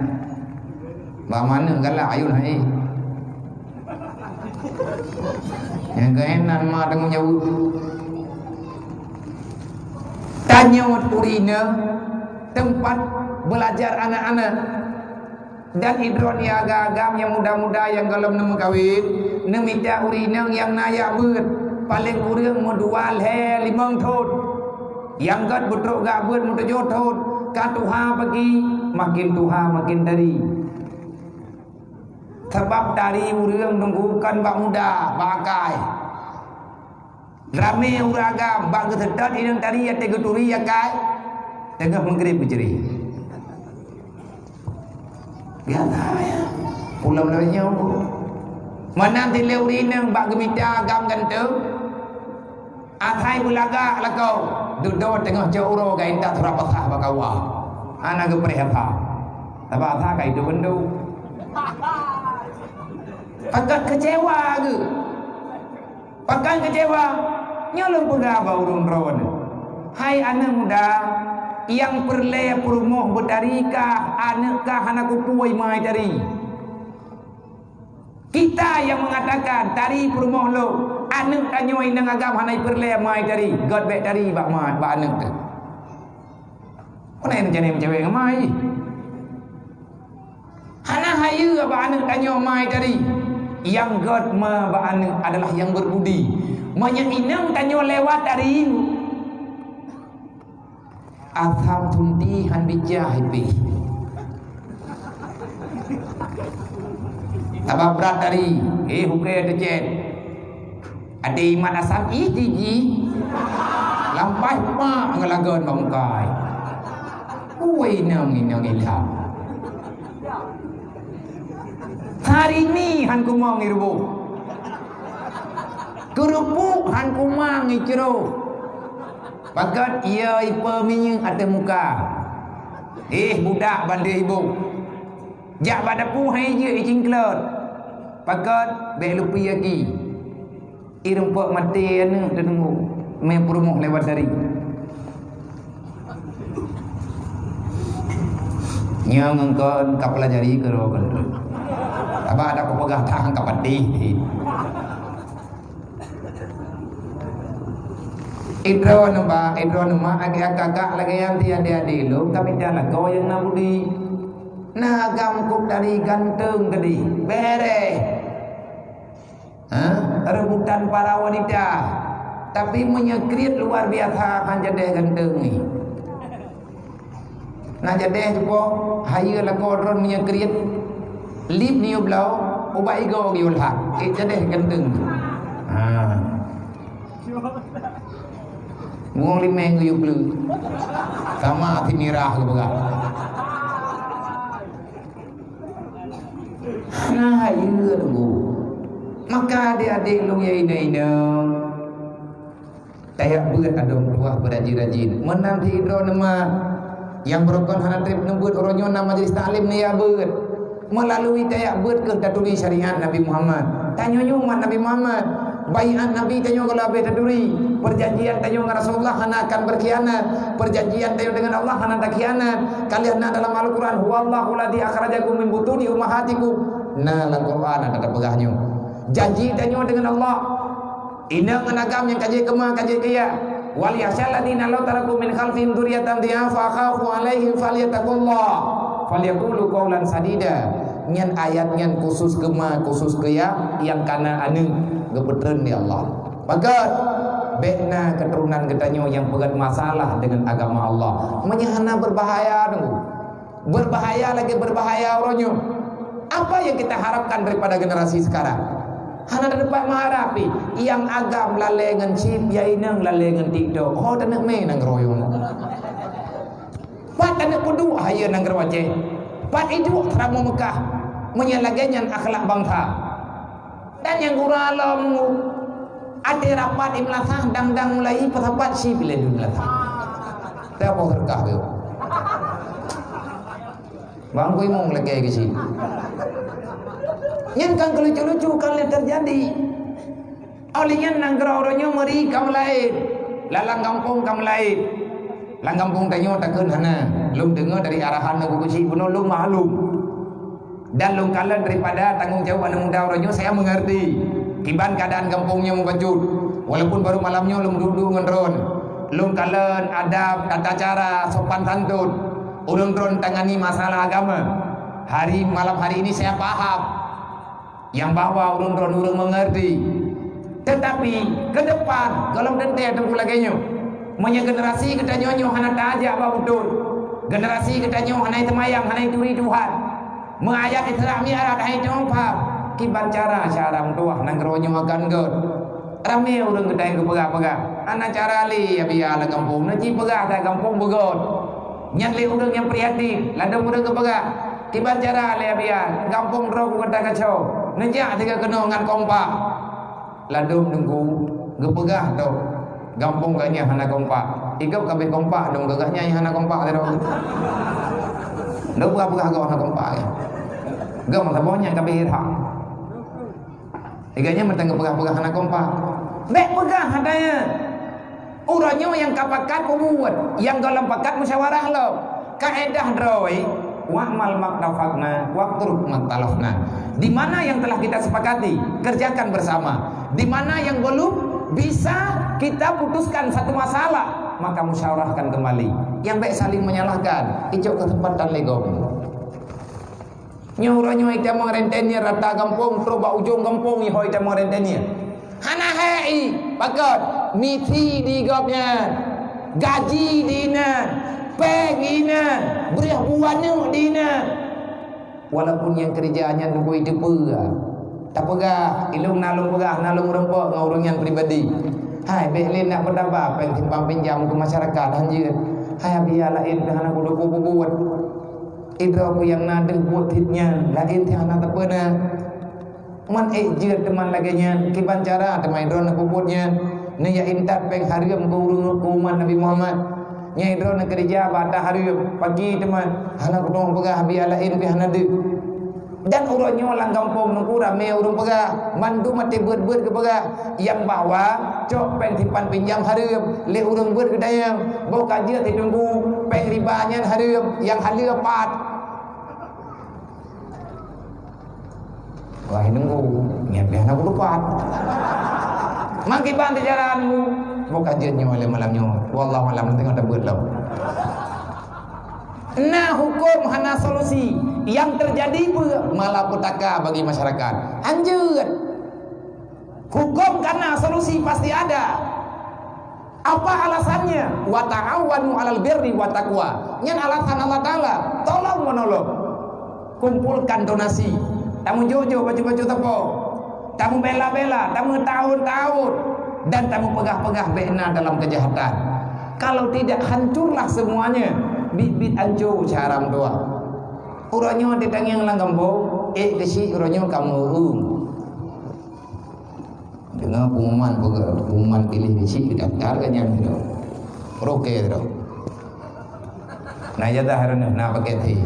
Bak mana galak ayun hai. Nyang keunan ma tanggung jaweueb. Tanyoe ureueng inong teumpat beulajar aneuk-aneuk. Dan idroe nyang agam-agam nyang muda-muda nyang gohlom neumeukawen, neumita ureueng inong nyang na jak beuet, paleng kureueng meudua lhèe limong thon. Nyang gèt beutrok jak beuet meutujoh thon, ka tuha pagi, makin tuha makin tari. Sabab tari ureueng teungku kon bak muda, bak akai. Ramé ureuëng agam bak geuseutôt inong tari até geuturi akai teungoh meugrib geucre. Biasa ya. Pulang lawét nyoe. Meunan silée ureuëng inong bak geumita agam gantung. Asai beulagak lakoe, dudoe teungoh cok uroe geuintat surah Fathah bak Allah. Hana geupreh apa. Sabab asa ka itu bendu. Pakat kecewa geuh. Pakat kecewa. Nyoe lôn peugah bak ureuëng droeneuh. Hai aneuëk muda, nyang peureulée peurumoh beutari kah, aneuëk kah hana kupuwoe mai tari. Kita nyang meungatakan tari peurumoh lôn, aneuëk tanyoe inong agam hana peureulée mai tari, gét bék tari bak ma-, bak aneuëk teuh. Kon ai meucane meucewek ngon mai. Hana hayeue bak aneuëk tanyoe mai tari. Nyang gét ma bak aneuëk adalah nyang beubudi. Meunyoe inong tanyoe lewat tari, asam sunti han bijah ipih. Sabab brat tari, eh, hukée teucet. Até imat asam ih tiji. Lampai pak ngelagon bak mukai. Woi nang inong ilham. Hari ni han kumong irubuh. Keurupuk han kumang icroh. Pakat ia ipe minyeuk ateueh muka. Eh, budak bandeh ibu. Jak bak dapu hai jeuet icingklot. Pakat bék lupi aki. Irumpok maté aneuëk teuneuk mé peurumoh lewat dari. Nyang engkon ka pelajari keu roh keu. Aba ada peugah tang ka padih. Idroe neu ba, idroe neu ma, agak kakak lagée nyan ti ade-ade lôn, kami jalan lakoe nyang na budi. Na agam kok dari ganteng tadi. Bereh. Ha? Rebutan para wanita. Tapi meunyoe kriet luar biasa, han jadeh ganteng ni. Na jadeh cupo, hayeue lakoe droen meunyoe kriet, lip niyueb bloe, ubat igoe geuyue lhak. Eh, jadeh ganteng. Ha. Mueng limeng geuyue pleuk. Sama api mirah geupeugah. Nah, iya tu. Maka adik-adik lôn ya inong-inong. Tajak beuet adoe meutuah beurajin-rajin. Meunan sidroe neu ma nyang beurukon hana treb neubeuet uroe nyoe na majelis taklim neu ya beuet. Meulalu tajak beuet keuh taturi syariat Nabi Muhammad. Tanyoe nyoe umat Nabi Muhammad. Baiat Nabi tanyoe ka leubeh taturi. Perjanjian tanyoe ngon Rasulullah hana akan berkhianat. Perjanjian tanyoe dengan Allah hana takhianat. Ka lheueh na dalam Al-Quran, "Huwallahu alladzi akhrajakum min butuni ummahatikum." Na lam Quran ada tapeugah nyoe. Janji tanyoe dengan Allah. Inong ngon agam nyang ka jeuet keu ma, ka jeuet keu yah. "Wal yakhsyal ladzina law taraku min khalfihim dzurriyyatan dhi'afa khafu 'alaihim falyattaqullah, falyaqulu qaulan sadida." Nyan ayat nyan khusus keu ma, khusus keu yah nyang kana aneuëk geupeutreun lé Allah. Maka, bék na keuturonan geutanyoe nyang peugét masalah deungon agama Allah. Meunyoe hana beubahaya teungku. Berbahaya lagi berbahaya uroe nyoe. Apa yang kita harapkan daripada generasi sekarang? Hana teupat meuharap pih. Nyang agam lalée ngon chip, nyang inong lalée ngon TikTok. Ho taneuk mé nanggroe nyoe. Pat taneuk peuduek hayeue nanggroe Aceh. Pat iduek seuramoe Meukah. Meunyoe lagée nyan akhlak bansa. Dan nyang gura lom até rapat i meulasah dang-dang mulai peusapat si bilé dum meulasah. Teuboh reukah geuh. Bang kui mong lagée geuh si. Nyan kan keu lucu-lucu kan lé teujadi. Óh lheueh nyan nanggroe uroe nyoe meuri ka meulaén. Lalang gampông ka meulaén. Lam gampông tanyoe takheun hana. Lôn deungoe dari arahan Teungku Keuchik bunoe lôn maklum. Dan lôn kalon daripada tanggông jaweueb aneuk muda uroe nyoe, saya mengerti kiban keadaan gampông nyoe meubacut. Walaupun baru malam nyoe lôn duek-duek ngon droen, lôn kalon adab, tata cara, sopan santun ureuëng droen tangani masalah agama. Hari, malam hari ini saya paham nyang bahwa ureuëng droen ureuëng mengerti. Tetapi ke depan, gohlom teuntée teungku lagée nyoe. Meunyoe generasi geutanyoe nyoe hana tajak bak beutôi, generasi geutanyoe hana teumayang, hana turi Tuhan, meuayat Isra Mi'raj hana teupeue, kiban cara, cara meutuah nanggroe nyoe akan gét. Ramé ureuëng geutanyoe geupeugah-peugah, hana cara lé Abia lam gampông, neuci peugah that gampông beugöt. Nyan lé ureuëng nyang prihatin, ladôm ureuëng geupeugah, kiban cara lé Abia, gampông droe ku gata kaco, neujak sigoe keunoe ngon kompak. Ladôm teungku geupeugah toh, gampông geuh nyan hana kompak. Igob ka abéh kompak dong, geuh nyan hana kompak sidroe. Ndak peugah-peugah gob hana kompak. Gob masa boh nyan ka abéh irham. Igob nyan mantong geupeugah-peugah hana kompak. Bék peugah hana. Uroe nyoe nyang ka pakat peubuet, nyang gohlom pakat musyawarah lom. Kaedah droe, wa'mal mattafaqna watruk makhtalafna. Di mana yang telah kita sepakati, kerjakan bersama. Di mana yang belum bisa kita putuskan satu masalah, maka musyawarahkan kembali. Nyang bék saling menyalahkan, icok keuseumpatan lé gob. Nyoe uroe nyoe itamong rentenir rata gampông, trok bak ujong gampông ihôi itamong rentenir. Hana hék i, pakon? Misi di gobnyan, gaji di inan, péng inan, breueh buah neuk di inan. Walaupun nyang keureuja nyan bukon iteupeue, tapeugah, ilong na lôn peugah, na lôn meurumpok ngon ureuëng nyan pribadi. Hai, bék lé nak peudaba péng simpang pinjam keu masyarakat, hanjeuet. Hai, Abia laén hana kudoe peubuet. Idroe ku nyang na deuh buet cit nyan, laén teuh hana teupeu na. Man ék jeuet teuma lagée nyan, kiban cara teuma idroe na peubuet nyan. Neuyak intat péng hareuem keu ureuëng keu umat Nabi Muhammad. Nyang idroe na keureuja bak ata hareuem, pagi teuma hana kutueng peugah Abia laén pih hana deuh. Dan uroe nyoe lam gampông teungku ramé ureuëng peugah, mandum até beuet-beuet geupeugah, nyang bahwa cok péng simpan pinjam hareuem lé ureuëng beuet geudayang, boh ka jeuet teungku péng riba nyan hareuem, nyang haleue pat. Wah, nunggu, nyan pih hana kulupat. Makiban di jalan, boh ka jeuet nyoe lé malam nyoe. Wallahu alam, teungoh tabeuet lom. Na huköm hana solusi, nyang teujadi peue? Malapetaka bagi masyarakat. Hanjeuet. Huköm ka na, solusi pasti ada. Apa alasannya? Wa ta'awanu 'alal birri wa taqwa. Nyan alasan Allah Taala, tolong menolong. Kumpulkan donasi. Tameujok-jok baju-baju teupok. Tameubela-bela, tameutaun-taun, dan tameupeugah-peugah bék na dalam keujahatan. Kalau tidak, hancurlah semuanya. Biet-biet hancô cara meudoá. Uroe nyoe teutangieng lam gampông, ék keuchik uroe nyoe ka meu-ueng. Deungoe pengumuman, pengumuman piléh keuchik, daftar ka nyan sidroe. Roh keu sidroe. Na ijazah droeneuh, na paket thé.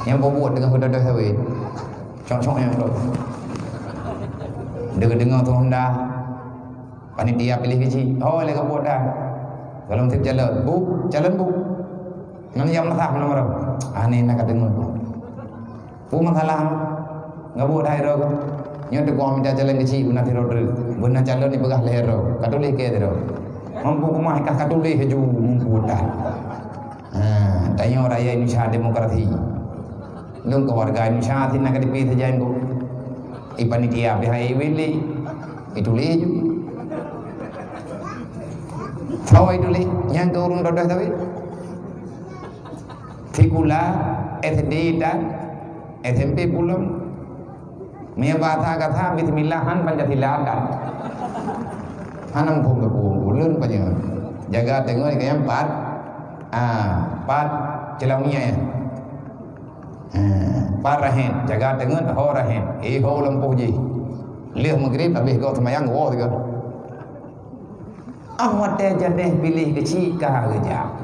Nyang peubuet teungoh geudodoh sawét. Cok-cok nyang droe. Deungoe-deungoe tu honda. Panitia piléh keuchik. Oh, lé ka buet dah. Golom sép calon. Bu, calon bu. Ngon nyang meusah meunurot. Aneh na ka deungoe. Peue masalah? Ngabuk dah ero. Nyoe teuka mita calon keuchik beuna sidroe treuk. Beuna calon dipeugah lhèe droe. Ka tuléh keu sidroe. Mampu keumah kah ka tuléh laju mampu dah. Ha, tanyoe rakyat Indonesia demokrasi. Lôn keu warga Indonesia sit na ka dipilih sajan kok. I panitia pih hai wili. Ituléh laju. Sawa ituléh nyang keu ureueng dodoh sabe. Sikula S D dan S M P pulang. Meunyoe bahasa kasar, bismillah han Pancasila adat. Hana muphom geupeue ulôn pajan. Jaga teungoh keu nyang pat, ah, pat ceulang minyak nyan. Ah, pat rahen, jaga teungoh ho rahen. Eh, ho lampôh jih. Lheueh Maghrib habéh gob seumayang, woe sigoe. Ah, watèe jadeh piléh keuchik ka geujak.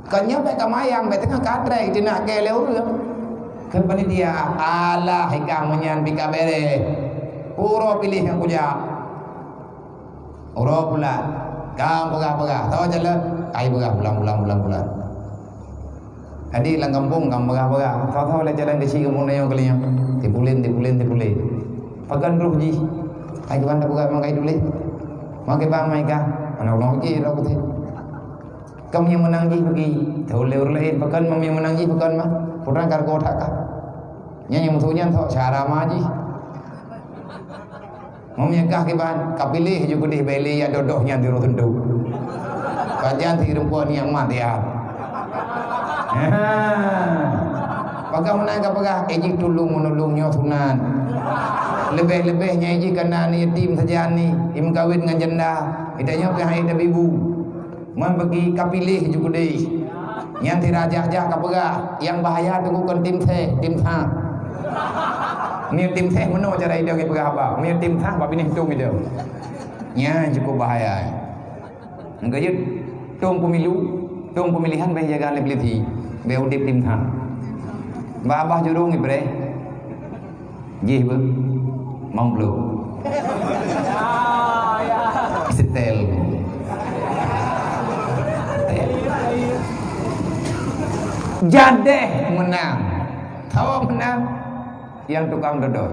Kon nyoe bèk ka mayang, bèk teungoh ka trek teunak keu lé ureueng. Kheun panitia, "Alah, ikah meunyan pih ka bèrèh. Uroe piléh nyang kujak." Uroe pulan. Ka peugah-peugah. Soe calon? Ka ipeugah pulan, pulan, pulan, pulan. Jadi lam gampông ka peugah-peugah, soe-soe lé calon keuchik kamoe nyoe keulinyueng. Tipulen, tipulen, tipulen. Pakon roh jih? Hai kiban tapeugah meukai tuléh. Meukai bang meukai kah? Aneuk ulôn pike roh kutéh. Kamoe nyang meunang jih pike. Tahu lé ureueng laén, pakon meunyoe meunang jih pakon mah? Putra kargo that kah? Nyan nyang meusu nyan sok cara ma jih. Meunyoe kah kiban, ka piléh ju keudeh bèk lé jak dodoh nyan tiroh teuntu. Pajan si rumpok nyang mat ya. Ha. Pakon meunan ka peugah, eh, jih tulông meunolong nyoe sunat. Leubeh-leubeh nyai jih kana aneuk yatim sajan ni, imeukawen ngon janda. Geutanyoe pih han ék tabibu. Man bagi ka piléh ju keudeh. Nyan sira jak-jak ka peugah, nyang bahaya teungku kon tim seh, tim sa. Meunyoe tim seh meunoe cara idong ipeugah haba. Meunyoe tim sa bak binéh tông idong. Nyan cukup bahaya. Engkau jeuet tông pemilu, tông pemilihan bèk jaga lé polisi. Bèk udép tim sa. Bak babah jurông ipreh. Jih beuh. Mang bloe. Setel. Setel. Jadeh meunang. Tawa meunang. Nyang tukang dodot.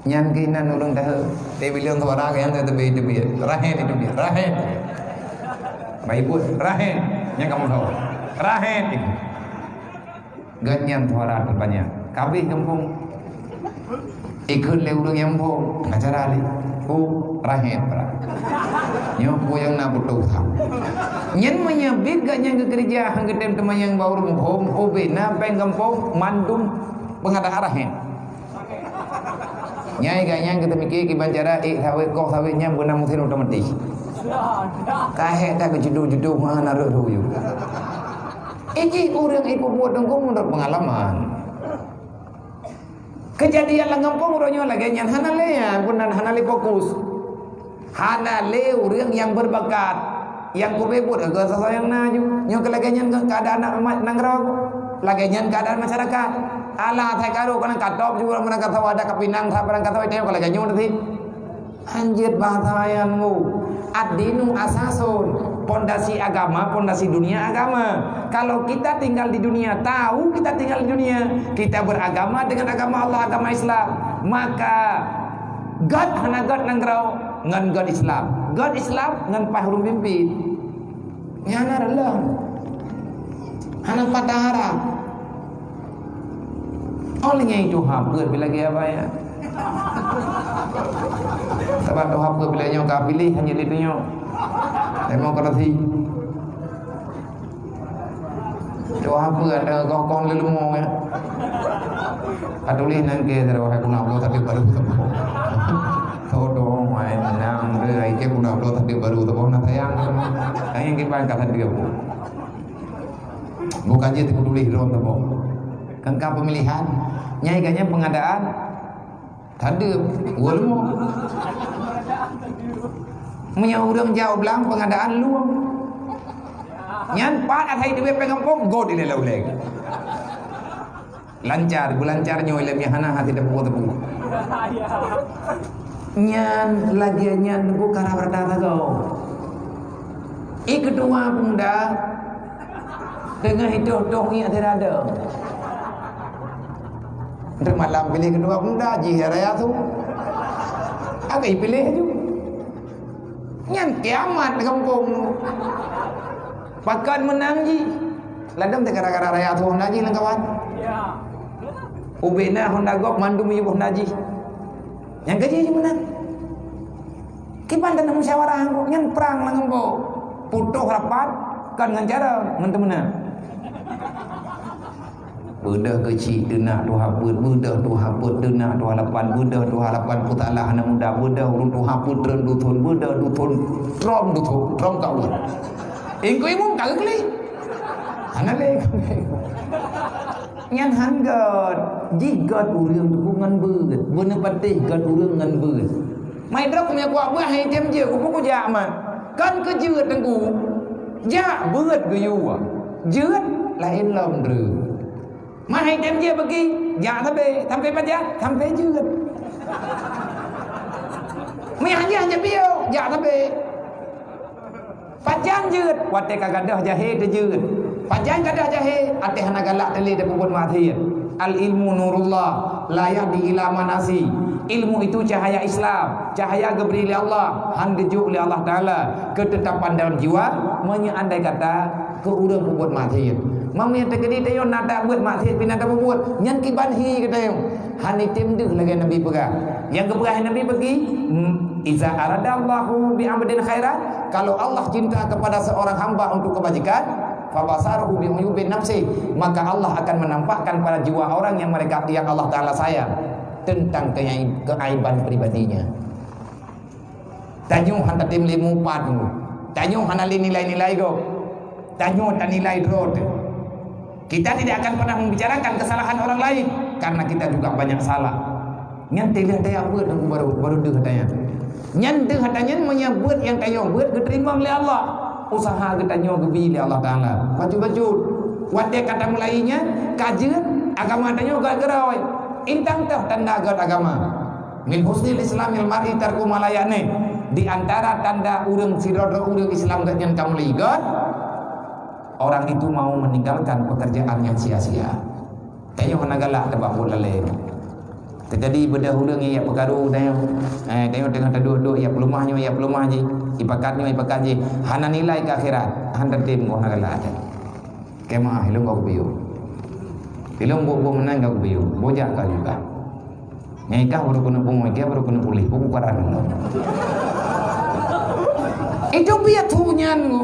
Nyan keuh nan ureueng dahé. Teubileung suara nyang teubiet-teubiet. Rahet itu dia. Rahet. Baik buet. Rahet. Nyang kamu tahu. Rahet. Gobnyan suara terbanyak. Kabeh gampông. Ikut lé ureueng nyang muphom. Acara lé. Oh, rahet, bra. Nyoe peue nyang na beutôi tham. Nyan meunyoe bit gobnyan geukeureuja han geutem teumanyong bak ureueng muphom, ubé na péng gampông mandum peungadaan rahet. Nyai gobnyan geuteumike kiban cara ék sawét, koh sawét nyan beuna meusén otomatis. Ka hék that geujudoh-judoh meuhan na rhot-rhot yue. Ijih ureueng ipeubuet teungku meunurot peungalaman. Keujadian lam gampông uroe nyoe lagèe nyan hana lé, ya, pun hana lé fokus. Hana lé ureueng nyang berbakat, nyang kubé buet keu soe-soe nyang na ju. Nyoe keu lagèe nyan keu keuadaan ma-, nanggroe, lagèe nyan keuadaan masyarakat. Alah, asai karu keunan katop ju, ureueng meunangkasoe adat kapinang that, meunangkasoe teuh keu lagèe nyoe teuh. Hanjeuet bahasa nyan mu. Ad-dinu asasun, pondasi agama, pondasi dunia agama. Kalau kita tinggal di dunia, tahu kita tinggal di dunia, kita beragama dengan agama Allah, agama Islam, maka Gét hana gét nanggroe ngon gét Islam. Gét Islam ngon paih ureueng pimpin. Nyan hana reuloh. Hana patah arah. Oh, lé nyang tuha peuet bila lagèe apa ya? Sabab tuha peuet bila nyoe ka piléh hana lé tunyok. Demokrasi. Tuha peuet ada gokong lé leumo ya. Ka tuléh nangkée sidroe hai guna bloe tapi baru teuboh. Todong hai nang deuh hai cek guna bloe tapi baru teuboh na sayang. Nyang kiban ka sadeue bu. Bukan jih teuku tuléh droe teuboh. Kan ka pemilihan. Nyai ganya pengadaan. Tadeup, wah leumo. Meunyoe ureueng jak u blang pengadaan lueng. Nyan pat asai teubiet pengempong, go dilèe ulèe. Lancar, beulancar nyoe ilèe meuhana hase teupeue-teupeue. Nyan lagèe nyan teungku karab rata sagoe. I keudua pemuda teungoh itoh-toh ngiek sirada. Teuma lam piléh keudua pemuda jih raya su. Akai piléh ju. Nyan kiamat gampông. Pakon meunang jih. Ladôm teuh gara-gara raya su Honda jih lam kawan. Ubena Honda gob mandum yub Honda jih. Nyang keujih jih meunang. Kiban dan musyawarah nyan prang lam gampông. Putôh rapat kon ngon cara ngon teumeunang. Beudôh keuchik teunak tuha peuet, beudôh tuha peuet teunak tuha lapan, beudôh tuha lapan peusalah aneuk muda, beudôh ureueng tuha peuet treun duthon, beudôh duthon trom duthon, trom kawan. Ingkui mung ka geuklik. Hana lé. Nyan han gét, jih gét ureueng teungku ngon beuet, beuneupatéh gét ureueng ngon beuet. Mai droe keuneuk buet beuet hai tem jeuet, keupeue kujak mat? Kan keu jeuet teungku. Jak beuet geuyue. Jeuet laén lom dreueng. Mah hai tem jeuet bagi, jak sabe, sampai pajan, sampai jeuet. Meunyang jak, jak piôh, jak sabe. Pajan jeuet, watèe ka gadôh jahé teujeuet. Pajan gadôh jahé, até hana galak teulé tapeubuet maksiet. Al ilmu nurullah, la yahdi ila man asi. Ilmu itu cahaya Islam, cahaya geubri lé Allah, han geujok lé Allah Taala, keutetapan dalam jiwa, meunyoe andai kata keu ureueng peubuet maksiet. Meunyoe teukeudi tanyoe na tabuet maksiet pih na tapeubuet, nyan kiban hi geutanyoe. Han item deuh lagèe Nabi peugah. Nyang geupeugah Nabi bagi, "Iza aradallahu bi abdin khairan," kalau Allah cinta kepada seorang hamba untuk kebajikan, "fabasaruhu bi uyubi nafsi," maka Allah akan menampakkan pada jiwa orang yang mereka, yang Allah Taala sayang. teuntang keuai-, keuaiban pribadinya. Tanyoe hana tatem lé mupat, tanyoe hana lé nilai-nilai gob, tanyoe tanilai droe teuh. Kita tidak akan pernah membicarakan kesalahan orang lain karena kita juga banyak salah. Nyan teuh lheueh tajak beuet, Teungku, baru, baru deuh ata nyan. Nyan deuh ata nyan, meunyo beuet nyang tanyoe beuet geuteurimong lé Allah, usaha geutanyoe geubi lé Allah Taala. Bacut-bacut. Watèe ka tamulai nyan, ka jeuet, agama tanyoe gèt keudroe. Intan teuh tanda gèt agama. Min husnil islamil mar'i tarku ma la ya'ni. Di antara tanda ureueng, sidroe-droe ureueng Islam gèt nyan ka mulai gèt, orang itu mau meninggalkan pekerjaan yang sia-sia. Tanyoe hana galak teuh bak buet lalè. Teujadi beudôh ureueng nyang jak peukaru tanyoe. Eh, tanyoe teungoh taduek-duek, jak peuleumah nyoe, jak peuleumah jih. Ipakat nyoe, ipakat jih. Hana nilai keu akhirat. Han tatem, oh, hana galak. Keu meu'ah, ilôn ka kupiôh. Ilôn buet-buet meunan ka kupiôh. Bujak ka juga. Nyang ikah baru keuneuk pungo, ikah baru keuneuk puléh. Buku karan. Itu biet su nyan, Bu.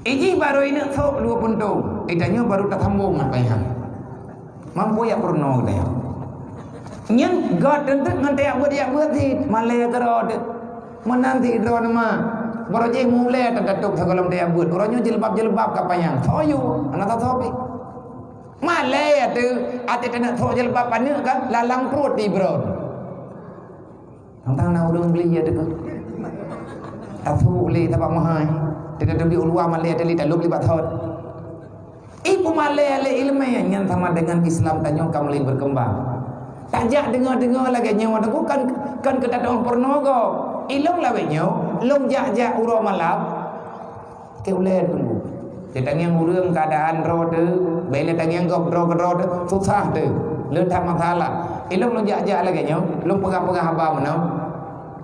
Ijih barô ineuk sôk dua peuntông, itanyoe barô tasambông ngon payah. Mampu jak peurunoe geutanyoe. Nyan gèt teunteuk ngon tajak beuet, jak beuet cit, malèe keudroe teuh. Meunan cit droeneuh ma, barô jih mulèe tatôb sigohlom tajak beuet. Uroe nyoe jilbab-jilbab ka panyang, soe yue, hana soe-soe pih. Malèe teuh, até taneuk sôk jilbab aneuk kan, lalang pruet di brôk. Tang-tang na ureueng beli ya deungon. Tasôk lé tabak meuhai. Teuka teubiet u luwa malèe teuh lé talôb lé bak thot. Ié peumalèe lé ileumèe nyan sama dengan Islam tanyoe ka mulai berkembang. Tajak deungoe-deungoe lagèe nyoe, Teungku, kan, kan keu tateu'oh peurunoe gob. Ilôn lawét nyoe, lôn jak-jak uroe malam. Keu ulèe Teungku. Lé tangieng ureueng keuadaan droe teuh, bèk lé tangieng gob droe keudroe teuh, susah teuh. Le that masalah. Ilôn lôn jak-jak lagèe nyoe, lôn peugah-peugah haba meunoe.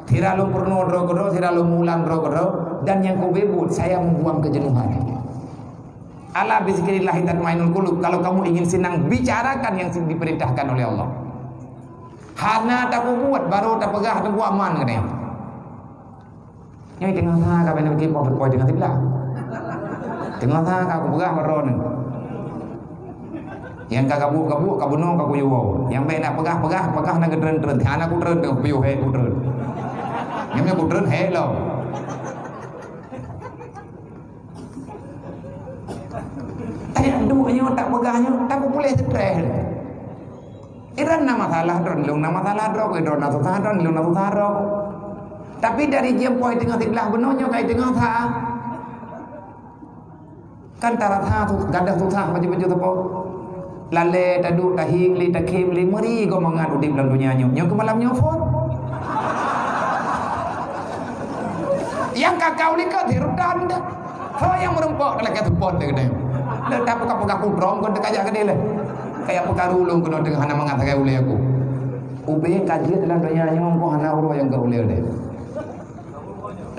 Sira lôn peurunoe droe keudroe, sira lôn mulang droe keudroe, dan nyang keu ubé buet, saya membuang kejenuhan. Ala bizikrillahi tatmainnul qulub. Kalau kamu ingin senang, bicarakan yang diperintahkan oleh Allah. Hana tapeubuet, barô tapeugah, teubuet aman keunoe. Nyoe teungoh sa ka bèk neupiké poh, poh teungoh siblah. Teungoh sa ka kupeugah bak droeneuh. Nyang ka gabuek-gabuek, ka bunoe ka kuyue woe. Nyang bèk na peugah-peugah, peugah na geutreun-treun. Hana kutreun teungoh piôh, hèk kutreun. Nyang na kutreun, hèk lom. Tajak duek nyoe, tapeugah nyoe, tapeupuléh stres. Droe na masalah droe, lôn na masalah droe, droe na susah droe, lôn na susah droe. Tapi dari jeuem poh teungoh siblah bunoe nyoe ka teungoh sa. Kan tarasa su-, gadôh susah bacut-bacut sapo. Lalè taduek, tahieng lé, takhém lé, meuri gob mangat udép lam donya nyoe. Nyoe keu malam nyoe phôn. Nyang ka kau likot hirup dan deh. Ho nyang meurumpok ka lakèe seupôt lé keudéh. Lé tapeugah-peugah kudrong kon teuka jak keudéh lé. Kaya peukaru lôn keunoe teungoh hana mangat sagai ulèe aku. Ubé ka jeuet lam donya nyoe, engkau hana uroe nyang ka ulèe deh.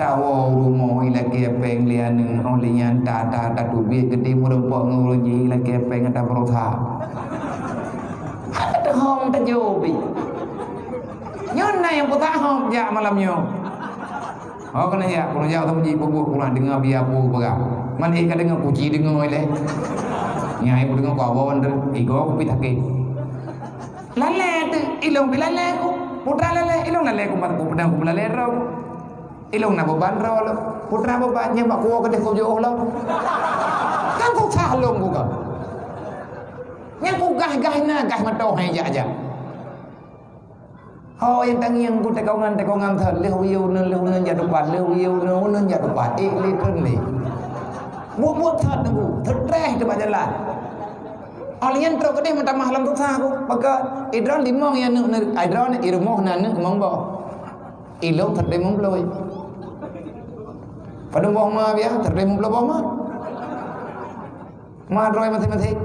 Tawoe u rumoh ilakèe péng lé aneuk, oh lé nyan ta, ta, tateubiet geude meurumpok ngon ureueng jih ilakèe péng ata beurosah. Hana teuhom tajôh pih. Nyoe na nyang peusahom jak malam nyoe. Oh, keuneuk jak, keuneuk jak, teuma jipeubuet, keuneuk deungoe bia peue peugah. Man éh ka deungoe kuci deungoe ilèe. Nyang éh kudeungoe ku awon teuh, igoe kupi sakét. Lalè teuh, ilôn pi lalè ku. Putra lalè, ilôn lalè ku, mat ku peudong ku lalè droe. Ilôn na beuban droe lom. Putra beuban nyang bak kuwoe keudeh kujôh lom. Kan susah lôn ku kan. Nyang ku gah-gah na gah meutoh hai jak-jak. Ho nyang tangieng ku teukongan-teukongan that, lheueh uyueng nyoe, lheueh uyueng jak tupat, lheueh uyueng nyoe, uyueng jak tupat, ék lé treun lé. Buet-buet that teungku, seutreh teuh bak jalan. Oh lheueh nyan trok keudeh meutamah lam susah ku. Maka idroe limong ya neuk, neuk, idroe i rumoh na neuk limong boh. Ilôn seutreh limong ploh. Padum boh ma biasa, seutreh limong ploh boh ma. Ma droe maséng-maséng.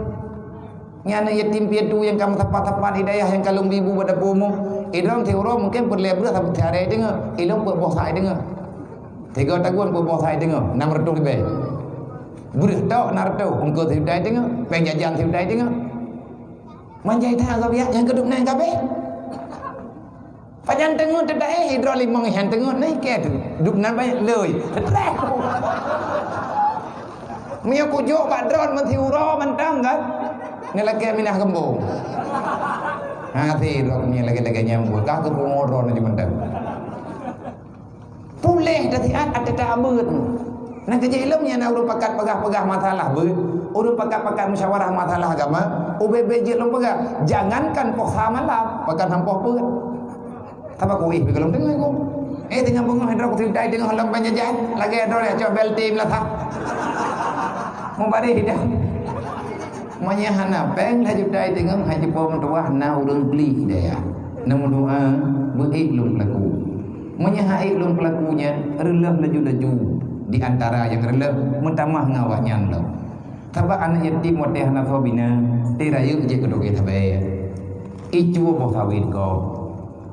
Nyan yatim piatu nyang ka meusapat-sapat hidayah nyang ka lôn bi bu bak dapur umu. Idroe siuroe mungken peureulèe breueh saboh siaré deungoe. Ilôn peuet boh sai deungoe. Tiga tagun peuet boh sai deungoe. Enam ratus ribèe. Breueh tok enam ratus. Ongkot siutai deungoe. Péng jajan siutai deungoe. Manjai that gob biak nyang keuduek nyan kabeh. Pajan teungeut teuh taéh, droe limong nyan teungeut nyan kèe teuh. Duek nan banyak lôi. Seutreh. Meunyoe kujok bak droe meusiuroe mantong kan. Nyan lakée minah geumbong. Hati droe nyan lagée-lagée nyang buet. Ka keupeue ngon droe nyan mantong. Puléh tasiat ata ta abeuet. Nah, keujeuet lom nyan na ureuëng pakat peugah-peugah masalah beuet, ureuëng pakat-pakat musyawarah masalah agama, ubé-bé jeuet lom peugah, jangankan poh sa malam, pakat sampoh peuet. Taba kuéh pih golom deungoe ku. Eh, teungoh beungoh droe kusitai teungoh lom panjajan, lagée droe cok bel tim lah sah. Mubareh dah. Meunyoe hana péng laju tai teungoh haji pom tuwah na ureuëng pli daya. Neumeudoa, beuék lôn peulaku. Meunyoe han ék lôn peulaku nyan, reuleuh laju-laju di antara nyang reuleuh meutamah ngon awaknyan lom. Sabab aneuëk yatim watée hana soe bina, teuh rayeuk jeuet keu toke sabée. Icue boh sawét gob.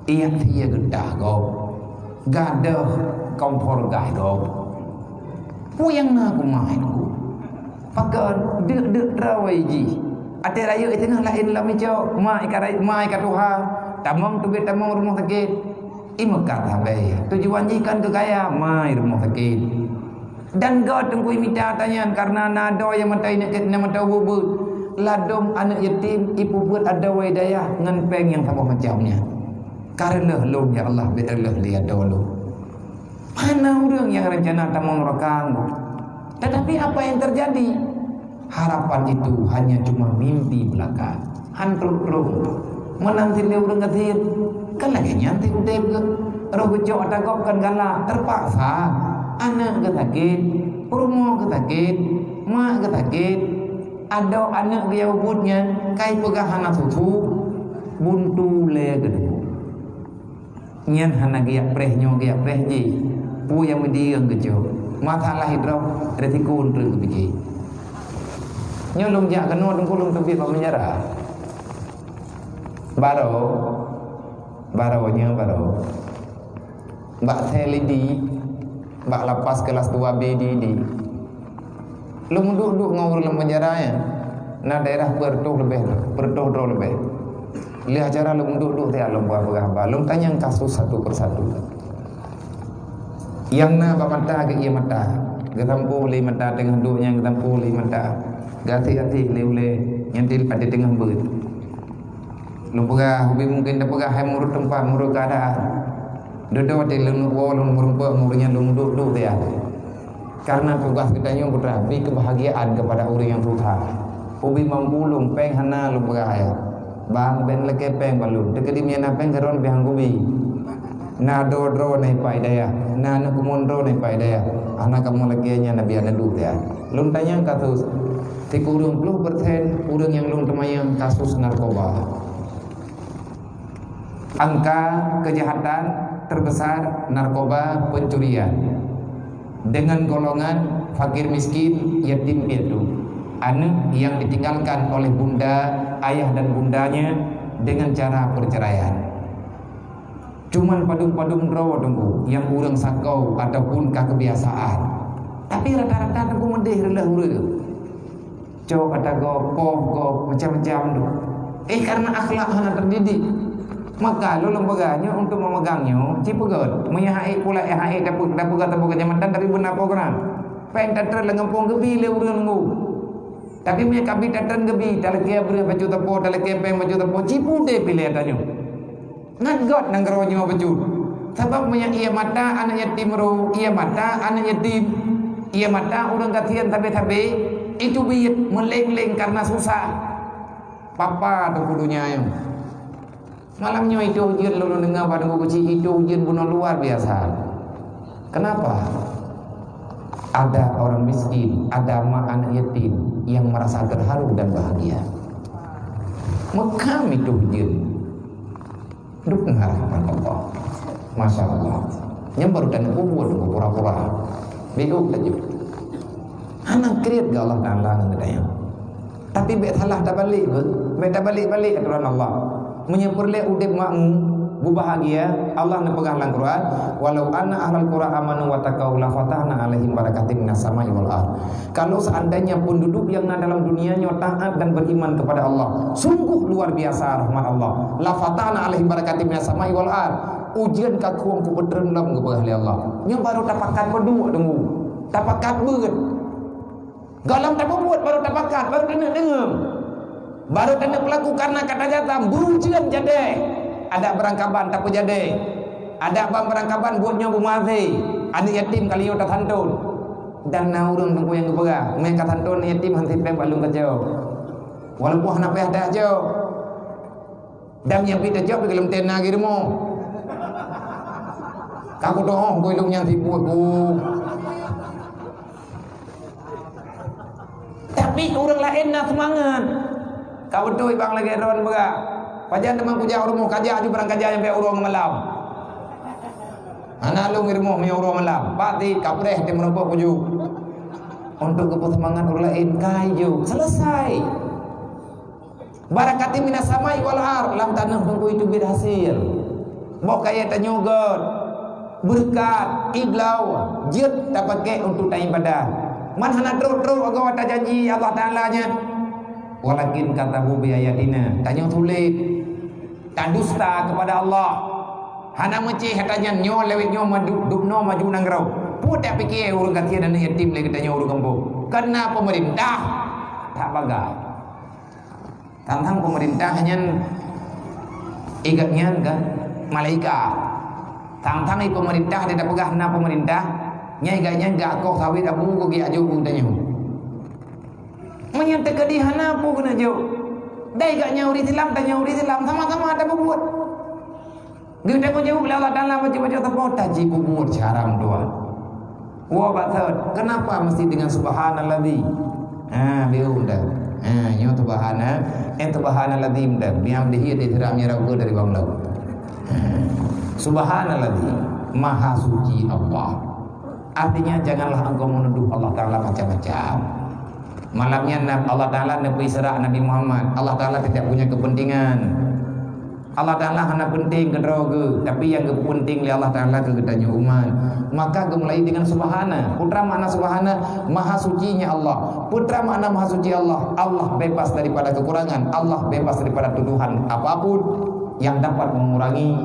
Iyak sie geutah gob, gadôh kompor gaih gob. Peue nyang na keu ma hai teungku? Pakon deuk-deuk droe jih. Até rayeuk teungoh laén lam icok, ma ika rayeuk, ma ika tuha, tamong teubiet tamong rumoh sakét. Imeukat habéh, tujuan jih kan keu kaya, ma i rumoh sakét. Dan gob teungku imita ata nyan, kareuna na adoe nyang mantong ineuk, nyang mantong beuet-beuet. Ladôm aneuëk yatim ipeubuet adoe dayah ngon péng nyang saboh macam nyan. Ka reuleuh lôn, ya Allah, bék reuleuh lé adoe lôn. Hana ureuëng nyang reuncana tamong nuraka ngon. Tetapi apa yang terjadi? Harapan itu hanya cuma mimpi belaka. Han trok-trok. Meunan cit lé ureuëng gasien. Kan lagée nyan cit udeb geuh. Roh geucok ata gob kan galak, teupaksa. Aneuëk geusakét, peurumoh geusakét, mak geusakét, adoe aneuëk geuyue buet nyan, kai peugah hana susu, buntu lé geuduek. Nyan hana geujak preh nyoe, geujak preh jih. Peue nyang meudiyeueng geucok. Masalah droe, resiko treun geupike. Nyoe lôn jak keunoe teungku lôn teubiet bak penjara. Baroe, baroe nyoe baroe. Bak sel idi, bak lapas kelas dua B di idi. Lôn duek-duek ngon ureuëng lam penjara nyan. Na daerah peuet reutôh leubeh, peuet reutôh droe leubeh. Lheueh acara lôn duek-duek siat lôn peugah-peugah haba, lôn tanyong kasus satu persatu. Nyang na bak mata geuié mata, geusampôh lé mata teungoh duek nyan geusampôh lé mata. Geuaséh-aséh lé ulée nyan di até teungoh beuet. Lôn peugah, ubé mungken tapeugah hai meurot teumpat, meurot keuadaan. Dudoe di lôn woe lôn meurumpok ngon ureuëng nyan lôn duek-duek siat. Karena tugas geutanyoe putra, bri kebahagiaan kepada ureuëng nyang susah. Ubé mampu lôn, péng hana lôn peugah ayah. Bang, ben lakée péng bak lôn. Teukeudi meunyo na péng keudroe bri han kubi. Na droe-droe na ipak hidayah, na aneuk keumuen droe na ipak hidayah. Hana kamoe lakée nyan nabi aneuk duek ya. Lôn tanyong kasus, sikureueng ploh persen ureuëng nyang lôn teumanyong kasus narkoba. Angka kejahatan terbesar narkoba pencurian dengan golongan fakir miskin, yatim piatu, aneuk yang ditinggalkan oleh bunda, ayah dan bundanya dengan cara perceraian. Cuman padum-padum droe teungku nyang ureuëng sagoe ataupun ka kebiasaan. Tapi rata-rata teungku meudeh reuleuh ureuëng. Cok ata gob, poh gob, macam-macam tu. Eh, karena akhlak hana terdidik. Maka lôn lôn peugah nyoe untuk memegang nyoe, ci peugét. Meunyo hai pula hai dapat dapat kata bukan jambatan tapi beuna program. Péng tatreun lam gampông geubi lé ureuëng nunggu. Tapi meunyo kabi tatreun geubi, talakée breueh bacut teupô, talakée péng bacut teupô, ci pudeh piléh tanyoe. Ngat göt nanggroe nyoe bacut. Sabab meunyo ié mata aneuk yatim ro, ié mata aneuk yatim, ié mata ureuëng gasien sabe-sabe, itu biet meuleng-leng karena susah. Papa teungku donya nyoe. Malam nyoe itu ujeuen lôn deungoe bak teungku keuchik, itu ujeuen bunoe luar biasa. Kenapa? Ada orang miskin, ada mak anak yatim yang merasa terharu dan bahagia. Meukham itu ujeuen. Duek ngon rahmat Allah. Masya Allah. Nyan baru tanyoe peubuet pura-pura. Biôk laju. Hana kriet keu Allah Taala ngon geutanyoe. Tapi bék salah tabalek, bék tabalek-balek aturan Allah. Meunyoe peureulée udeb makmu, beubahagia, Allah neupeugah lam Quran, "Walau anna ahlal qura amanu wattaqau lafatahna 'alaihim barakatim minas sama'i wal ard." Kalau seandainya penduduk yang na dalam dunia nyoe taat dan beriman kepada Allah, sungguh luar biasa rahmat Allah. Lafatahna 'alaihim barakatim minas sama'i wal ard. Ujeuen ka khueng kupeutreun lom geupeugah lé Allah. Nyoe baru tapakat peuduek deungoe. Tapakat beuet. Gohlom tapeubuet baru tapakat, baru taneuk deungoe. Barô taneuk peulaku kareuna ka tajak tam, beurujeuen jadée. Adak beurangkaban tapeujadée. Adak ban beurangkaban buet nyoe beumaté. Aneuk yatim ka lheueh nyoe tasanton. Dan na ureuëng teungku nyang geupeugah, "Meuh ka santon aneuk yatim han sipéng bak lôn kajok." Walaupun hana payah tajok. Dan nyang pih tajok pih gohlom teuh na geurumoh. Ka kudoh gohlom nyang sipôt ku. Tapi ureuëng laén na seumangat. Ka beutôi bang lagée droen beurak. Pajan teuma kujak u rumoh kajak aju barang kajak nyang payah uroe ngon malam. Hana lôn i rumoh meunyoe uroe malam. Pati kapreh teumeureumpok kuju. Untuk geupeuseumangat ureuëng laén ka iju. Selesai. Barakati minas samai wal ar, lam tanoh teungku itu bit hasil. Boh kayée tanyoe gét, beureukat, iblau, jeuet tapaké untuk taibadah. Man hana trok-trok agoe tajanji Allah Taala nyan. Walakin kadzabu bi ayatina, tanyoe sulet. Tadusta kepada Allah. Hana meucéh hata nyan nyoe lewat nyoe maju, dubnoe maju nanggroe. Peue tapiké ureuëng gasien aneuk yatim lé geutanyoe ureuëng gampông. Kareuna peumeurintah that bagah. Tang-tang peumeurintah nyan igat nyan kan malaikat. Tang-tang i peumeurintah dia tapeugah na peumeurintah, nyang igat nyan gak koh sawét abu keu geuyak jok keu tanyoe. Meunyan teukeudi hana peue keuneuk jok. Dai gak nyan ureuëng Islam, tanyoe ureuëng Islam, sama-sama tapeubuet. Geutanggong jaweueb lé Allah Taala bacut-bacut teupeu taji peubuet cara meutuah. Woe bak thot, kenapa mesti dengan subhanalladzi? Ha, biu dah. Ha, nyoe subhana, eh subhanalladzi dah. Biang dihie di seram nyerang ke dari bang laut. Ha. Subhanalladzi, maha suci Allah. Artinya janganlah engkau menuduh Allah Taala macam-macam. Malam nyan Allah Taala neupeuisra Nabi Muhammad. Allah Taala tidak punya kepentingan. Allah Taala hana penting keudroe geuh, tapi nyang geupenting lé Allah Taala keu geutanyoe umat. Maka geumulai dengan subhana. Peue makna subhana? Maha sucinya Allah. Peue makna maha suci Allah? Allah bebas daripada kekurangan. Allah bebas daripada tuduhan apapun yang dapat mengurangi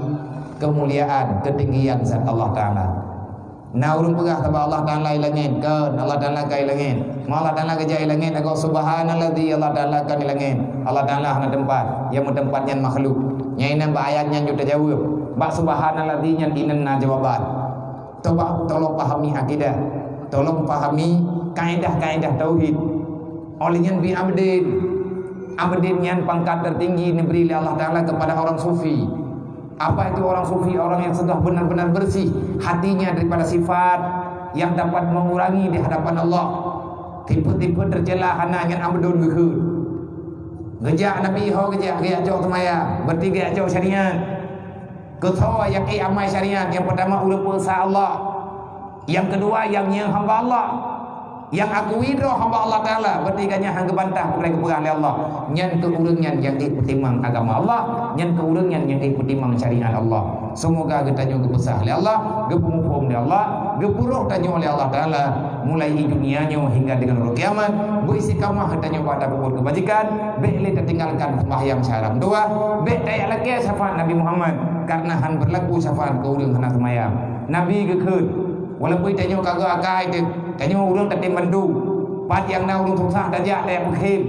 kemuliaan, ketinggian zat Allah Taala. Na ureuëng peugah sabab Allah Taala i langét, kon Allah Taala ka i langét. Ma Allah Taala geujak i langét, agoe subhanalladzi Allah Taala kon i langét. Allah Taala hana teumpat, nyang meuteumpat nyan makhluk. Nyang inan bak ayat nyan jeuet tajaweueb. Bak subhanalladzi nyan inan na jawaban. Tobak tolong pahami akidah. Tolong pahami kaedah-kaedah tauhid. Oleh nyan bi abdin. Abdin nyan pangkat tertinggi neubri lé Allah Taala kepada orang sufi. Apa itu orang sufi? Orang yang sudah benar-benar bersih hatinya daripada sifat yang dapat mengurangi di hadapan Allah. Tipe-tipe tercela hana nyan abdon geukheun. Geujak Nabi ho geujak geujak cok seumayang, berarti geujak cok syariat. Keu soe nyang ék amai syariat, nyang peutama ureuëng peusa Allah. Nyang keudua nyang nyoe hamba Allah. Nyang akui droe hamba Allah Taala, berarti gobnyan han geubantah peue nyang geupeugah lé Allah. Nyan keuh ureuëng nyan nyang ék peutimang agama Allah, nyan keuh ureuëng nyan nyang ék peutimang syariat Allah. Seumoga geutanyoe geupeusah lé Allah, geupeumuphom lé Allah, geupeurôh tanyoe lé Allah Taala, mulai di dunia nyoe hingga dengan uroe kiamat, beu istiqamah geutanyoe bak tapeubuet keubajikan, bék lé tatinggalkan sembahyang syahram dua, bék tajak lakée syafaat Nabi Muhammad, karena han berlaku syafaat keu ureuëng hana seumayang. Nabi geukheun, Walaupun tanyoe ka geuakai teuh, tanyoe ureuëng tatem bantu. Pat nyang na ureuëng susah tajak tajak peukhém.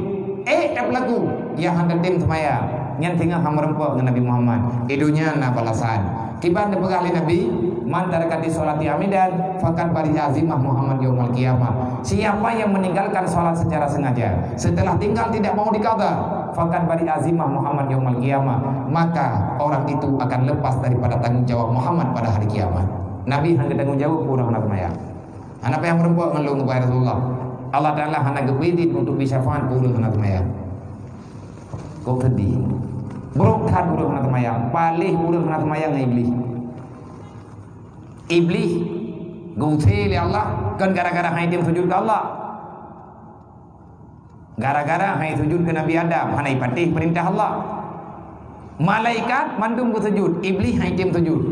Ék tapeulaku, nyang han tatem seumayang. Nyan singoh han meurumpok ngon Nabi Muhammad. Di dunia na balasan. Kiban teupeugah lé Nabi, "Man tarakati sholati amidan, faqad bari'a zimmah Muhammad yaumal qiyamah." Siapa yang meninggalkan sholat secara sengaja, setelah tinggal tidak mau diqadha, faqad bari'a zimmah Muhammad yaumal qiyamah, maka orang itu akan lepas daripada tanggung jawab Muhammad pada hari kiamat. Nabi han geutanggung jaweueb keu ureuëng hana seumayang. Hana payah meurumpok ngon lôn, wahai Rasulullah. Allah Taala hana geubri idhin untuk bri syafaat keu ureuëng hana seumayang. Kok sedih. Brok that ureuëng hana seumayang, paléh ureuëng hana seumayang ngon Iblih. Iblih geuusé lé Allah kon gara-gara han item sujud keu Allah. Gara-gara han isujud keu Nabi Adam, hana ipatéh peurintah Allah. Malaikat mandum geusujud, Iblih han item sujud.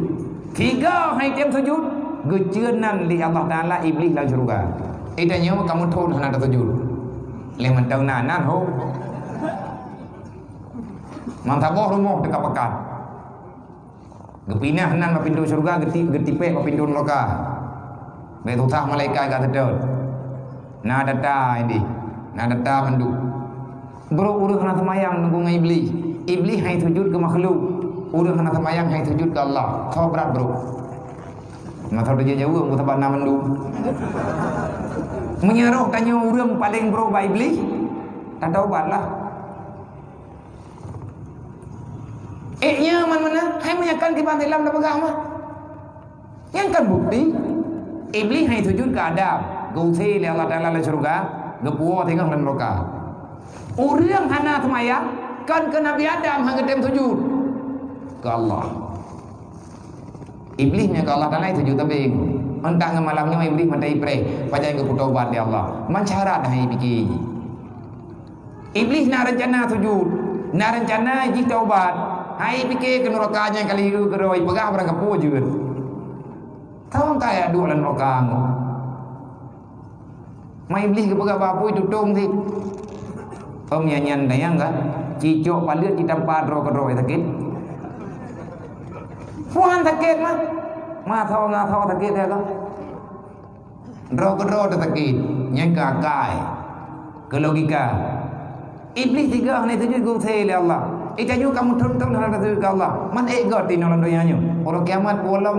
Sigoe han item sujud, geucue nan lé Allah Taala Iblih lam syeuruga. Di tanyoe kamoe thon hana tasujud. Lheuh mantong na nan ho. Meusaboh rumoh teuka pakat. Geupinah nan bak pintoe syeuruga, geuti-, geutipék bak pintoe neuraka. Bék susah malaikat geuseutôt. Na data ideh, na data mandum. Brok ureuëng hana seumayang nunggu ngon Iblih. Iblih hai sujud keu makhluk. Ureuëng hana seumayang hai sujud keu Allah. Tho brat brok. Masa tu jaweueng, sabab na mandum. Meunyoe roh tanyoe ureuëng paleng brok bak Iblih, tatobatlah. Eh, nyan man meunan, hai meunyakan kiban Islam tapeugah mah. Nyan kan bukti. Iblih hai sujud keu Adam, geuusé lé Allah Taala lam syeuruga, geupuwoe singoh lam neuraka. Ureuëng hana seumayang, kan keu Nabi Adam han geutem sujud keu Allah. Iblih nyan keu Allah Taala sujud tabeng. Entah ngon malam nyoe Iblih meutai preh, pajan geupeutobat lé Allah. Man syarat hai pike. Iblih na rencana sujud, na rencana jih taubat. Hai pike keu neuraka nyan kali keudroe, peugah barang kapeue jeuet. Tawang kaya duek lam neuraka ngon. Ma Iblih geupeugah bak apui tutong sit. Om nyan nyan dayang ka, cicok paleuet ditampa droe keudroe sakét. Puhan sakét mah. Masoe-ngasoe sakét ya ka. Droe keudroe teusakét, nyan keu akai, keu logika. Iblih tiga hana sujud geuusé lé Allah. Ita nyoe kamu thon-thon hana sujud keu Allah. Man ék gét inoe lam donya nyoe. Uroe kiamat pulang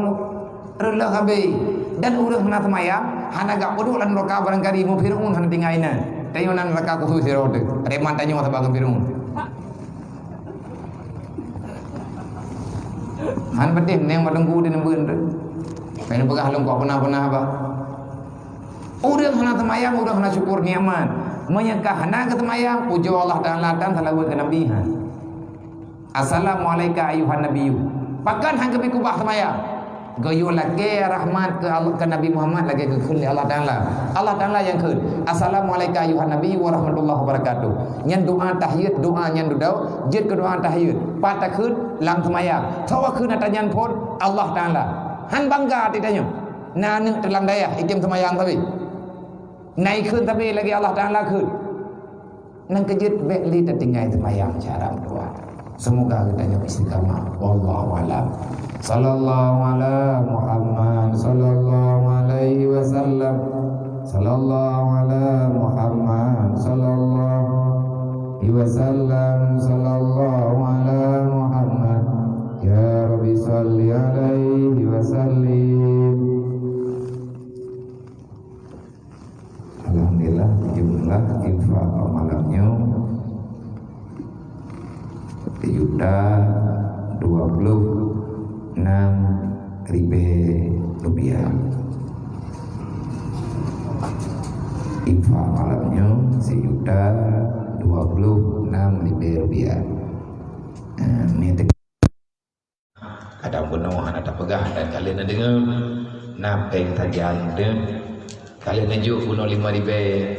reuloh habéh. Dan ureuëng hana seumayang, hana gak peuduek lam neuraka barangkali mu Fir'aun hana tinggai inan. Tanyoe nan neuraka khusus sidroe teuh. Reman tanyoe sabab ngon Fir'aun. Han peudeh neng madengku di nembeun tu. Kena peugah lom kok pernah-pernah apa. Ureuëng hana seumayang, ureuëng hana syukur nikmat. Meunyoe ka hana geusemayang, pujoe Allah Taala dan salawat keu Nabi ha. Assalamualaika ayuhan nabiyyu. Pakon han geubri kubah seumayang? Geuyue lakée rahmat keu Allah, keu Nabi Muhammad lagée geukheun lé Allah Taala. Allah Taala nyang kheun, "Assalamualaika ayuhan nabiyyu wa rahmatullahi wabarakatuh." Nyan doa tahiyat, doa nyan dudoe, jeuet keu doa tahiyat. Pat takheun lam seumayang. Soe kheun ata nyan phon? Allah Taala. Han bangga ati tanyoe. Na aneuëk teulam dayah item seumayang sabe. Na ikheun sabe lagée Allah Taala kheun. Nyang keujeuet bék lé tatinggai seumayang cara meutuah. Semoga geutanyoe istiqamah. Wallahu a'lam. Sallallahu ala Muhammad sallallahu alaihi wasallam. Sallallahu ala Muhammad sallallahu alaihi wasallam. Sallallahu ala Muhammad. Ya Rabbi salli alaihi wasallim. Alhamdulillah, jumlah infak malam nyoe sijuta dua puluh enam ribée rupiah. Infak malam nyoe sijuta dua puluh enam ribée rupiah. Eh, ni Kadang bunoe hana tapeugah dan ka lheueh neudeungoe, na péng sajan deuh. Ka lheueh neujok bunoe limong ribée,